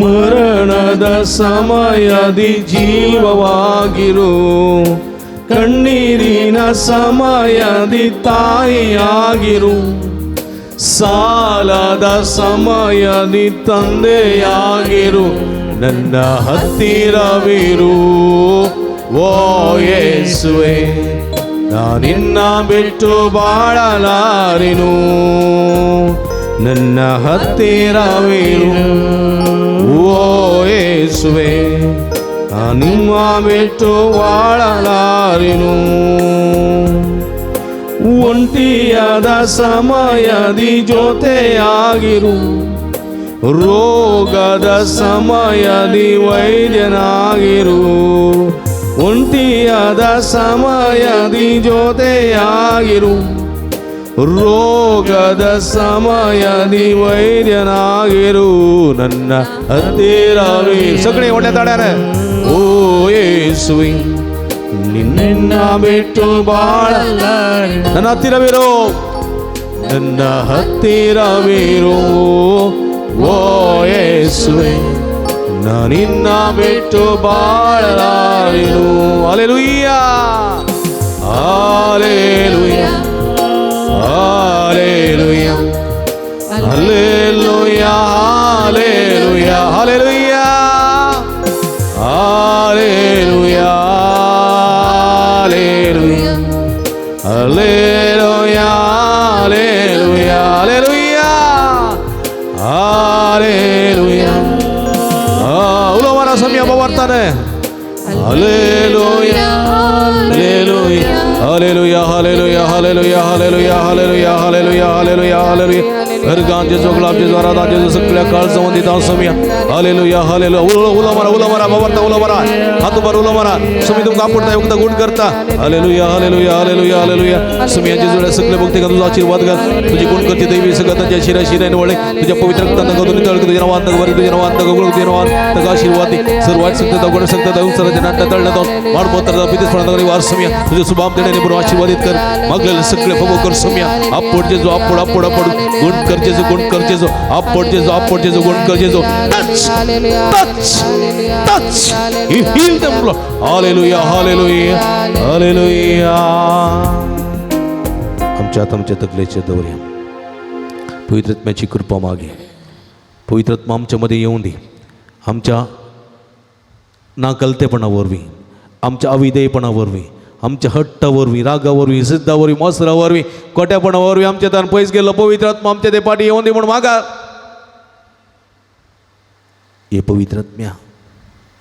Speaker 3: ಮರಣದ ಸಮಯದಿ ಜೀವವಾಗಿರು. ಕಣ್ಣೀರಿನ ಸಮಯದಿ ತಾಯಿಯಾಗಿರು. ಸಾಲದ ಸಮಯದಿ ತಂದೆಯಾಗಿರು. ನನ್ನ ಹತ್ತಿರವಿರು ಓ ಯೇಸುವೆ, ನಾನಿನ್ನ ಬಿಟ್ಟು ಬಾಳಲಾರೆನು. ನನ್ನ ಹತ್ತಿರವಿರು ಓ ಯೇಸುವೆ, ನಿಮ್ಮ ಬಿಟ್ಟು ಬಾಳಲಾರೆನು. ಒಂಟಿಯಾದ ಸಮಯದಿ ಜೊತೆಯಾಗಿರು. ರೋಗದ ಸಮಯದಿ ವೈದ್ಯನಾಗಿರು. ಒಂಟಿಯಾದ ಸಮಯದಿ ಜೊತೆಯಾಗಿರು. ರೋಗದ ಸಮಯದಿ ವೈದ್ಯನಾಗಿರು. ನನ್ನ ಹತ್ತಿರವೇ. सगळे मोठ्या टाळ्याने. ಓ ಯೇಸುವೆ, ನಿನ್ನ ಬಿಟ್ಟು ಬಾಳ, ನನ್ನ ಹತ್ತಿರವಿರು, ನನ್ನ ಹತ್ತಿರವಿರು ಓ ಯೇಸುವೆ, ನಿನ್ನ ಬಿಟ್ಟು ಬಾಳಲಾರೆನು. Hallelujah, hallelujah, hallelujah, hallelujah, hallelujah, hallelujah, hallelujah, hallelujah, hallelujah, hallelujah, hallelujah. ಉಲೋ ಮಾರ ಸಮಯ ಬರ್ತಾನೆ. Hallelujah, hallelujah, hallelujah, hallelujah, hallelujah, hallelujah, hallelujah, hallelujah, hallelujah, hallelujah. हरगान जेजो, गुलाब जेजो, आराधना जेजो, सगळ्या काळजामध्ये दिता समिया. Hallelujah, hallelujah. उलो उलो मारा, उलो मारा, बाबा उलो मारा, हात उभार उलो मारा. समी तुमका आवडता फक्त गुण करता. Hallelujah, hallelujah, hallelujah, hallelujah. समिया जेजूला सगळे भक्ती तुझा आशीर्वाद घाल. तुझी गुण करते दैवी सगळं त्यांच्या शिरा शिराने वळे. तुझ्या पवित्र रक्तानं गदून तळ, तुझ्या नावात बरे, तुझ्या नावात गुळ, तुझ्या नावात आशीर्वाद दे. सर्व वाईट सगळं दगड सगळं दगड सगळं नाट्य तळलं जाऊन माड मोतर पितेच वार समिया. तुझ्या सुभाम देण्याने बरोबर आशीर्वादित कर. मागलेले सगळे फबो कर समिया. आपड जेजो, आपड आपड आपड गुण कर जेजो, गुण कर जेजो, आपड जेजो, आपड जेजो, गुण कर Jeju. Touch, touch, touch. You heal them, Lord. Hallelujah, hallelujah, hallelujah. आमच्या आमच्या तकलेचे दवरया. पवित्रत्म्याची कृपा मागे. पवित्रत्मा आमच्यामध्ये येऊन दे. आमच्या नाकलतेपणा वरवीं, आमच्या अविधेयपणा वरवीं, आमच्या हट्टा वरवीं, रागा वरवीं, सिद्धा वरवीं, मसरा वरवीं, कोट्यापणा वरवीं आमच्या तान पयस गेलो पवित्रात्मा आमच्या ते पाठी येऊन दे म्हणून मागा. हे पवित्रात्म्या,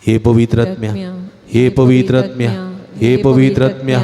Speaker 3: हे पवित्रात्म्या, हे पवित्रात्म्या, हे पवित्रात्म्या,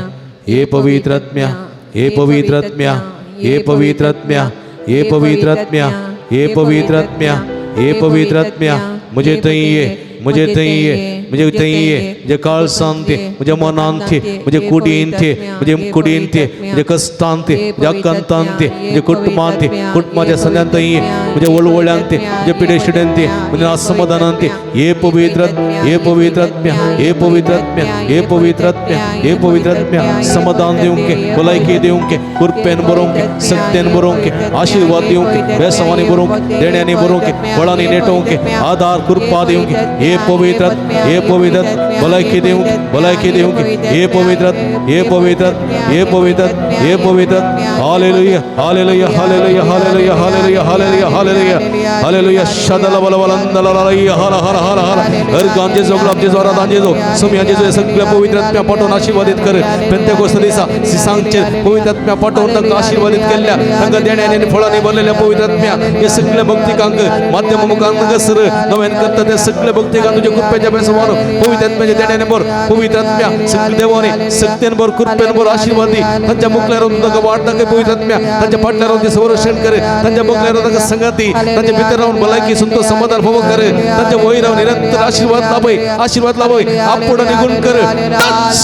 Speaker 3: हे पवित्रात्म्या, हे पवित्रात्म्या, हे पवित्रात्म्या, हे पवित्रात्म्या, हे पवित्रात्म्या, हे पवित्रात्म्या, म्हजे थंय ये, म्हजे थंय ये, म्हजे थंय ये. म्हजे काळसांत ते, म्हज्या मनांत ते, म्हजे कुडीन ते, म्हजे कुडीन ते, म्हजे कश्टांत ते, म्हज्या आकांतांत ते, म्हजे कुटुंबांत ते, कुटुंबाच्या सन्यांत थंय ये, म्हज्या वळवळ्यांत ते, म्हज्या पिडेशिड्यांत ते, म्हज्या असमाधानांत ते. हे पवित्र, हे पवित्रात्म्या, हे पवित्रात्म्या, हे पवित्रात्म्या, हे पवित्रात्म्या, समाधान दिवंक, भलायकी दिवंक, कृपेन बरोवंक, सत्यान बरोवंक, आशीर्वाद दिवंक, बेसवानी बरोवंक, देण्यांनी बरोवंक, बळांनी नेटोवंक, आधार कृपा दिवंक. हे पवित्र, हे पवित्र, भलायकी दिवंक, भलायकी दिवंक. हे पवित्र, हे पवित्र, हे पवित्र, हे पवित्र. Hallelujah, hallelujah, hallelujah, hallelujah, hallelujah, hallelujah, hallelujah, hallelujah. शदल बल बलंदल हर हर हर हर हर गांजे जो, गुलाब जेजो, आराधना जेजो, समिया जेजो, हे सगळ्या पवित्र आत्म्या पाठवून आशीर्वादित कर. पेंतेकोस्त दिसा सिसांगचेर पवित्र आत्म्या पाठवून तांकां आशीर्वादित केल्ल्या, तांकां देण्यानी आनी फळांनी भरलेल्या पवित्र आत्म्या, हे सगळे भक्तिकांक माध्यम मुखांक सर नव्यान करता. ते सगळे भक्तिकांक तुझ्या कृपेच्या बेस मारून पवित्र आत्म्याच्या देण्याने भर पवित्र आत्म्या सगळी देवाने सत्यान भर कृपेन भर आशीर्वाद दी तांच्या मुखल्यार तांकां वाट दाखय पवित्र आत्म्या तांच्या फाटल्यार रावन ते संरक्षण करे तांच्या मुखल्यार तांकां संगात दी तांच्या भितर रावन भलायकी संतोष समाधान भोग करे तांच्या वयर रावन निरंतर आशीर्वाद लाभय आशीर्वाद लाभय आपोड निगून कर touch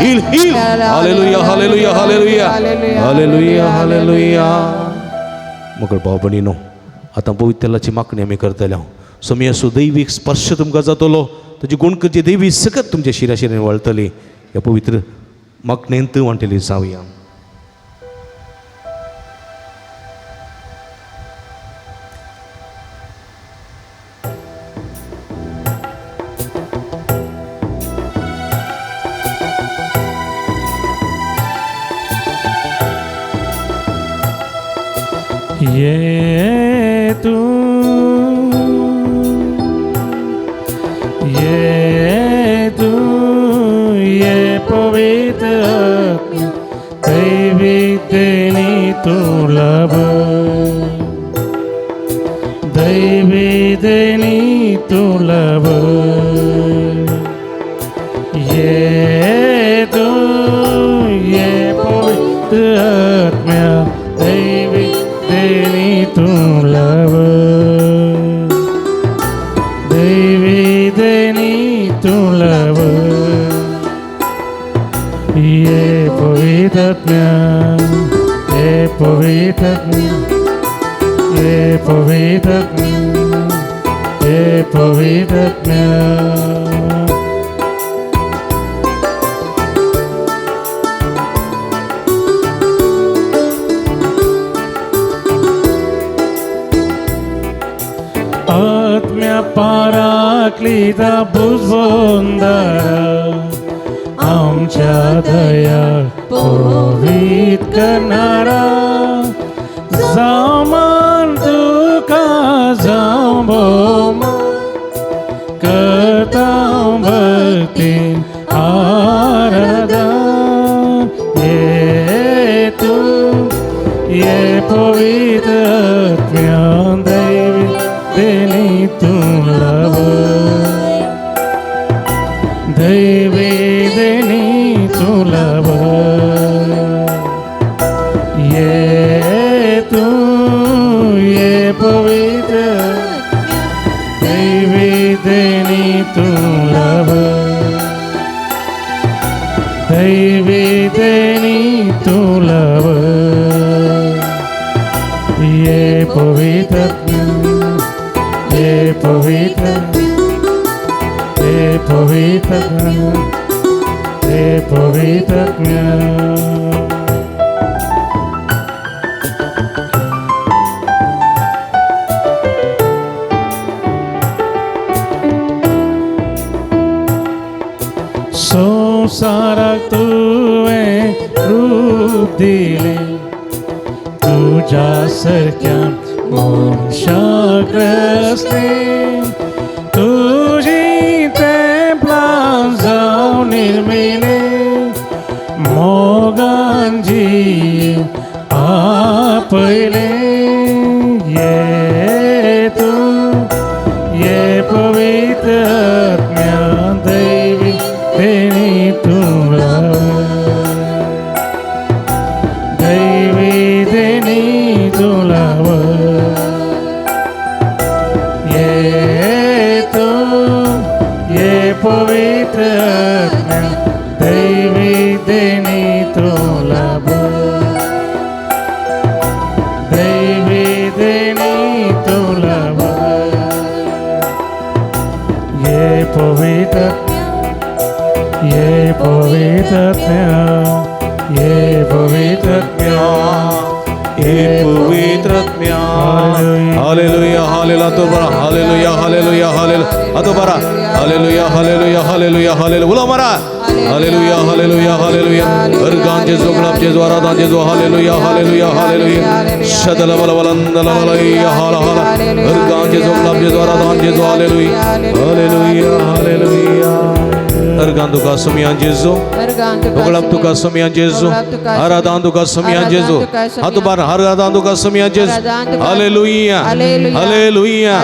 Speaker 3: heal heal hallelujah hallelujah hallelujah hallelujah hallelujah. मगळ भाव भयणीनो आतां पवित्र तेलाची मागणी आमी करतले हांव स्वामी असो दैवीक स्पर्श तुमकां जातलो ताजी गुणकरची देवी सकत तुमच्या शिरा शिरांनी वळटली ह्या पवित्र मागणेंत वांटेली जावया.
Speaker 2: ये तू ये तू ये पवित्र आत्मा दैवी देणी तू लाभ दैवी देणी तू लाभ ये तू ये पवित्र आत्म्या दैवी देणी तू लाभ दैवी देणी तू लाभ ये पवित्र आत्म्या ये पवित्र आत्म्या ये पवित्र आत्म्या ये पवित्र आत्म्या. आत्म्या पाराक्लिता भुजबंदारा आमच्या दया पवित करणारा जामान तुका जावं भोवमान करता भक्ती आराधन ये तू ये पवित्र आत्म्या दैवी देणी तू लाभ दैवी देणी तू लाभ ये तू ये पवित्र दैवी देणी तू लाभ दैवी देणी तू लाभ ये पवित्र ये पवित्र ये पवित्र ये पवित्र. संसाराक तुवें रूप दिलें तुज्या सारक्या मनशाक रचलें तुजी तेंपलां जावन निर्मिलें मोगान जिये आपयलें ये तूं ये पवित्र आत्म्या दैवी देणी तूं लाभ दैवी देणी तूं लाभ ये तूं ये पवित्र आत्म्या दैवी देणी तूं लाभ दैवी देणी तूं लाभ ये पवित्र ये पवित्र आत्म्या ये पवित्र आत्म्या
Speaker 3: हे पवित्र आत्म्या. हालेलुया हालेलुया तो बरा हालेलुया हालेलुया हालेलुया तो बरा हालेलुया हालेलुया हालेलुया हालेलुया बोला मारा हालेलुया हालेलुया हालेलुया. हर गांजे जो गुलाब जे जो आराधन जे जो हालेलुया हालेलुया हालेलुया शदल बल बलंदल बलैया हाला हाला. हर गांजे जो गुलाब जे जो आराधन जे जो हालेलुया हालेलुया हालेलुया. हर गांध तुका सोमयान जेजू, होगळाप तुका सोमयान जेजू, आराधन तुका सोमयान जेजू, हातुबार आराधन तुका सोमयान जेजू. Hallelujah, hallelujah,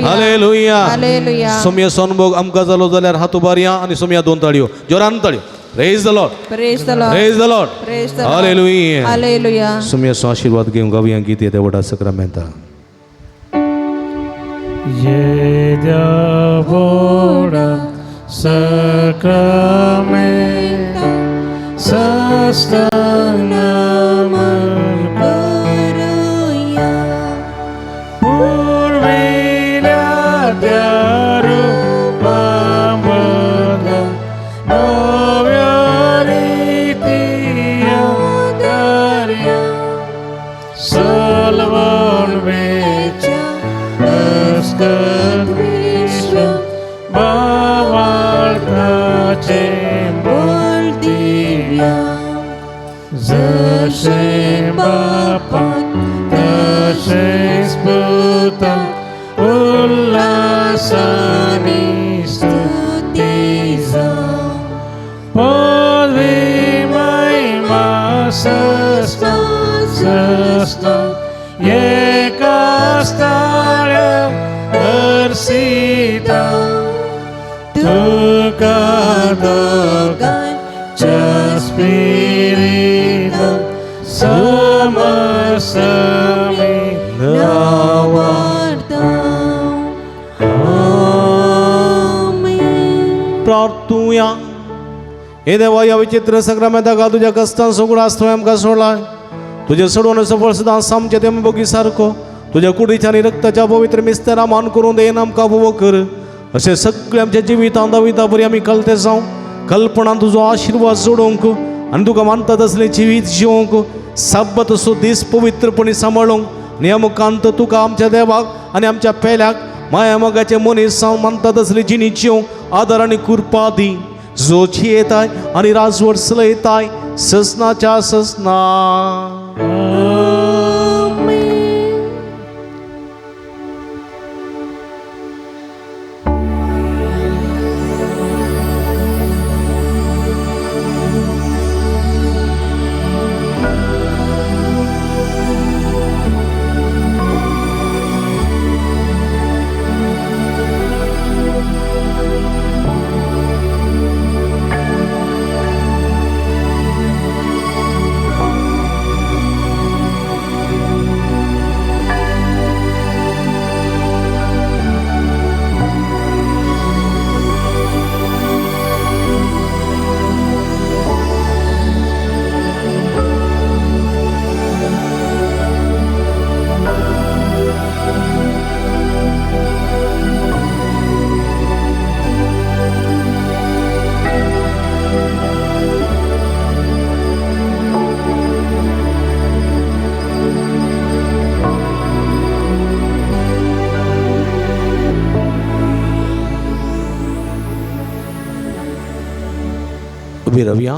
Speaker 3: hallelujah. सोमया सोनभोग आमकां जालो जाल्यार हातुबार या आनी सोमया दोन ताळयो, जोरान ताळयो. Praise the Lord,
Speaker 4: praise the Lord,
Speaker 3: praise the Lord,
Speaker 4: praise the Lord.
Speaker 3: Hallelujah.
Speaker 4: Hallelujah.
Speaker 3: सोमयाचो आशिर्वाद घेवंक गावया गीत येद्या व्हडा सक्रामेंता.
Speaker 2: येद्या व्हडा सक्रामेंता साष्टांग नमन
Speaker 4: करूया.
Speaker 2: पुर्विल्या त्या रुपाबद्दल नव्या रितीया दर्या सलवण वेच्या अस्कत विश्व भावार्थाचे बोल दिव्या जशें बापान तशेंच पुतान उल्हासानी स्तुती जावं. पदवी महिमा सस्ता सस्ता एका स्थाळ्या अर्सिता तुका दोगांच्या स्पिरितान समसमी
Speaker 3: प्रार्थुया. हे देवा, ह्या विचित्र सक्रामेंताक तुज्या कश्टान सगळो आसतो आमकां सोडलाय. तुजें सोडोवन सफळ सदां आमच्या ते बोगी सारको तुज्या कुडीच्या आनी रक्ताच्या पवित्र मिस्तेरा मान करून देन आमकां उबो कर. अशें सगळें आमच्या जिवितांत दाविता बरी आमी कलते जावं कल्पणान तुजो आशिर्वाद जोडोवंक आनी तुका मानता तसलें जिवीत जिवंक साब्बत असो दीस पवित्रपणी सांबाळूंक आनी ह्या मुखांत तुका आमच्या देवाक आनी आमच्या पेल्याक माया मोगाचे मनीस जावं मानता तसली जिणी जिवंक आदर आनी कृपा दी, जो जियेताय आनी राजवट चलयताय ससनाच्या ससना. उबी रावया.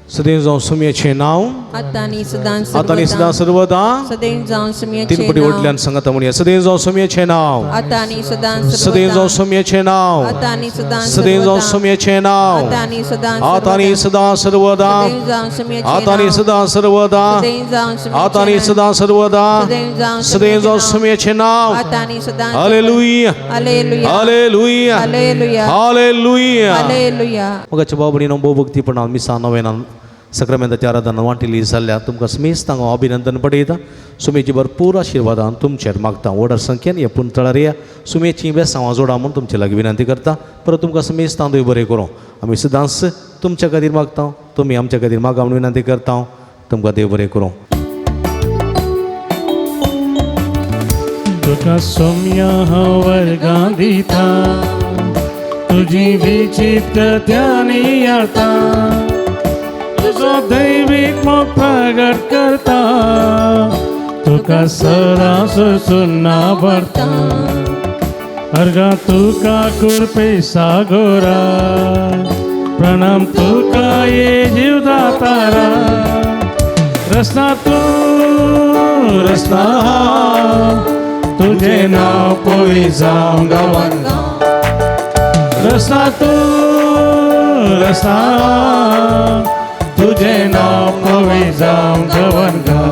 Speaker 3: सदैव जावं सुमयेचें नांव
Speaker 4: आतां आनी सदां
Speaker 3: आतां आनी सदां सर्वदा.
Speaker 4: सदैव जावं सुमयेचें
Speaker 3: तीन पटी
Speaker 4: नांव.
Speaker 3: वटल्यान सांगता म्हणया. सदैव जावं सुमयेचें नांव,
Speaker 4: आतां आनी सदां
Speaker 3: सदैव जावं
Speaker 4: सर्वदा.
Speaker 3: सुमयेचें नांव,
Speaker 4: आतां आनी सदां
Speaker 3: सदैव जावं
Speaker 4: सर्वदा.
Speaker 3: सुमयेचें नांव,
Speaker 4: आतां आनी सदां
Speaker 3: आतां आनी
Speaker 4: सर्वदा.
Speaker 3: सदां सर्वदा,
Speaker 4: सदैव जावं सुमयेचें
Speaker 3: आतां आनी
Speaker 4: नांव.
Speaker 3: सदां सर्वदा,
Speaker 4: सदैव जावं
Speaker 3: आतां आनी
Speaker 4: सुमयेचें नांव.
Speaker 3: सदां सर्वदा,
Speaker 4: सदैव जावं
Speaker 3: सदैव जावं
Speaker 4: सुमयेचें नांव.
Speaker 3: सुमयेचें नांव.
Speaker 4: आतां आनी सदां.
Speaker 3: Hallelujah,
Speaker 4: hallelujah,
Speaker 3: hallelujah,
Speaker 4: hallelujah,
Speaker 3: hallelujah.
Speaker 4: Hallelujah.
Speaker 3: मगाच्या बाबडीनो भोवभक्तीपणान मिसां नवेनान सक्रामेंताच्या आराधना वांटिली जाल्ल्या तुमकां समेस्तांक हांव अभिनंदन पडयता. सुमेची भरपूर आशिर्वादान तुमचेर मागता. व्हड संख्येन ह्या पुंतळार या सुमेची बेसांवां जोडा म्हूण तुमचे लागीं विनंती करता. परत तुमकां समेस्तांक देव बरें करूं. आमी सदांच तुमच्या खातीर मागता, तुमी आमच्या खातीर मागा म्हूण विनंती करता. तुमकां देव बरें करूं.
Speaker 2: तुका सोम्या हांव वर्गां दिता, तुजी विचित्र त्यानी आर्ता, तुजो दैवीक मोग प्रगट करता, तुका सदां सुसुन्ना भरता. अर्घा तुका कुरपे सागोरा, प्रणाम तुका ये जीवदातारा, रसना तूं रसना तुझे नाव पोळी जावं गांवान गांव, रसना तूं आसा, तुजें नांव पवी जावं गवनगा.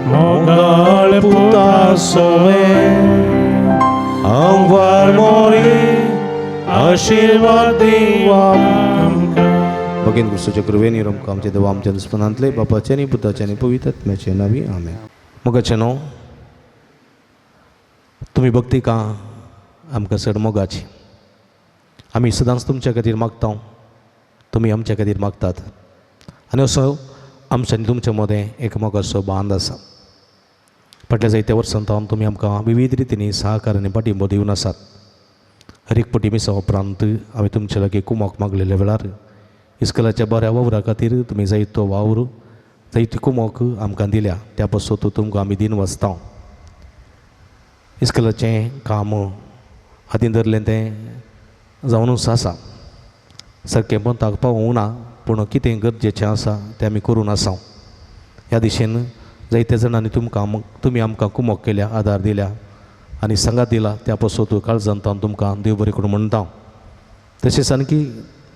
Speaker 2: मोगाळ पुता सोवे आंगवार मोरी आशिर्वाद दिवा आमकां.
Speaker 3: भगेन क्रिस्तूच्या कृपेन रमकां आमच्या देवा आमच्या दुस्पनांतले बापाचे आनी पुताचे आनी पवित्र आत्म्याचे नावी आमेन. मोगाचे न्हू, तुमी भक्ती का आमकां चड मोगाची. आमी सदांच तुमच्या खातीर मागता, तुमी आमच्या खातीर मागतात आनी असो आमच्या आनी तुमच्या मदें एक मोगाचो बांद आसा. फाटल्या जायत्या वर्सां सावन तुमी आमकां विविध रितींनी सहकार आनी पाठिंबो दिवन आसात. हर एक पटी मिसा उपरांत आमी तुमच्या लागीं कुमोक मागलेल्या वेळार इस्कलाच्या बऱ्या वावरा खातीर तुमी जायतो वावर, जायती कुमोक आमकां दिल्या, त्या पासत तुमकां आमी दिन वाचता. इस्कलाचें काम हातीन धरलें तें जावनूच आसा, सारकें पंताक पावूंक ना, पूण कितें गरजेचें आसा तें आमी करून आसा. ह्या दिशेन जायत्या जाणांनी तुमकां तुमी आमकां कुमोक केल्या, आदार दिल्या आनी सांगात दिला, त्या पासत काळजांत तुमकां देव बरें करूं म्हणटा. तशेंच आणकी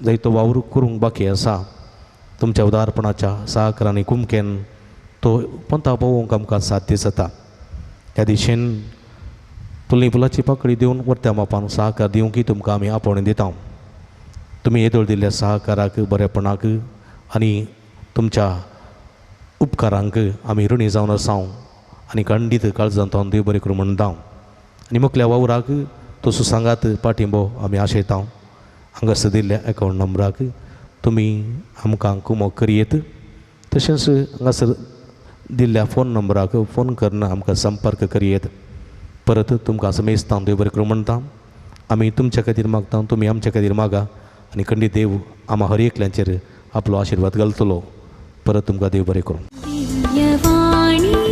Speaker 3: जायतो वावर करूंक बाकी आसा. तुमच्या उदारपणाच्या सहकार आनी कुमकेन तो पंता पावोवंक आमकां साध्य जाता. ह्या दिशेन तुली फुलाची पाकळी दिवन वरत्या मापान सहकार दिवंक तुमकां आमी आपोवणें दिता. तुमी येदोळ दिल्ल्या सहकाराक, बरेपणाक आनी तुमच्या उपकारांक आमी ऋणी जावन आसा आनी खंडीत काळजांत देव बरें करूं म्हणटा. आनी मुखल्या वावराक तसो सांगात पाठिंबो आमी आशयता. हांगासर दिल्ल्या एकावंट नंबराक तुमी आमकां कुमोक करयेत, तशेंच हांगासर दिल्ल्या फोन नंबराक फोन करून आमकां संपर्क करयेत. परत तुमकां समेस्तां देव बरें करूं म्हणटा. आमी तुमच्या खातीर मागता, तुमी आमच्या खातीर मागा आनी खंडीत देव आमा हर एकल्यांचेर आपलो आशिर्वाद घालतलो. परत तुमकां देव बरें करूं.
Speaker 1: दिव्यवाणी.